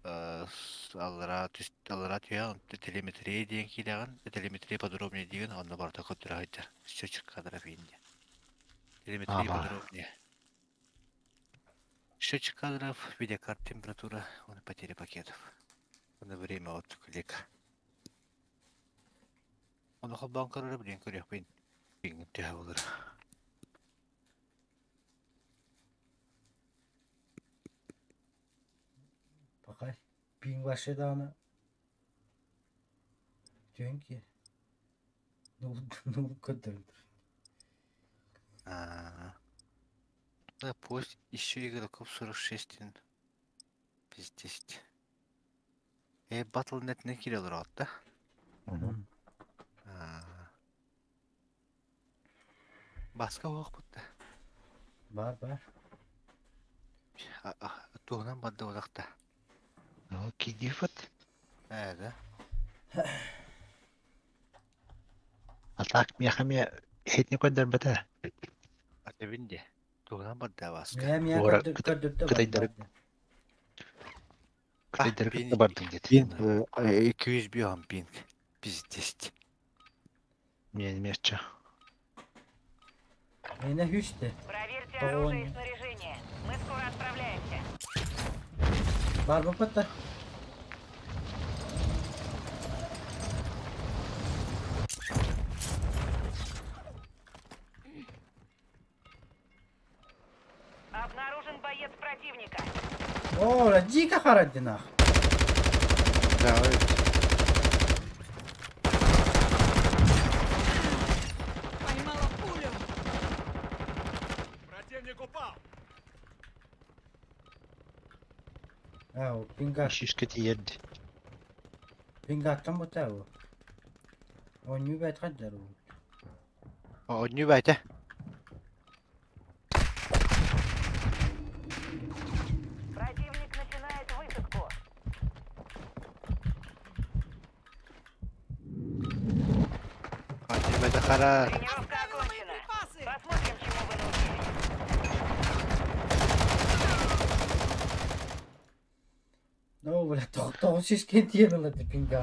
аллараа аллараа түһэҕин телеметрия диэн киирэҕин телеметрия подробнее диигин онно барыта көрдөрө сылдьар счетчик кадров ииннэ телеметрия подробнее счетчик кадров видеокарт температура уонна потеря пакетов уонна время от клика ону холбоон көрөрө билин көрүөхпүн пиҥҥин түһэ болор. Пока пинг вообще даҕаны түһэн киир. Ну көрдөрөн турар. А, Да, пусть еще игроков 46 пиздец. Э, Battle.net не киирэ олорор да? Аа. Баска оһохпут да. Бар бар. Туһунан барда олохта. Ну, кидифат. Ээ да. А так миэхэ эмиэ иһитини көрдөрбөтө. Атэбин де. Туһунан барда Баска. Миэ миэ Уора көрдөрдө кытайдары барда. кытайдары кытта бардым диэт. Пинг 201 пинг. Пиздец. Миэн эмиэ Миэнэ хүсте. Проверьте Огонь. оружие и снаряжение. Мы скоро отправляемся. Бар баппата. Обнаружен боец противника. О, дико харадинах. Да, ой. Поймала пулю. Противник упал! Аа, пинга Шишка тиэрди. пингаттан бутаа. Оонньуу бэт хаддар. Оонньуу бэйте. Противник начинает высадку. Оонньуу бэйте хара. Тренировка Оставила мои окончена. припасы. Посмотрим, чему вы научились. Ну, бля, тоҕус сүүс тиэн ылла пинга.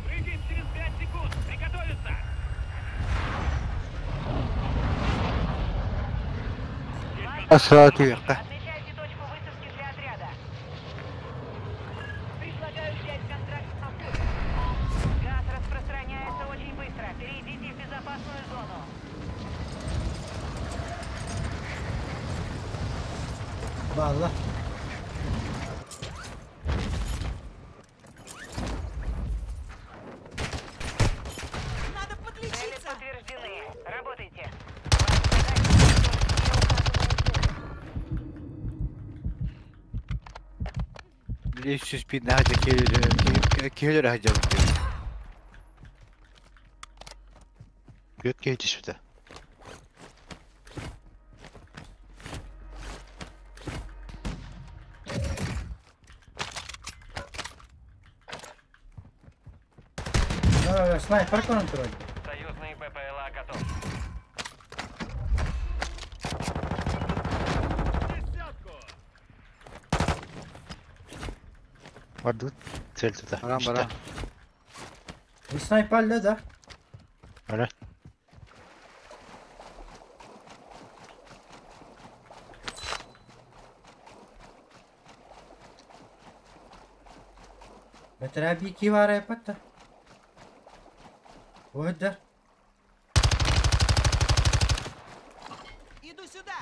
Прыгаем через 5 секунд! Приготовиться! Асра түһүөххэ. Отмечайте точку высадки для отряда. Предлагаю взять контракт на охоту. Газ распространяется очень быстро. Перейдите в безопасную зону. Балла. Надо Цели подлечиться. подтверждены. Работайте. Ваша задача уничтожить все указанные цели. Били сүүс пин наһаа киһилэр хаджа. Күөт киһи түспүтэ. Снайпер контроль. Союзный БПЛА готов. Десятку! Бардыбыт. Цель тута. Баран баран. Снайпер да. Ара. Бэтэрэ ки бар эпатта. Уһдар. Иду сюда.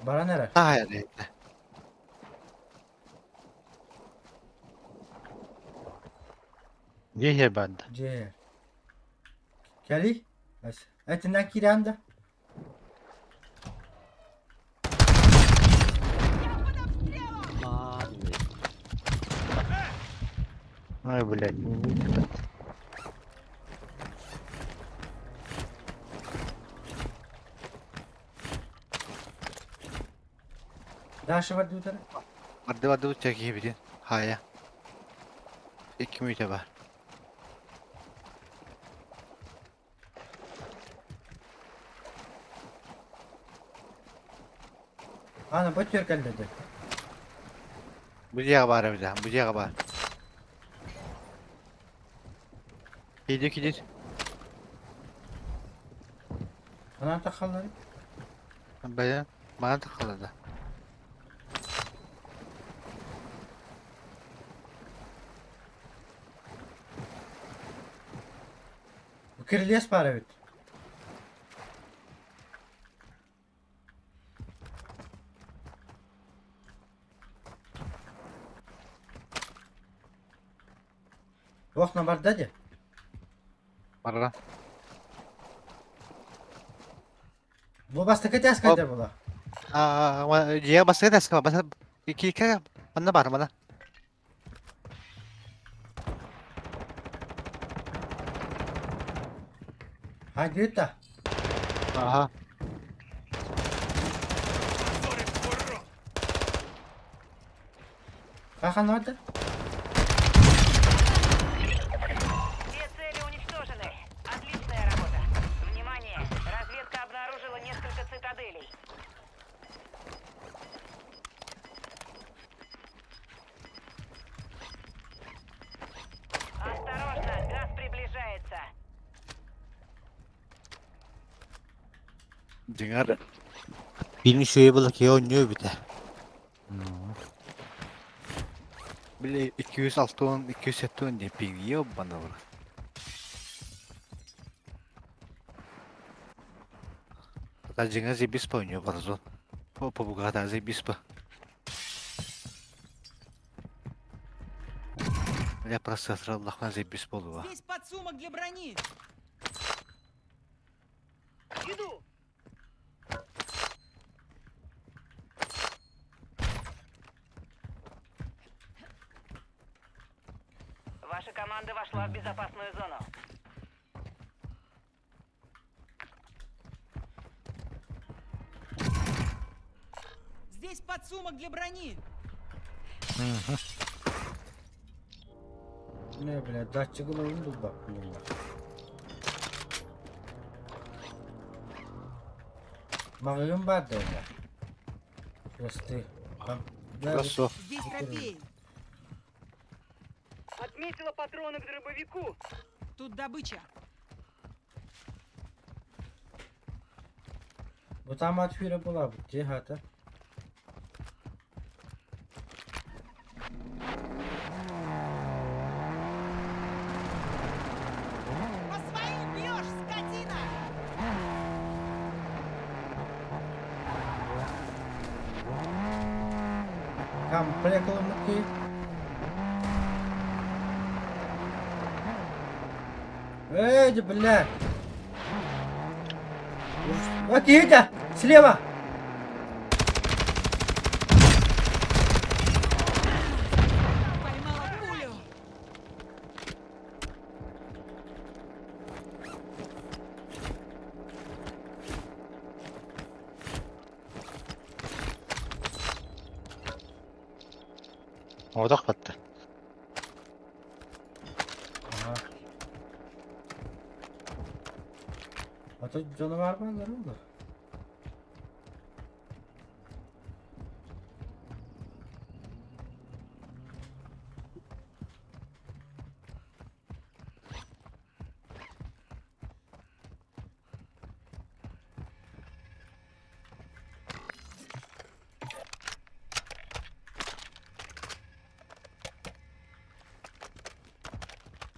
Баран эрэр. Таайар эбит. Дьиэ иһэр баар да. Дьиэ иһэр. Кэлий. Этинэн киирэн да. Ой, блядь, не этот. Дальше бардыбыт эрэ. Барды бардыбыт чэ киһибитин. Хаайа. Икки мүнүүтэ бар. Аны бу түөркэллэди. Бу дьиэҕэ баар эбит бу дьиэҕэ баар. Киирдик киирдик. Анан тахаллары. Бэйэ манан тахаллар да. Бу кирилиэс баар эбит. Туох на барда дии? Барда. Бу бастакы этээскэ да була. Аа, дьиэ бастакы этээскэ бас киикэ манна бар мана. Хайдыыта. Аха. Хахан орда? Все цели уничтожены. Отличная работа. Внимание! Разведка обнаружила несколько цитаделей. Осторожно, газ приближается. Дьиҥэр Биир үчүгэй буолла киһи оонньуу эбитэ. Били 260, 270 диэн пиҥийэ обманулар. Хата дьиҥэ заебись по оонньуу Warzone. По заебись по. Я процессор Аллахна заебись буолуо. Здесь подсумок для брони. Иду! Ваша команда вошла в безопасную зону. Здесь подсумок для брони. Не, блядь, датчигын ойун булбаппын буолла. Маҕыгым баар да уонна. Прости. Хорошо. Здесь трофей. Отметила патроны к дробовику. Тут добыча. Бу таамат сүүрэ буолаабыт дии хаата. По своим бьешь, скотина! Комплект ылыммыт киһи. Эй, бля! А киһитэ! Слева! Поймала пулю. Одох батта. Ага. А то дьоно баар бааллар буолла.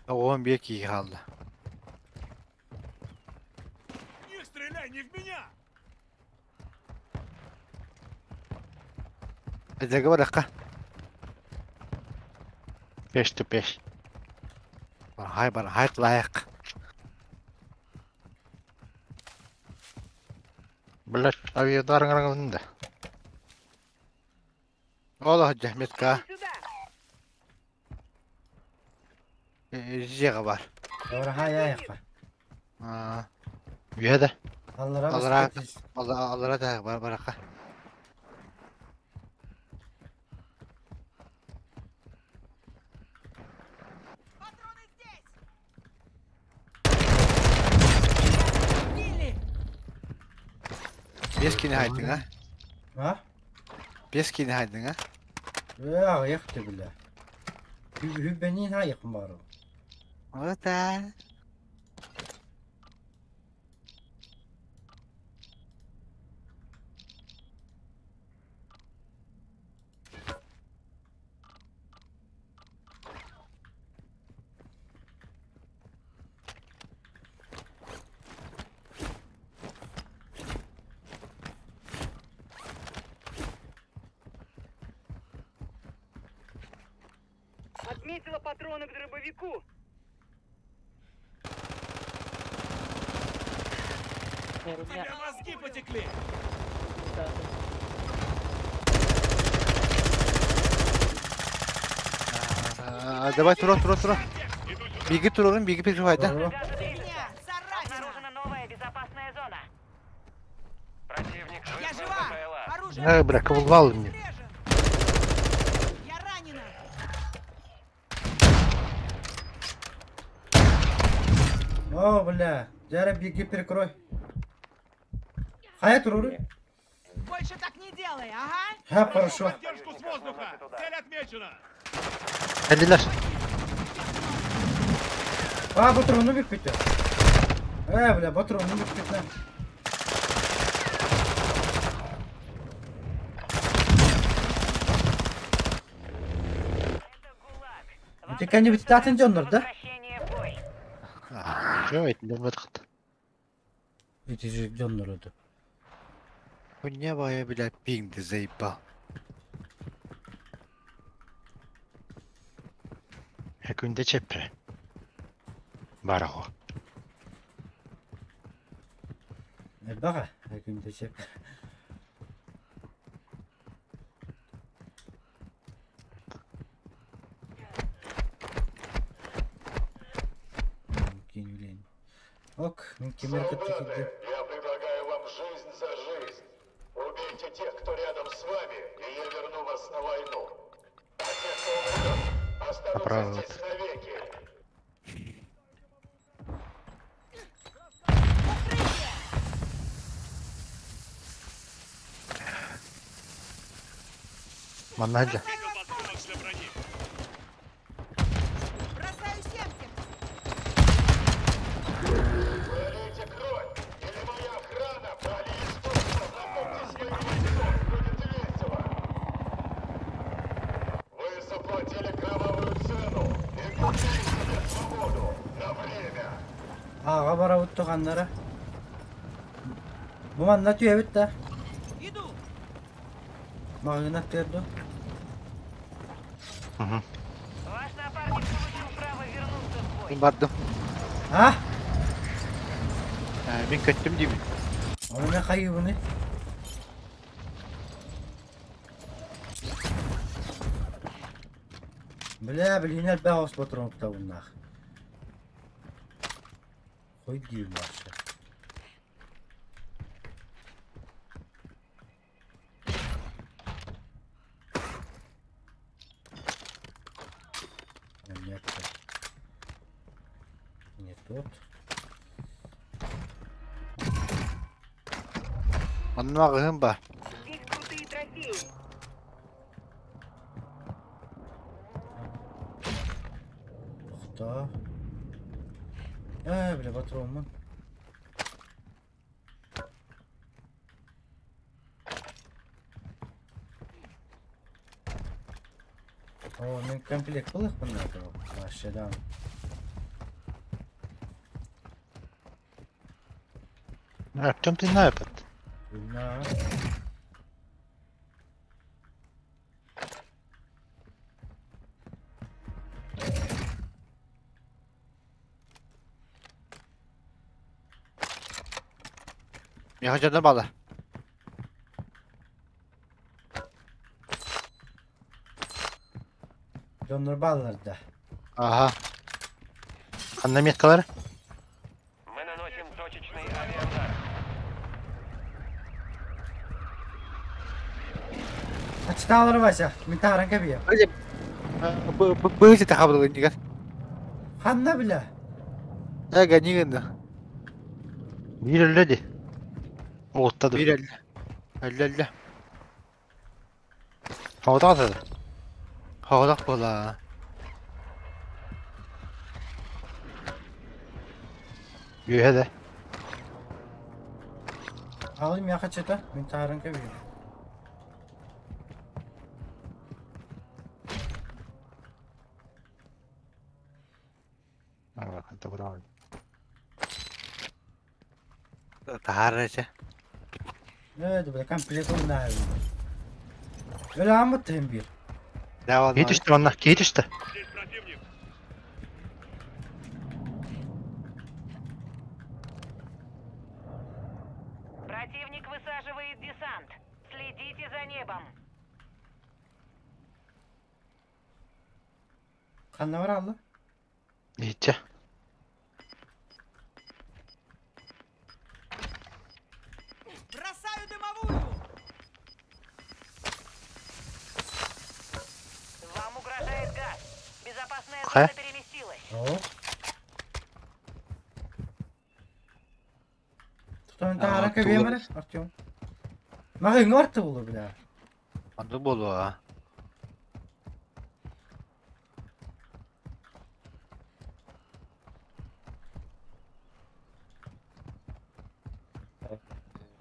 Оҕом биир киһи хаалла. Не стреляй, не в меня! Эдэргэ барыахха. Пеш to пеш. Барахай барахай лайк. Блять, авиадарың да. Ол дьэ метка. Сюда! Дьиэҕэ бар. Барахай аяққа. Аа, Үһэ да. Аллара Аллара. баспыт. Аллара да бар бараха. Патроны здесь! Били! Бес кини хайдың а? А? Бес кини хайдың а? Э, аяқ бля. Хүббенин аяқ бар. Ота. Отметила патроны к дробовику. Тебя мозги потекли! Давай тура тура тура. Биги турорун биги прикрывай да. О, Газа движется. Меня! Царапина! Обнаружена новая безопасная зона. Противник Я вызвал жива! БПЛА. Оружие! Э, бля, ковылвал мне. Обезврежен! Я ранена! О, бля. Жара беги перекрой. Хая туруру. Больше так не делай, ага! Ха, хорошо. Поддержку с воздуха! Цель отмечена! Кэллилэр. А, патрону бүппүт. Э, бля, патрону бүппүт. Это ГУЛАГ. Вам Ити кәне бит татын дьоннор да? Возвращение в бой. Жо, этилер бат. Ити дьоннор ödü. Хуйня моя, блядь, пинг ты заебал. Күндэ чеппе. Бараго. Баға, күндө чеп. Мүмкин Ок, мин кемер Солдаты, кытты я предлагаю вам жизнь за жизнь. Убейте тех, кто рядом с вами, и я верну вас на войну. А те, кто умрет, останутся Направо. здесь навеки. Укрытие! Манна да. Бросаю семки! Пролейте кровь, или моя охрана прольет тут. Познакомьтесь с моим бойцом, будет весело. Вы заплатили кровавую цену и купили себе свободу на время. Аға бара уттуғаннара. Бу манна түйэбит да. Иду! Мағына терду. Ваш напарник получил право вернуться в бой. Мин бардым. А? Мин көттүм деймин. Оны мен хайыбыны. Бля, билинер бәғос патрон кутабыннах. Хой дейм вообще. Нет. Не тот. Манна ағыһым ба. Здесь крутые трофеи. Тоқта. Э, бля, патронмын. О, мен комплект был надо. Вообще, да. Артем ты напад. На. Миэхэ дьоннор бааллар. Дьоннор бааллар да. Аха. Ханна меткалар? Мы наносим точечный авиаудар. Ачтаалар Вася, мин таһаран кэбиһиэм. Быһыты хабылын дигэр. Ханна билэ? Эгэ нигынна. Биир өллө ди. Оҕутта ду. Биир өллө. Өллө өллө. Оҕутаҕа сады. Хоҕолох буола. Үөһэ да. Аҕай миэхэ чыта, мин таһаран кэбиһиэм. Таһаарар этэ. Ээ, бля, комплект умнааһын. Өлө ааммыт тыһын биир. Киһи түстэ манна, киһи түстэ. Здесь противник. Противник высаживает десант. Следите за небом. Ханна баралла? Иһиччэ. Бросаю дымовую! Вам угрожает газ. Безопасная Хэ? зона переместилась. Оо. Тутан таһара кэбиэм эрэ, Артем. Маҕыҥҥа барта буолуо бля. Оннук буолуо.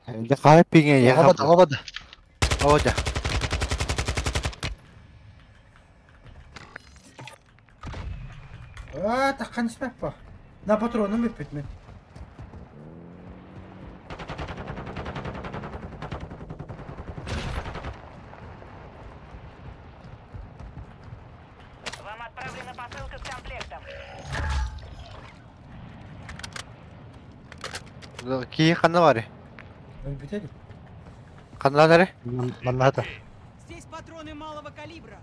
Дьэ хаһан пиҥэ ийэ Оҕо оҕо бада. Оо дьэ. Аа, таххан испэппэ. На патрону бүппүт мин. Вам отправлена посылка с комплектом. Киһи ханна барый? Өлбүтэ дии. Ханна эрэ? Манна хата. Здесь патроны малого калибра.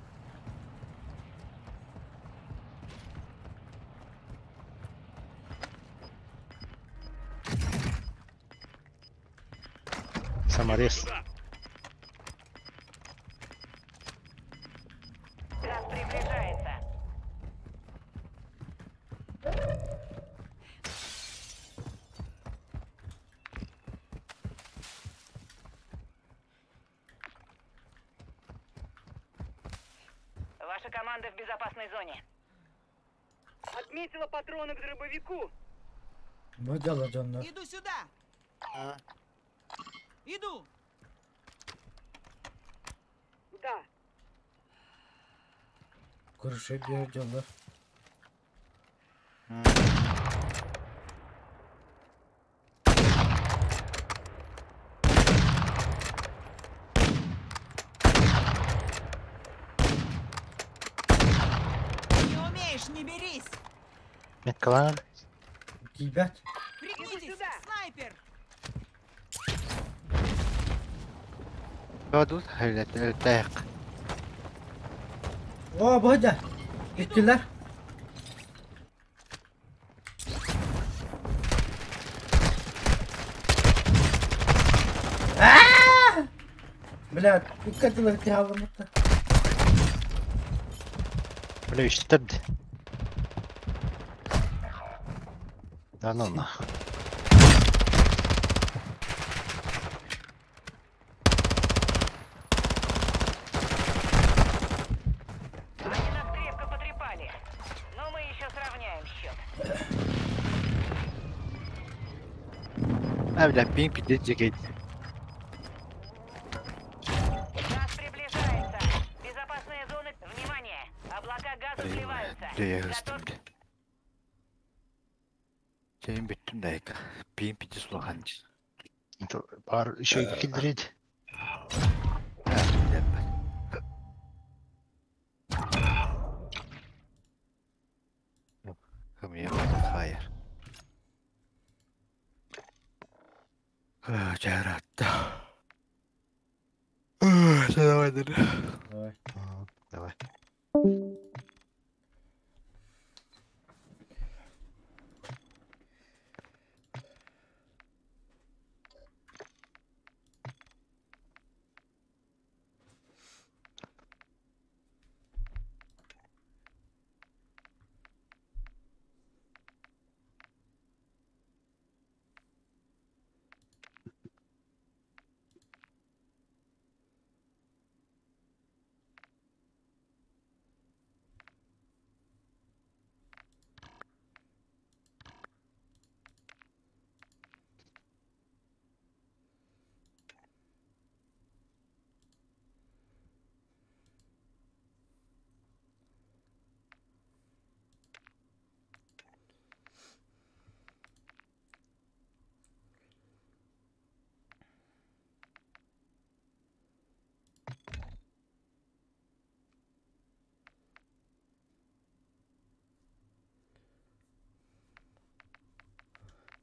Саморез. Газ приближается. Ваша команда в безопасной зоне. Отметила патроны к дробовику. Бу дьоло дьоннор. Иду сюда! Иду! Да. Көрүшэ биэр дьоллор. Не умеешь, не берись! Меткалар. Тиийбэт. Пригнитесь! Снайпер! Бадут өлтәйк. Оо, бу да. Иттилэр. Аа! Бля, иккатылар тиһалламмыттар. Бля, үсттерди. Да ну нах. Они нас крепко потрепали. Но мы еще сравняем счет. А, бля, пинг пиздец дьэкейт. Газ приближается. Безопасные зоны. Внимание! Облака газа сливаются. Готов- Чейин бүттүм да эка. Пинг пиздец улахан. Бар еще киллерит. Хымыя хайыр. Чааратта. Давай, давай. Давай. Давай.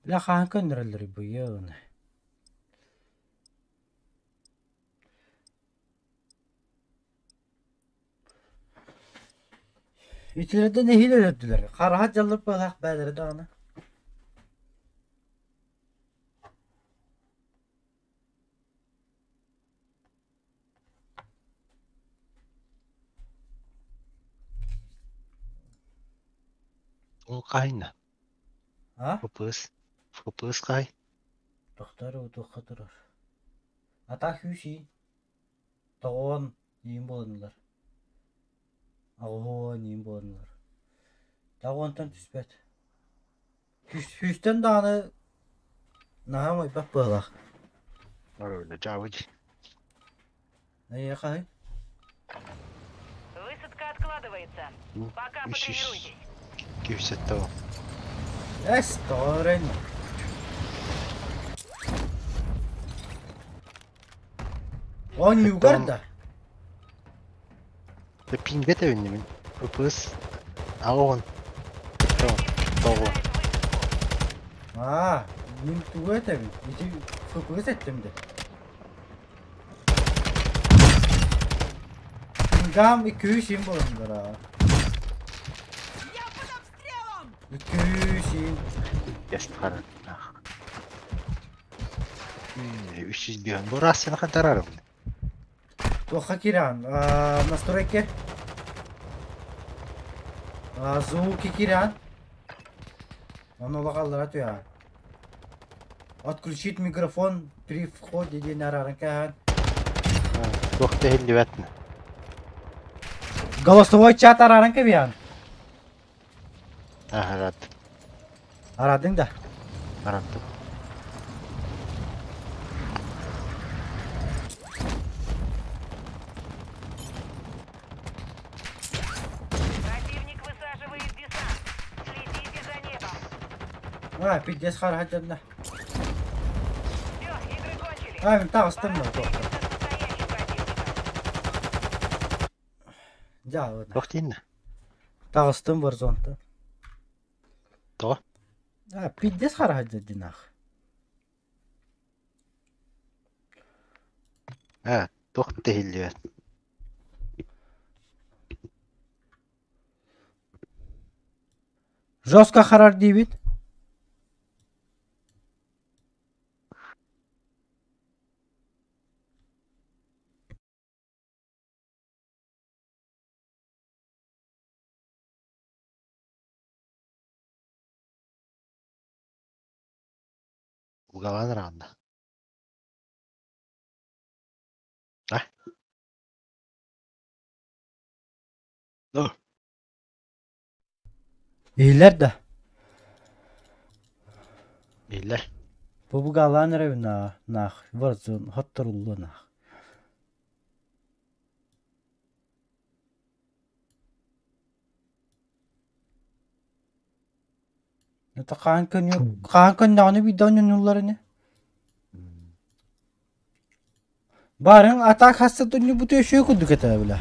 Бля хаһан көннөрөллөрүй бу йыаны. Итилэрдэн нэһиилэ өлөрдүлэр. Хараһа дьаллар быһалаах бээлэрэ даҕаны. Ол хаһайна? А? ФПС. ФПС хаһай? Тохтор утуохха турар. Атах күүс Тоҕуон иин буоланнар. Аҕыһуон иин буоланнар. Тоҕуонтан түспэт. Сүүстэн даҕаны наһаа умайбат быһыылаах. Оройуна дьаабы дии. Эйиэхэ аһый? Высадка откладывается. Пока Үс сүүс потренируйтесь. 207 ол. Эс, тоҕо Оонньуугар да? Пингэ тэбинним. ППС аҕыһын тоҕо. Аа, мин тугу этэбин? Ити ФПС эттим да. Гам 200 им болундара. Я под обстрелом! 200 им. Ястхара. 301 Бу рацияны хантарарым. Туохха киирэн? Настройки. Звуки киирэн. Ону улахаллара түһээн. Отключить микрофон при входе диэн арааран кээһэн. Туох да иһиллибэт. Голосовой чат арааран кэбиһэн. Аһарат. Араадыҥ да? Арааттым. Противник высаживает десант. Следите за небом. А, пиздец хараһа дьонно. Все, игры кончились. А, мин таҕыстым Пора да туохха. встретиться с настоящим противником. Дьаалына. Туох дииннэ? Таҕыстым Warzone-тан. Тоҕо? А, пиздец хараһа дьинах. Аа, туох да иһиллибэт. Жестко харар диибит. Угалаан ыраанна. А? Ну? Иһиллэр да? Иһиллэр. Бу бугаалаан эрэбин наах Warzone хотторуллуо наах. Это хаан көнүө хаан көннөҕүнэ биирдэ оонньонуллар ини. Барыҥ атаак хаста донньубуту өшүө курдук этэ бile.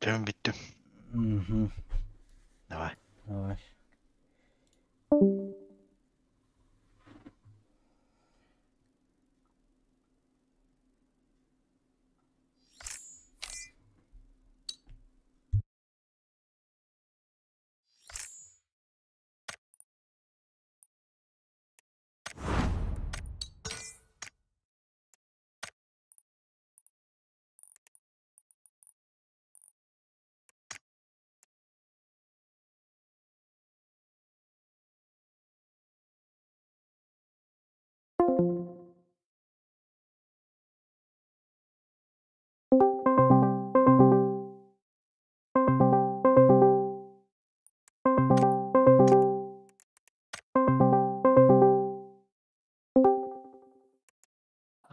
Түм бүттүм. Мгм. Давай. Давай.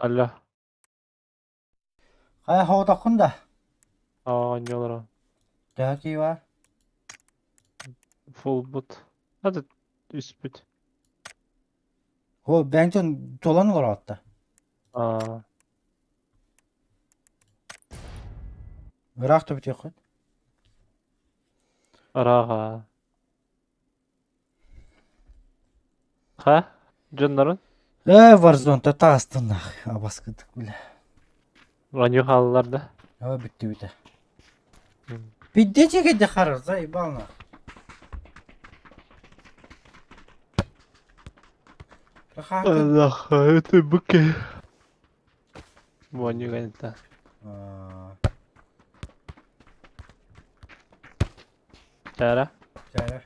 Алло. Хайа хоҕотоххун да? Оонньуу олорон. Төһө кии баар? Фулбут. Hadi үспүт. О, бэйэҥ дьон туолан олороот да? Аа. Ыраах да бүтүөххүт. Ыраах Ха? Дьоннорун? Ээ, Warzone-та таҕыстыннах, абаскытык бile. Оонньуу хааллар да? Оо, бүттүбүтэ. Пиздец кэдэ харар, заебал нах. Аллах, это быке. Оонньуу кэнниттэн. Чара. Чара.